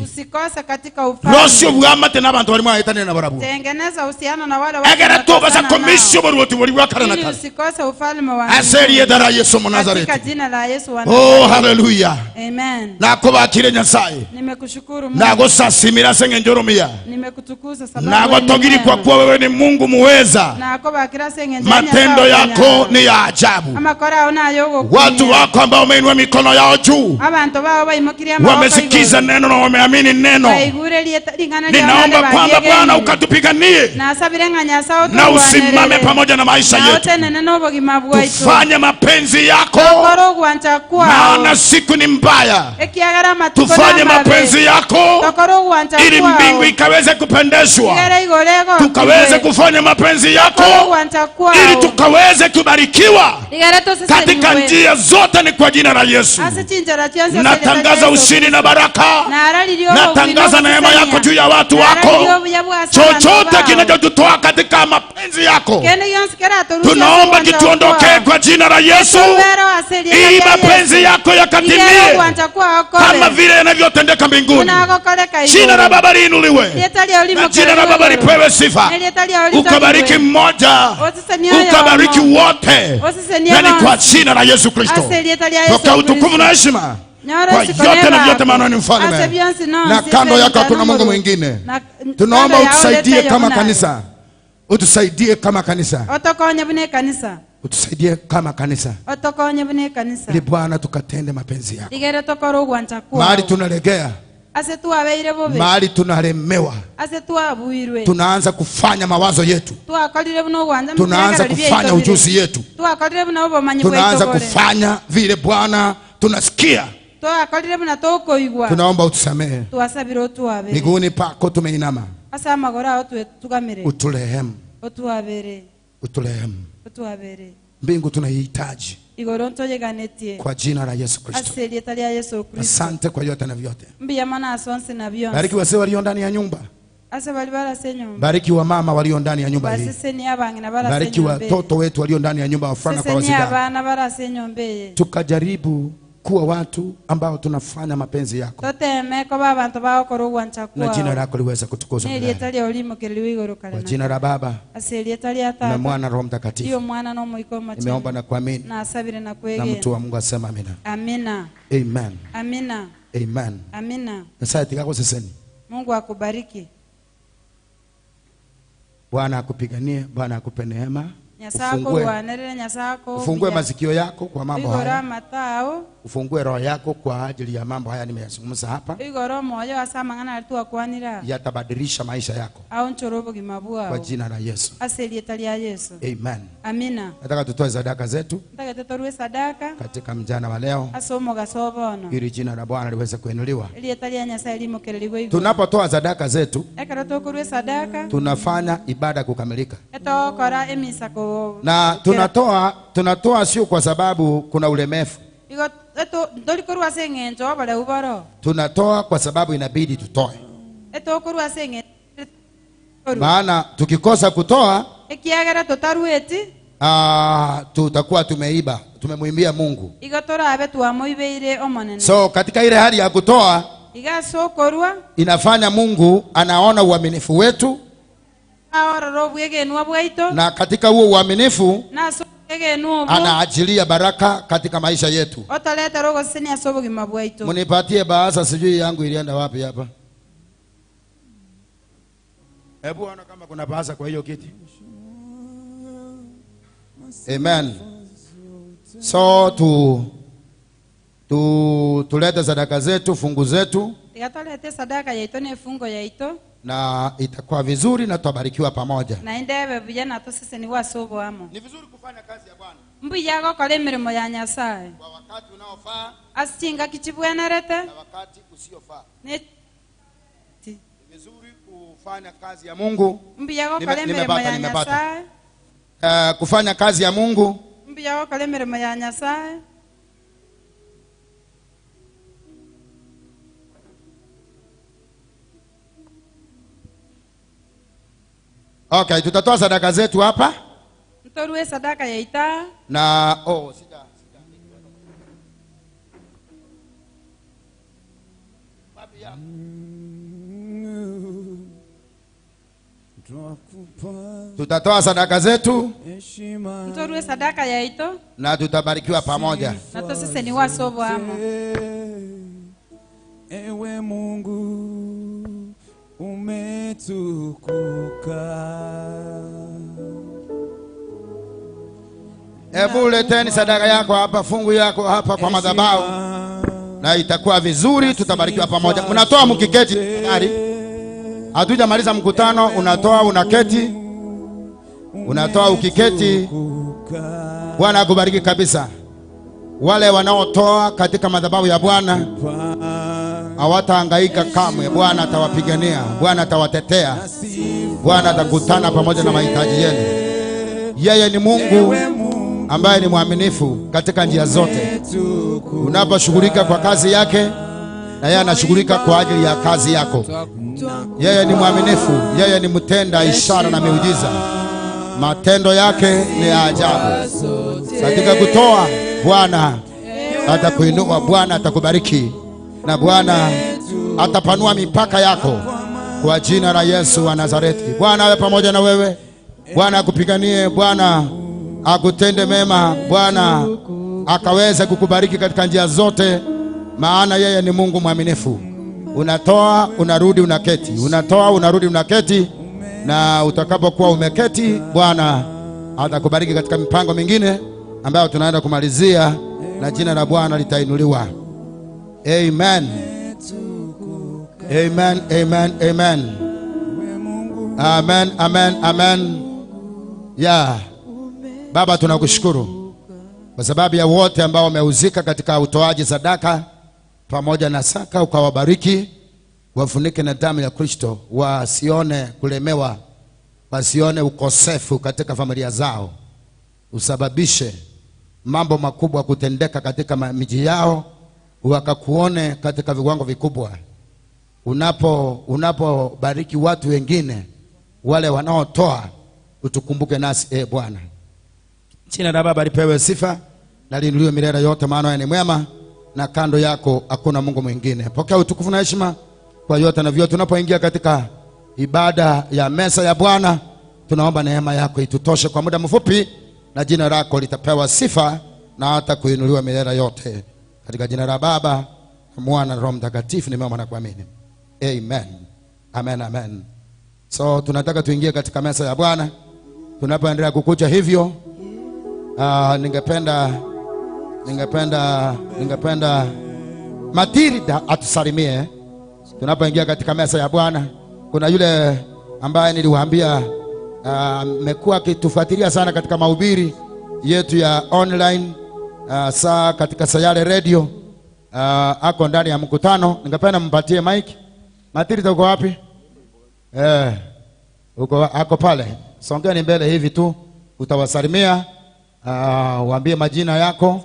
usikose katika ufalme. Tengeneza uhusiano na wale watu. Ili usikose ufalme wa Mungu. Katika jina la Yesu wa Nazareti. Oh, hallelujah. Amen. Nimekushukuru Mungu. Nimekutukuza sababu kwa kuwa wewe ni Mungu muweza. Matendo yako ni ya ajabu. Watu wako ambao wameinua mikono yao juu wamesikiza neno na wameamini neno. Ninaomba kwamba Bwana ukatupiganie na usimame pamoja na maisha yetu. Tufanye mapenzi yako, maana siku ni mbaya. Tufanye mapenzi yako ili mbingu ikaweze kupendezwa. Tukaweze kufanya mapenzi yako ili tukaweze kubarikiwa katika njia zote, ni kwa jina la Yesu. Natangaza ushindi na baraka. Natangaza neema yako juu ya watu wako. Chochote kinachotutoa katika mapenzi yako tunaomba kituondokee kwa jina la Yesu, ili mapenzi yako yakatimie kama vile yanavyotendeka mbinguni. Jina la Baba liinuliwe na jina la Baba lipewe sifa. Ukabariki mmoja, ukabariki wote, na ni kwa jina la Yesu Kristo. Toka utukufu na heshima kwa yote na vyote, maana ni mfalme, na kando yako hakuna Mungu mwingine. Tunaomba utusaidie kama kanisa. Utusaidie kama kanisa. Utusaidie kama kanisa. Ili Bwana tukatende mapenzi yako. Mahali tunalegea, mahali tunalemewa, tunaanza kufanya mawazo yetu, tunaanza kufanya ujuzi yetu, tunaanza kufanya vile Bwana tunasikia. Tunaomba utusamehe. Miguuni pako tumeinama. Uturehemu. Uturehemu. Mbingu tunaihitaji kwa jina la Yesu Kristo. Asante kwa yote na vyote. Bariki wazee walio ndani ya nyumba. Bariki wa mama walio ndani ya nyumba hii. Bariki watoto wetu walio ndani ya nyumba, wafana kwa wazee. Tukajaribu kuwa watu ambao tunafanya mapenzi yako, na jina lako liweze kutukuzwa. Kwa jina la Baba na Mwana Roho Mtakatifu nimeomba na kuamini, na mtu wa Mungu asema amina. Amina. Amen. Amina. Amen. Amina. Mungu akubariki. Bwana akupiganie, Bwana akupe neema. Ufungue masikio yako kwa mambo haya. Ufungue roho yako kwa ajili ya mambo haya nimeyazungumza hapa. Yatabadilisha maisha yako kwa jina la Yesu. Amen. Amina. Nataka tutoe sadaka zetu katika mjana wa leo, ili jina la Bwana liweze kuinuliwa. Tunapotoa sadaka zetu, tunafanya ibada kukamilika. Na tunatoa sio kwa sababu kuna ulemefu. Tunatoa kwa sababu inabidi tutoe. Etokorwa senge. Maana tukikosa kutoa ekiagera totarueti tutakuwa tumeiba, tumemwimbia Mungu. Igotora abe twamoibeire omonene. So katika ile hali ya kutoa igasokorwa inafanya Mungu anaona uaminifu wetu. Na katika huo uaminifu anaachilia baraka katika maisha yetu. Munipatie bahasa, sijui yangu ilienda wapi hapa. Hebu ona kama kuna bahasa kwa hiyo kiti. Amen. So tulete sadaka zetu, fungu zetu. Tulete sadaka yetu na fungu yetu. Na itakuwa vizuri na tutabarikiwa pamoja. Na indebe vijana to sisi ni wasobo amo. Ni vizuri kufanya kazi ya Bwana. Mbuya gokora emirimo ya Nyasaye. Kwa wakati unaofaa. Asinga kichibwenerete. Na wakati usiofaa. Ni vizuri kufanya kazi ya Mungu. Mbuya gokora emirimo ya Nyasaye. Kufanya kazi ya Mungu. Mbuya gokora emirimo ya Nyasaye. Okay, tutatoa sadaka zetu hapa. Mtorue sadaka yaita. Na sija. Tutatoa sadaka zetu. Mtorue sadaka yaito. Na tutabarikiwa pamoja. Na tosese ni wasobo amo. Ewe Mungu umetukuka. Hebu leteni sadaka yako hapa, fungu yako hapa kwa madhabahu, na itakuwa vizuri, tutabarikiwa pamoja. Unatoa mkiketi tayari. Hatujamaliza mkutano, unatoa unaketi. Unatoa ukiketi. Bwana akubariki kabisa. Wale wanaotoa katika madhabahu ya Bwana hawatahangaika kamwe. Bwana atawapigania, Bwana atawatetea, Bwana atakutana pamoja na mahitaji yenu. Yeye ni Mungu ambaye ni mwaminifu katika njia zote. Unaposhughulika kwa kazi yake, na yeye anashughulika kwa ajili ya kazi yako. Yeye ni mwaminifu, yeye ni mtenda ishara na miujiza. Matendo yake ni ya ajabu. Katika kutoa, Bwana atakuinua, Bwana atakubariki, na Bwana atapanua mipaka yako kwa jina la Yesu wa Nazareti. Bwana awe pamoja na wewe. Bwana akupiganie, Bwana akutende mema, Bwana akaweze kukubariki katika njia zote, maana yeye ni Mungu mwaminifu. Unatoa, unarudi, unaketi. Unatoa, unarudi, unaketi. Na utakapokuwa umeketi, Bwana atakubariki katika mipango mingine ambayo tunaenda kumalizia, na jina la Bwana litainuliwa. Amen. Amen, amen, amen. Amen, amen, amen. Yeah. Baba, tunakushukuru kwa sababu ya wote ambao wameuzika katika utoaji sadaka pamoja na saka, ukawabariki, wafunike na damu ya Kristo, wasione kulemewa, wasione ukosefu katika familia zao. Usababishe mambo makubwa kutendeka katika miji yao, wakakuone katika viwango vikubwa. Unapobariki watu wengine, wale wanaotoa, utukumbuke nasi, Bwana. Jina la Baba lipewe sifa na liinuliwe milele yote, maana wewe ni mwema na kando yako hakuna Mungu mwingine. Pokea utukufu na heshima kwa yote na vyote. Tunapoingia katika ibada ya meza ya Bwana, tunaomba neema yako itutoshe kwa muda mfupi, na jina lako litapewa sifa na hata kuinuliwa milele yote. Katika jina la Baba, Mwana na Roho Mtakatifu nimeomba na kuamini. Amen. Amen, amen. So tunataka tuingie katika meza ya Bwana. Tunapoendelea kukuja hivyo, ningependa Matilda atusalimie tunapoingia katika meza ya Bwana. Kuna yule ambaye niliwaambia amekuwa akitufuatilia sana katika mahubiri yetu ya online, saa katika Sayale Radio, ako ndani ya mkutano. Ningependa mpatie mic. Matilda, uko wapi? Uko ako pale. Songeni mbele hivi tu, utawasalimia, waambie majina yako.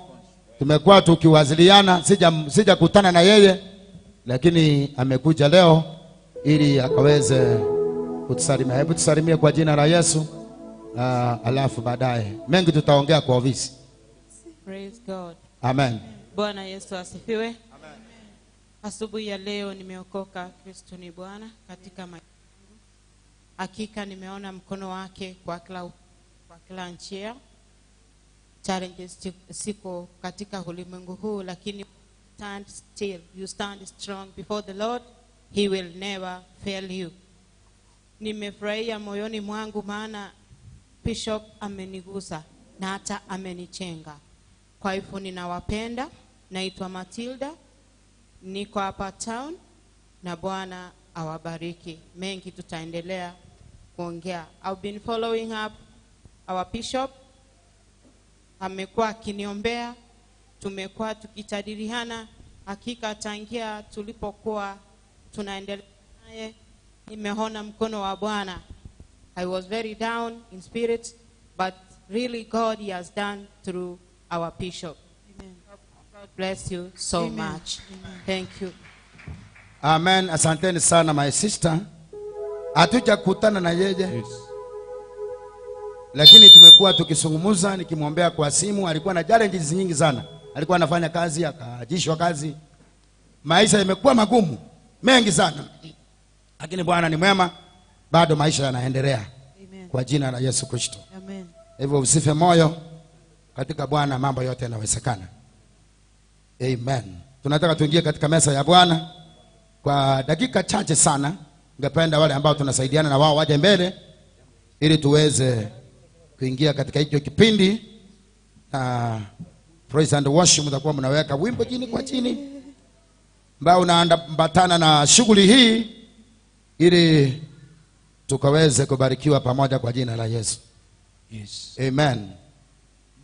Tumekuwa tukiwasiliana, sijakutana na yeye, lakini amekuja leo ili akaweze kutusalimia. Hebu tusalimie kwa jina la Yesu, alafu baadaye mengi tutaongea kwa ofisi. Praise God. Amen. Bwana Yesu asifiwe. Amen. Asubuhi ya leo nimeokoka. Kristo ni Bwana katika maisha yangu. Hakika nimeona mkono wake kwa kila njia. Challenges siko katika ulimwengu huu, lakini stand still, you stand strong before the Lord, he will never fail you. Nimefurahia moyoni mwangu maana Bishop amenigusa na hata amenichenga. Kwa hivyo ninawapenda. Naitwa Matilda, niko hapa town, na Bwana awabariki. Mengi tutaendelea kuongea. I've been following up our bishop. Amekuwa akiniombea, tumekuwa tukijadiliana. Hakika tangia tulipokuwa tunaendelea naye, nimeona mkono wa Bwana. I was very down in spirit, but really God he has done through our bishop. Amen. God bless you so Amen. Much. Amen. Thank you. Amen. Asanteni sana my sister. Hatujakutana na yeye. Yes. Lakini tumekuwa tukizungumza, nikimwombea kwa simu. Alikuwa na challenges nyingi sana. Alikuwa anafanya kazi, akaajishwa kazi. Maisha yamekuwa magumu mengi sana. Lakini Bwana ni mwema, bado maisha yanaendelea. Amen. Kwa jina la Yesu Kristo. Amen. Hivyo usife moyo, katika Bwana mambo yote yanawezekana. Amen. Tunataka tuingie katika meza ya Bwana kwa dakika chache sana. Ningependa wale ambao tunasaidiana na wao waje mbele ili tuweze kuingia katika hicho kipindi. Na praise and worship mtakuwa mnaweka wimbo chini kwa chini ambao unaambatana na shughuli hii ili tukaweze kubarikiwa pamoja kwa jina la Yesu. Yes. Amen.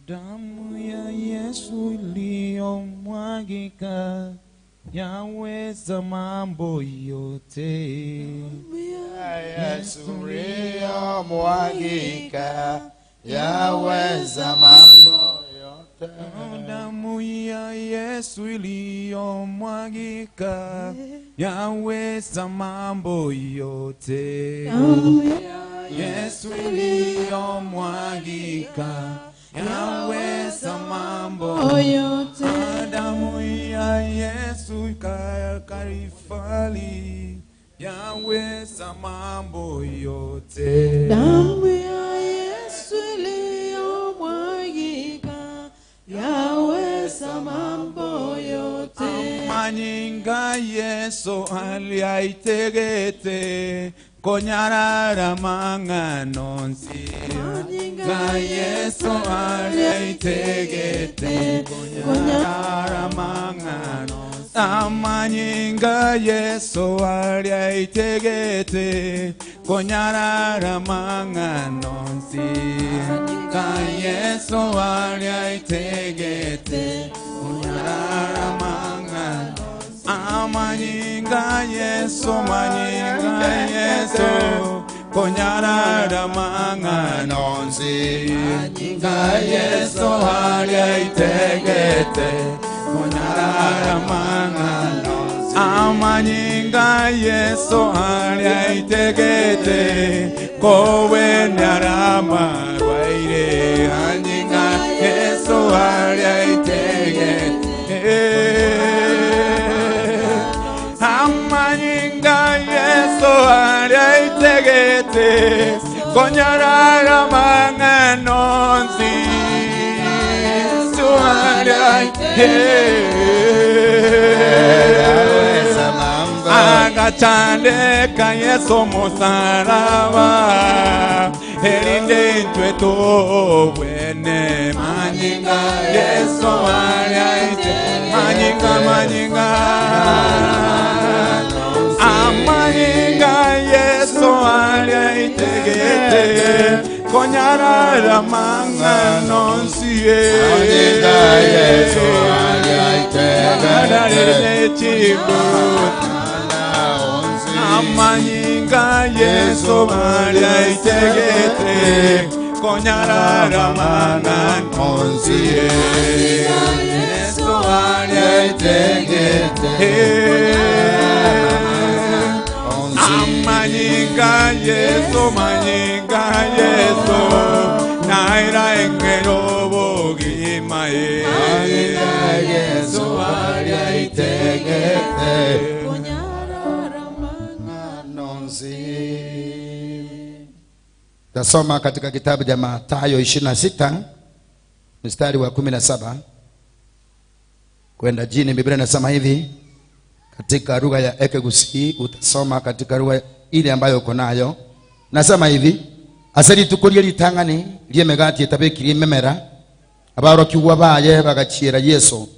Damu ya Yesu iliyomwagika yaweza mambo yote. Damu ya Yesu iliyomwagika yaweza mambo yote. Damu ya Yesu iliyomwagika yaweza mambo yote. Damu ya Yesu iliyomwagika yaweza mambo yote. Damu ya Yesu kalifali yaweza mambo yote. Damu ya Yesu iliyomwagika yaweza mambo yote. Amanyinga Yesu aliaitegete konyarara manganonsi. Manyinga Yesu aliaitegete konyarara manganonsi. Amanyinga Yesu aliaitegete konyarara manganonsi. Manyinga Yesu aliaitegete konyarara manganonsi. Amanyinga Yesu, manyinga Yesu, konyarara manganonsi. Manyinga Yesu aliaitegete konyarara manganonsi. Amanyinga Yesu aliaitegete kowenyara marwaire. Manyinga Yesu aliaitegete. Amanyinga Yesu aliaitegete konyarara manganonsi. Yesu aliaitegete agachandeka Yesu musalaba erinde ntwe tobwene. Manyinga Yesu aliaitegete manyinga manyinga amanyinga Yesu aliaitegete konyarara manganonsi. Manyinga Yesu aliaitegete amanyinga Yesu aliaitegete konyarara manganonsi. Yesu aliaitegete Amanyinga Yesu, manyinga Yesu, naira engero bogima e. Manyinga Yesu aria itegete nonzi. Tasoma katika kitabu cha Mathayo 26 mstari wa 17 kwenda chini. Biblia inasema hivi katika lugha ya Ekegusii, utasoma katika lugha ile ambayo uko nayo. Nasema hivi: aseri tukurie ritang'ani riemegati etabekirie memera, abarokigwa baye bagachiera Yesu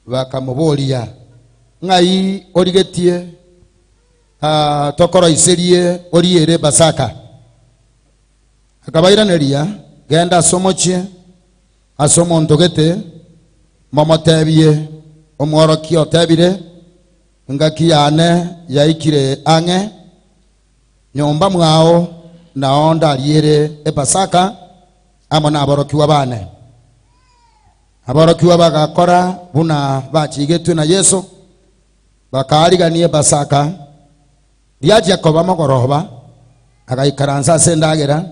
bakamuboria, ng'ai origetie tokoroiserie oriere Pasaka? Akabairaneria, genda asomochie ase omonto gete momotebie omworokia otebire ngaki yane yaikire ang'e nyomba mwao nao ndariere epasaka amo naaborokiwa bane. Aborokiwa bagakora buna bachigetwe na Yesu, bakarigania epasaka. Riachia koba mogoroba agaikaransa ase endagera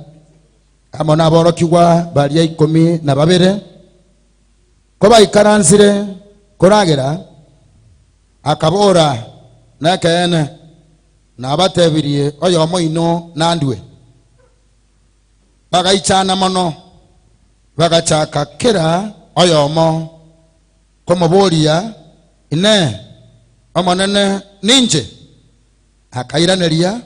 amo naaborokiwa baria 12. Kobaikaransire koragera, akabora nekeene nabatebirie oyomo ino nandue. Bagaichana mono, bagachaka kera oyomo komoboria, ine omonene ninje? Akairaneria,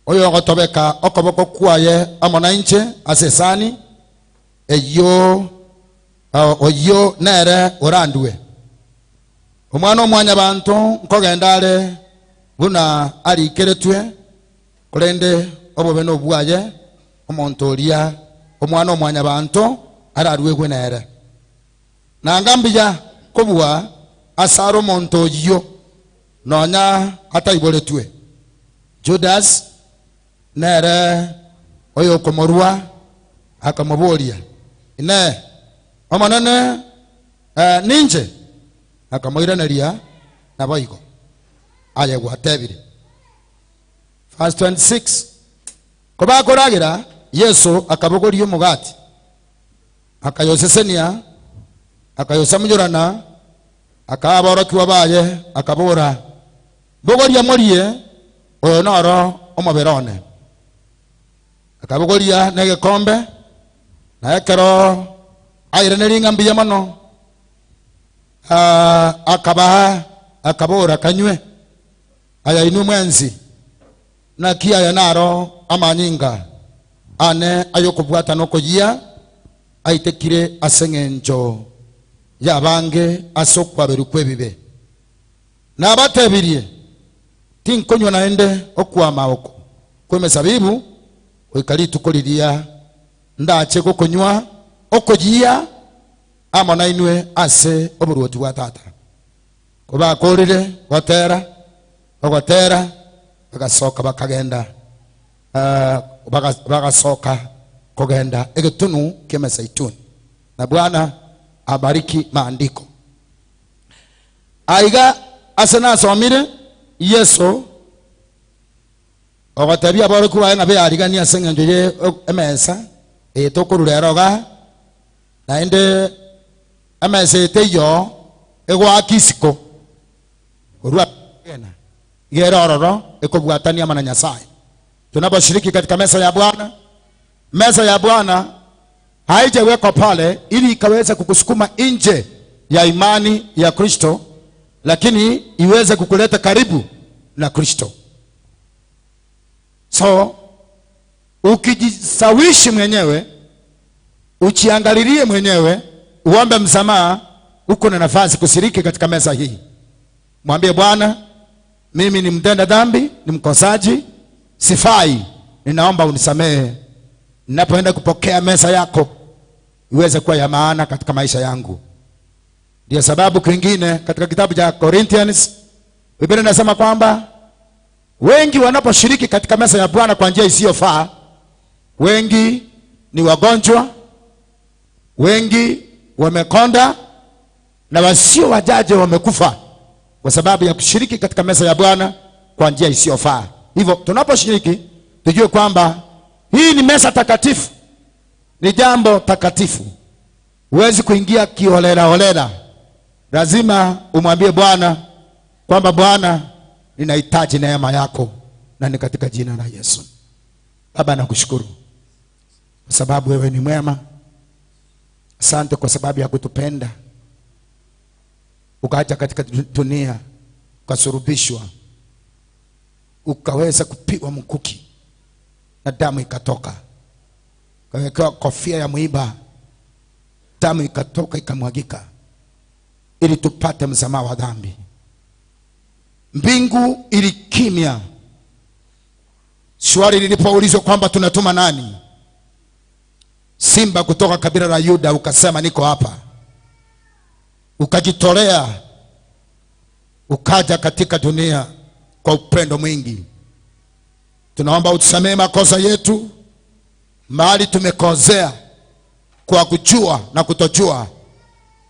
oyo ogotobeka okoboko kwaye amo na inche ase esani eyo oyo nere orandue. Omwana omwanya bantu nkogenda are buna arikeretwe, korende obobe nobwaye omonto oria omwana omwanya bantu ararwegwe nere. Nanga mbuya kobua asare omonto oyio nonya ataiboretwe. Judas nere oyo okomorua akamoboria, ine omonene ninje? Akamoiraneria, naboigo aye gwatebire. Verse 26, kobakoragira Yesu akabogoria omogati, akayosesenia, akayosamujorana, akaaborokiwa baye, akabora, bogoria morie oyo noro omobere one. Akabogoria negekombe, na ekero airaneri ng'a mbuya mono, akabaha, akabora, kanywe aya inwe mwenzi, naki aya naro amanyinga ane ayokobwata nokoyia aitekire ase eng'encho yabange ase okwaberwa kwebibe. Nabatebirie, tinkonywa naende okwama oko kw'emesabibu goika rituko riria ndache gokonywa okoyia amo nainwe ase oboruoti bwa Tata. Kobakorire gotera ogotera, bagasoka bakagenda, bagasoka kogenda egetunu ki'emesaituni. Na Bwana abariki maandiko. Aiga ase nasomire Yesu ogotabia aborokigwa baye ng'a bearigania ase eng'encho ye emesa etokorura eroga, naende emesa eteiyo egwaka isiko orwa gena igere ororo ekobwatania ama na Nyasaye. Tunaposhiriki katika meza ya Bwana, meza ya Bwana haijawekwa pale ili ikaweza kukusukuma nje ya imani ya Kristo, lakini iweze kukuleta karibu na Kristo. So ukijisawishi mwenyewe, uchiangalilie mwenyewe, uombe msamaha, uko na nafasi kushiriki katika meza hii. Mwambie Bwana, mimi ni mtenda dhambi, ni mkosaji, sifai, ninaomba unisamehe. Ninapoenda kupokea meza yako iweze kuwa ya maana katika maisha yangu. Ndio sababu kwingine katika kitabu cha Corinthians Biblia inasema kwamba wengi wanaposhiriki katika meza ya Bwana kwa njia isiyofaa, wengi ni wagonjwa, wengi wamekonda, na wasio wajaje wamekufa kwa sababu ya kushiriki katika meza ya Bwana kwa njia isiyofaa. Hivyo tunaposhiriki tujue kwamba hii ni meza takatifu, ni jambo takatifu. Huwezi kuingia kiholela holela. Lazima umwambie Bwana kwamba Bwana, ninahitaji neema yako, na ni katika jina la Yesu. Baba, nakushukuru kwa sababu wewe ni mwema. Asante kwa sababu ya kutupenda. Ukaja katika dunia, ukasurubishwa, ukaweza kupigwa mkuki na damu ikatoka, ukawekewa kofia ya mwiba, damu ikatoka ikamwagika, ili tupate msamaha wa dhambi. Mbingu ilikimya swali lilipoulizwa kwamba tunatuma nani? Simba kutoka kabila la Yuda ukasema niko hapa. Ukajitolea, ukaja katika dunia kwa upendo mwingi. Tunaomba utusamee makosa yetu, mahali tumekosea kwa kujua na kutojua,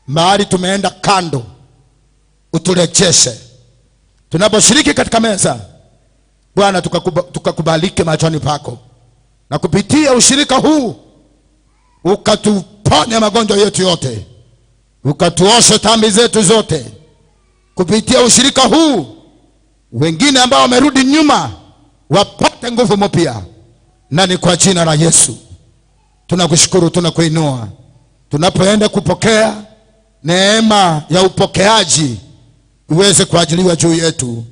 mahali tumeenda kando, uturejeshe. Tunaposhiriki katika meza, Bwana, tukakubalike machoni pako, na kupitia ushirika huu ukatuponya magonjwa yetu yote, ukatuoshe dhambi zetu zote. Kupitia ushirika huu wengine ambao wamerudi nyuma wapate nguvu mpya, na ni kwa jina la Yesu tunakushukuru, tunakuinua. Tunapoenda kupokea neema ya upokeaji uweze kuajiliwa juu yetu,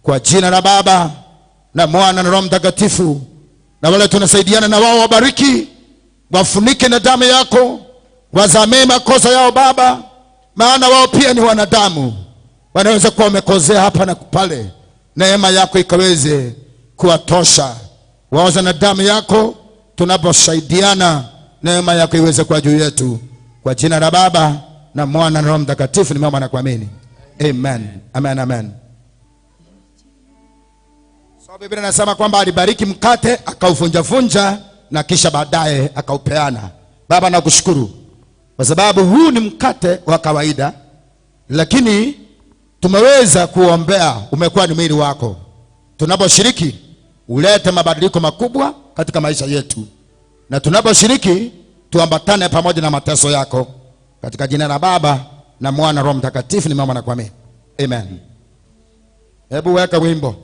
kwa jina la Baba na Mwana na Roho Mtakatifu. Na wale tunasaidiana na wao wabariki, wafunike na damu yako, wazamee makosa yao Baba, maana wao pia ni wanadamu, wanaweza kuwa wamekozea hapa na pale. Neema yako ikaweze kuwatosha, waoza na damu yako. Tunaposaidiana, neema yako iweze kuwa juu yetu, kwa jina la Baba na Mwana na Roho Mtakatifu nimeomba na kuamini. Amen. Amen, amen. So Biblia inasema kwamba alibariki mkate akauvunja-vunja na kisha baadaye akaupeana. Baba, nakushukuru kwa sababu huu ni mkate wa kawaida, lakini tumeweza kuombea, umekuwa ni mwili wako. Tunaposhiriki ulete mabadiliko makubwa katika maisha yetu, na tunaposhiriki tuambatane pamoja na mateso yako, katika jina la Baba na Mwana Roho Mtakatifu nimeomba na kuamini. Amen. Hebu weka wimbo.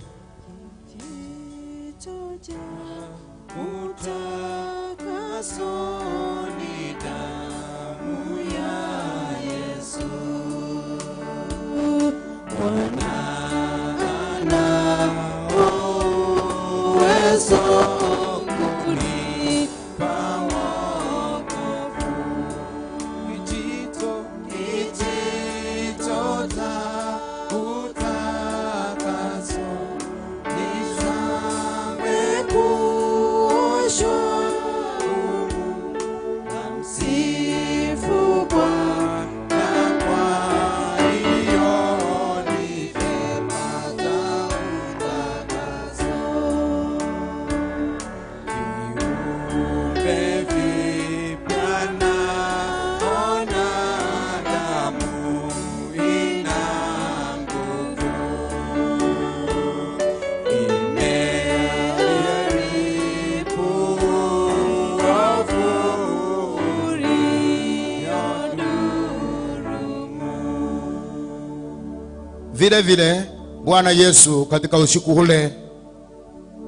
Vile vile Bwana Yesu katika usiku ule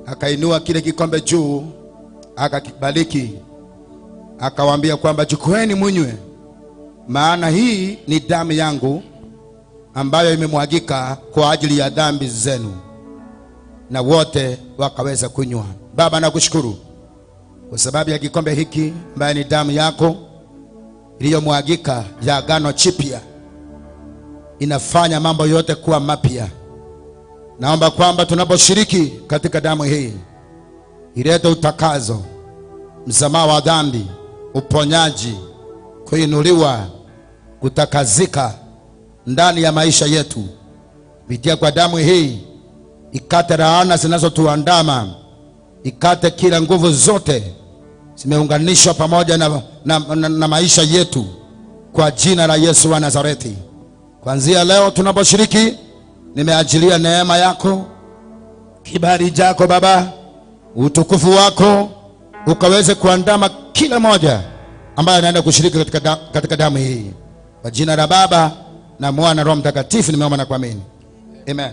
akainua kile kikombe juu, akakibariki, akawaambia kwamba chukueni munywe, maana hii ni damu yangu ambayo imemwagika kwa ajili ya dhambi zenu. Na wote wakaweza kunywa. Baba, nakushukuru kwa sababu ya kikombe hiki ambaye ni damu yako iliyomwagika ya agano jipya, inafanya mambo yote kuwa mapya. Naomba kwamba tunaposhiriki katika damu hii ilete utakazo, msamaha wa dhambi, uponyaji, kuinuliwa, kutakazika ndani ya maisha yetu. Kupitia kwa damu hii ikate laana zinazotuandama, ikate kila nguvu zote zimeunganishwa pamoja na maisha yetu, kwa jina la Yesu wa Nazareti. Kuanzia leo tunaposhiriki, nimeajilia neema yako, Kibali chako Baba, utukufu wako ukaweze kuandama kila moja ambaye anaenda kushiriki katika damu hii. Kwa jina la Baba na Mwana na Roho Mtakatifu nimeomba na kuamini. Amen.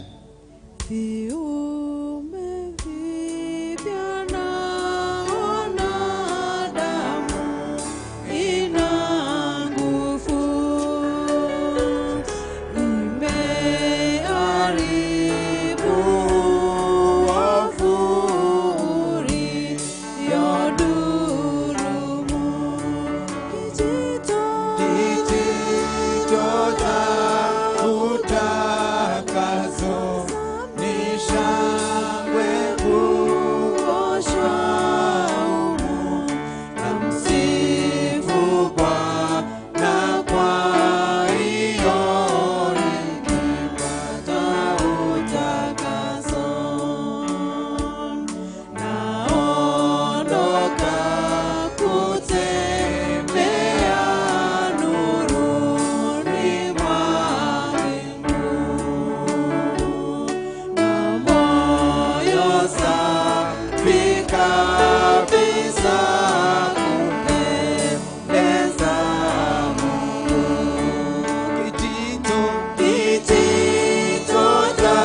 Kijito cha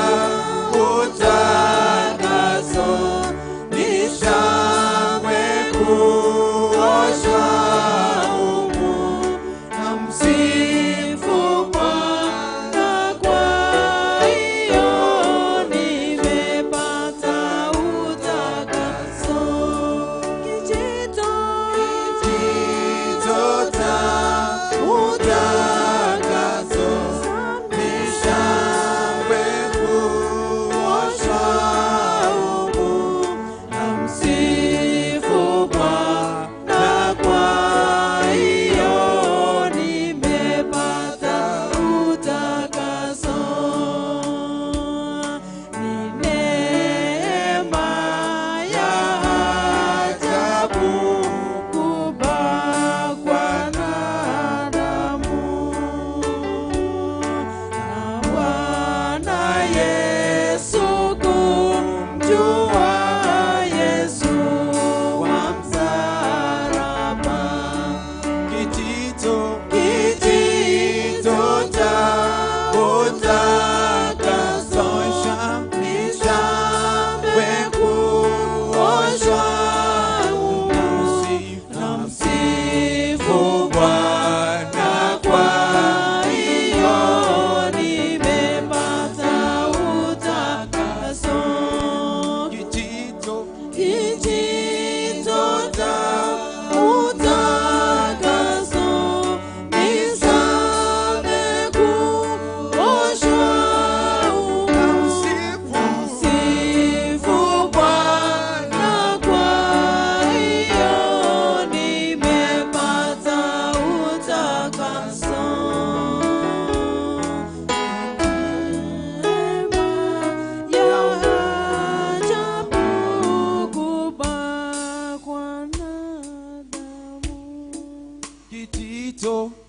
utakaso ni shangwe kuoshwa umu na msifu Bwana kwa hiyo nimepata utakaso.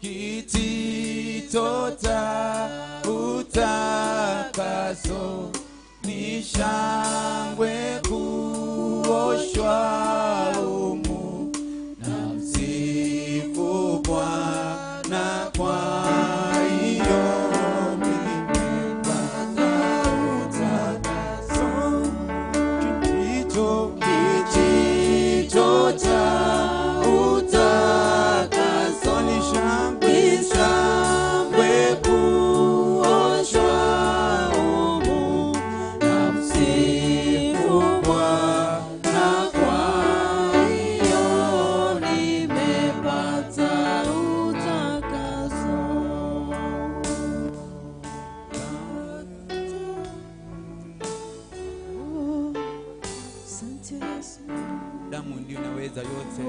Kijito cha utakaso ni shangwe kuoshwa umu na msifu Bwana kwa hiyo nimepata utakaso. Damu ndio inaweza yote.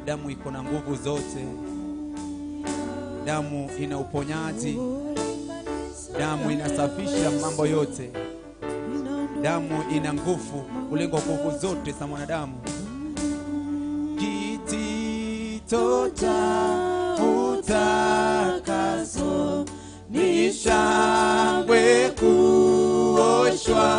Damu iko na nguvu zote. Damu ina uponyaji. Damu inasafisha mambo yote. Damu ina nguvu kuliko nguvu zote za mwanadamu. Kijito cha utakaso ni shangwe kuoshwa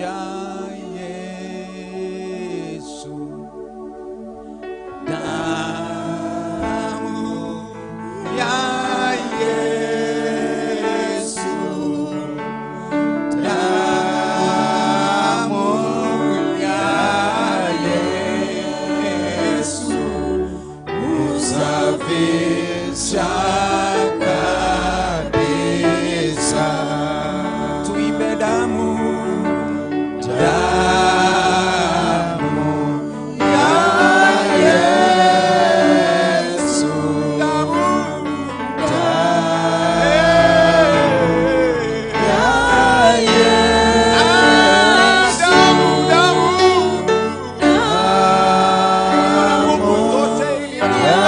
ya Yesu, damu ya Yesu, damu ya Yesu husafisha kabisa. Tuimbe damu, damu ya Yesu, damu, damu ya Yesu, damu, damu ya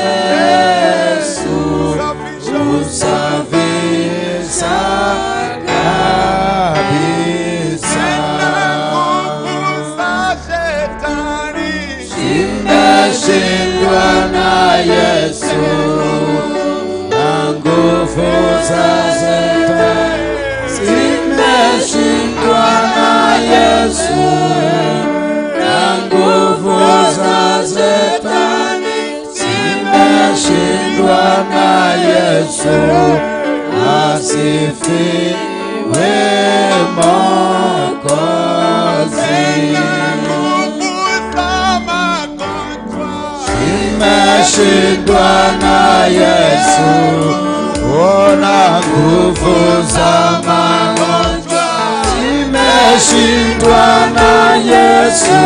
Yesu husafisha kabisa. Nimeshindwa na Yesu na nguvu za Shetani. Nimeshindwa na Yesu na nguvu za Shetani. Nimeshindwa na Yesu, asifiwe Mwokozi. Nimeshindwa na Yesu, ona nguvu za magonjwa. Nimeshindwa na Yesu,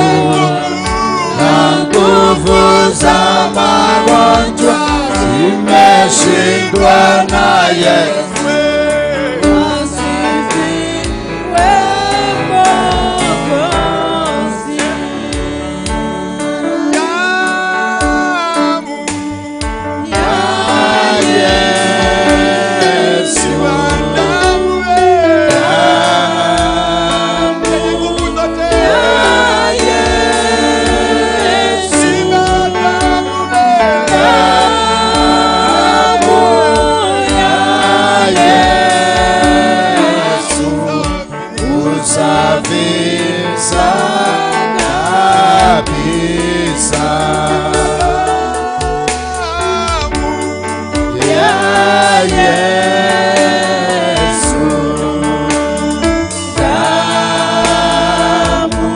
na nguvu za magonjwa. Nimeshindwa na Yesu, Asifiwe Mwokozi. ya Yesu, damu ya Yesu, damu ya Yesu husafisha kabisa. Ya Yesu, damu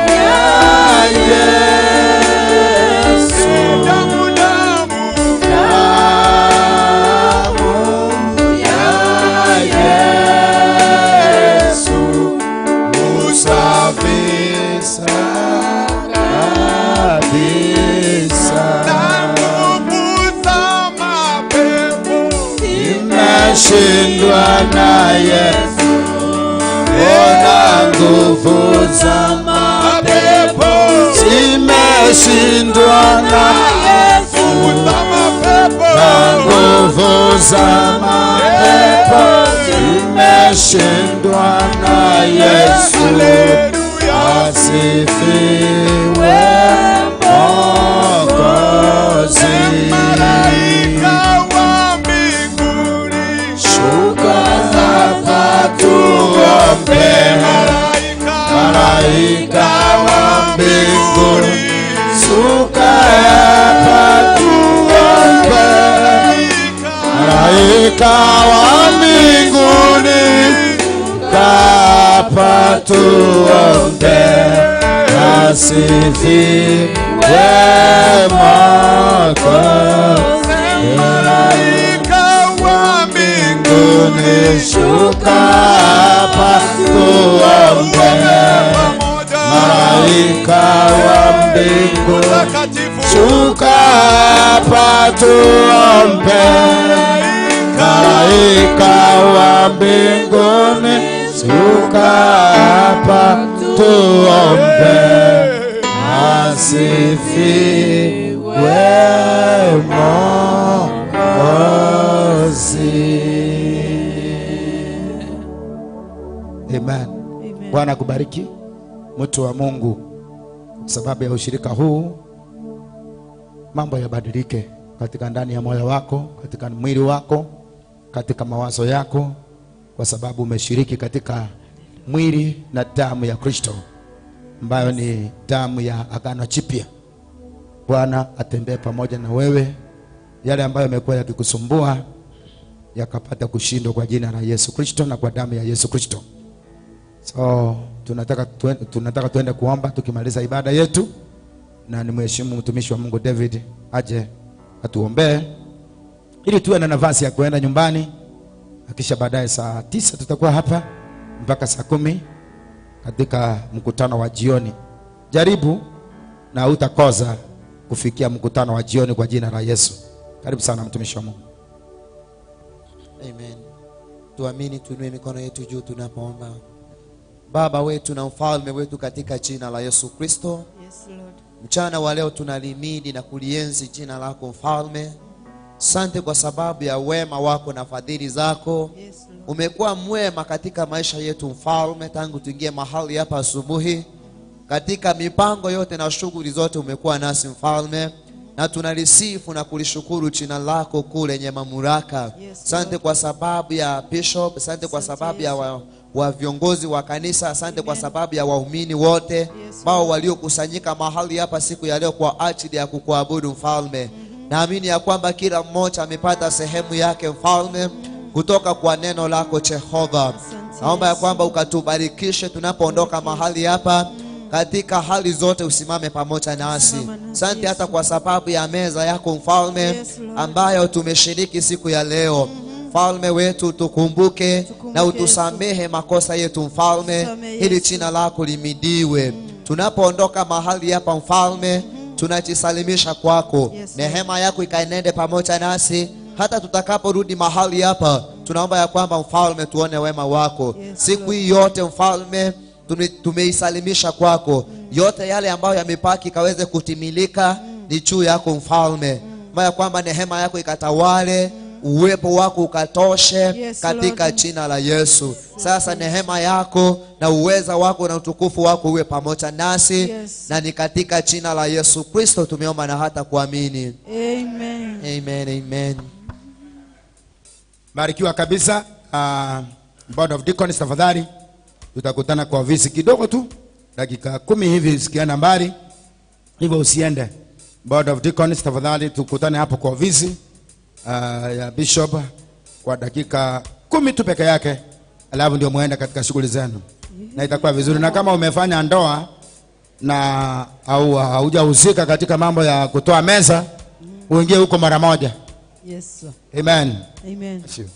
ya Yesu, damu ya Yesu husafisha kabisa. Nimeshindwa na Yesu, ona nguvu za mapepo. Nimeshindwa na Yesu, na nguvu za mapepo. Nimeshindwa na Yesu, asifiwe Mwokozi. Shuka hapa tuombe, malaika wa mbinguni. Shuka hapa tuombe, malaika wa mbinguni. Shuka hapa tuombe, asifiwe Mwokozi. Malaika wa mbinguni, shuka hapa tuombe, malaika wa mbinguni, shuka hapa tuombe, malaika wa mbinguni, shuka hapa tuombe, asifiwe Mwokozi. Amen. Bwana akubariki mtu wa Mungu. Kwa sababu ya ushirika huu, mambo yabadilike katika ndani ya moyo wako, katika mwili wako, katika mawazo yako, kwa sababu umeshiriki katika mwili na damu ya Kristo, ambayo ni damu ya agano jipya. Bwana atembee pamoja na wewe, yale ambayo yamekuwa yakikusumbua yakapata kushindwa kwa jina la Yesu Kristo na kwa damu ya Yesu Kristo. So tunataka tuende kuomba tukimaliza ibada yetu, na nimheshimu mtumishi wa Mungu David aje atuombee ili tuwe na nafasi ya kuenda nyumbani. Kisha baadaye saa 9 tutakuwa hapa mpaka saa 10 katika mkutano wa jioni. Jaribu na utakosa kufikia mkutano wa jioni kwa jina la Yesu. Karibu sana mtumishi wa Mungu. Amen. Tuamini, tuinue mikono yetu juu tunapoomba. Baba wetu na mfalme wetu, katika jina la Yesu Kristo. Yes, Lord. Mchana wa leo tunalimidi na kulienzi jina lako mfalme. Asante kwa sababu ya wema wako na fadhili zako. Yes, Lord. Umekuwa mwema katika maisha yetu mfalme, tangu tuingie mahali hapa asubuhi. Katika mipango yote na shughuli zote umekuwa nasi mfalme, na tunalisifu na kulishukuru jina lako kuu lenye mamlaka. Asante kwa sababu ya bishop, asante kwa sababu ya wa viongozi wa kanisa, asante kwa sababu ya waumini wote ambao waliokusanyika mahali hapa siku ya leo kwa ajili ya kukuabudu mfalme. Naamini ya kwamba kila mmoja amepata sehemu yake mfalme kutoka kwa neno lako Jehova. Naomba ya kwamba ukatubarikishe tunapoondoka mahali hapa. Katika hali zote usimame pamoja nasi. Asante hata kwa sababu ya meza yako mfalme ambayo tumeshiriki siku ya leo. Mfalme wetu, tukumbuke na utusamehe makosa yetu mfalme, ili jina lako limidiwe. Tunapoondoka mahali hapa mfalme, tunajisalimisha kwako. Neema yako ikaenende pamoja nasi hata tutakaporudi mahali hapa. Tunaomba ya kwamba mfalme tuone wema wako. Siku hii yote mfalme tumeisalimisha kwako. Yote yale ambayo yamepaki kaweze kutimilika ni juu yako mfalme. Maana kwamba neema yako ikatawale, uwepo wako ukatoshe katika jina la Yesu. Sasa neema yako na uweza wako na utukufu wako uwe pamoja nasi. Na ni katika jina la Yesu Kristo tumeomba na hata kuamini. Amen. Amen, amen. Barikiwa kabisa. Board of Deacons, tafadhali tutakutana kwa ofisi kidogo tu, dakika 10 hivi, sikia nambari hivyo usiende. Board of Deacons, tafadhali tukutane hapo kwa ofisi ya Bishop kwa dakika 10 tu peke yake, alafu ndio muende katika shughuli zenu, na itakuwa vizuri. Na kama umefanya ndoa na au haujahusika katika mambo ya kutoa meza, uingie huko mara moja. Yes sir. Amen. Amen. Thank you.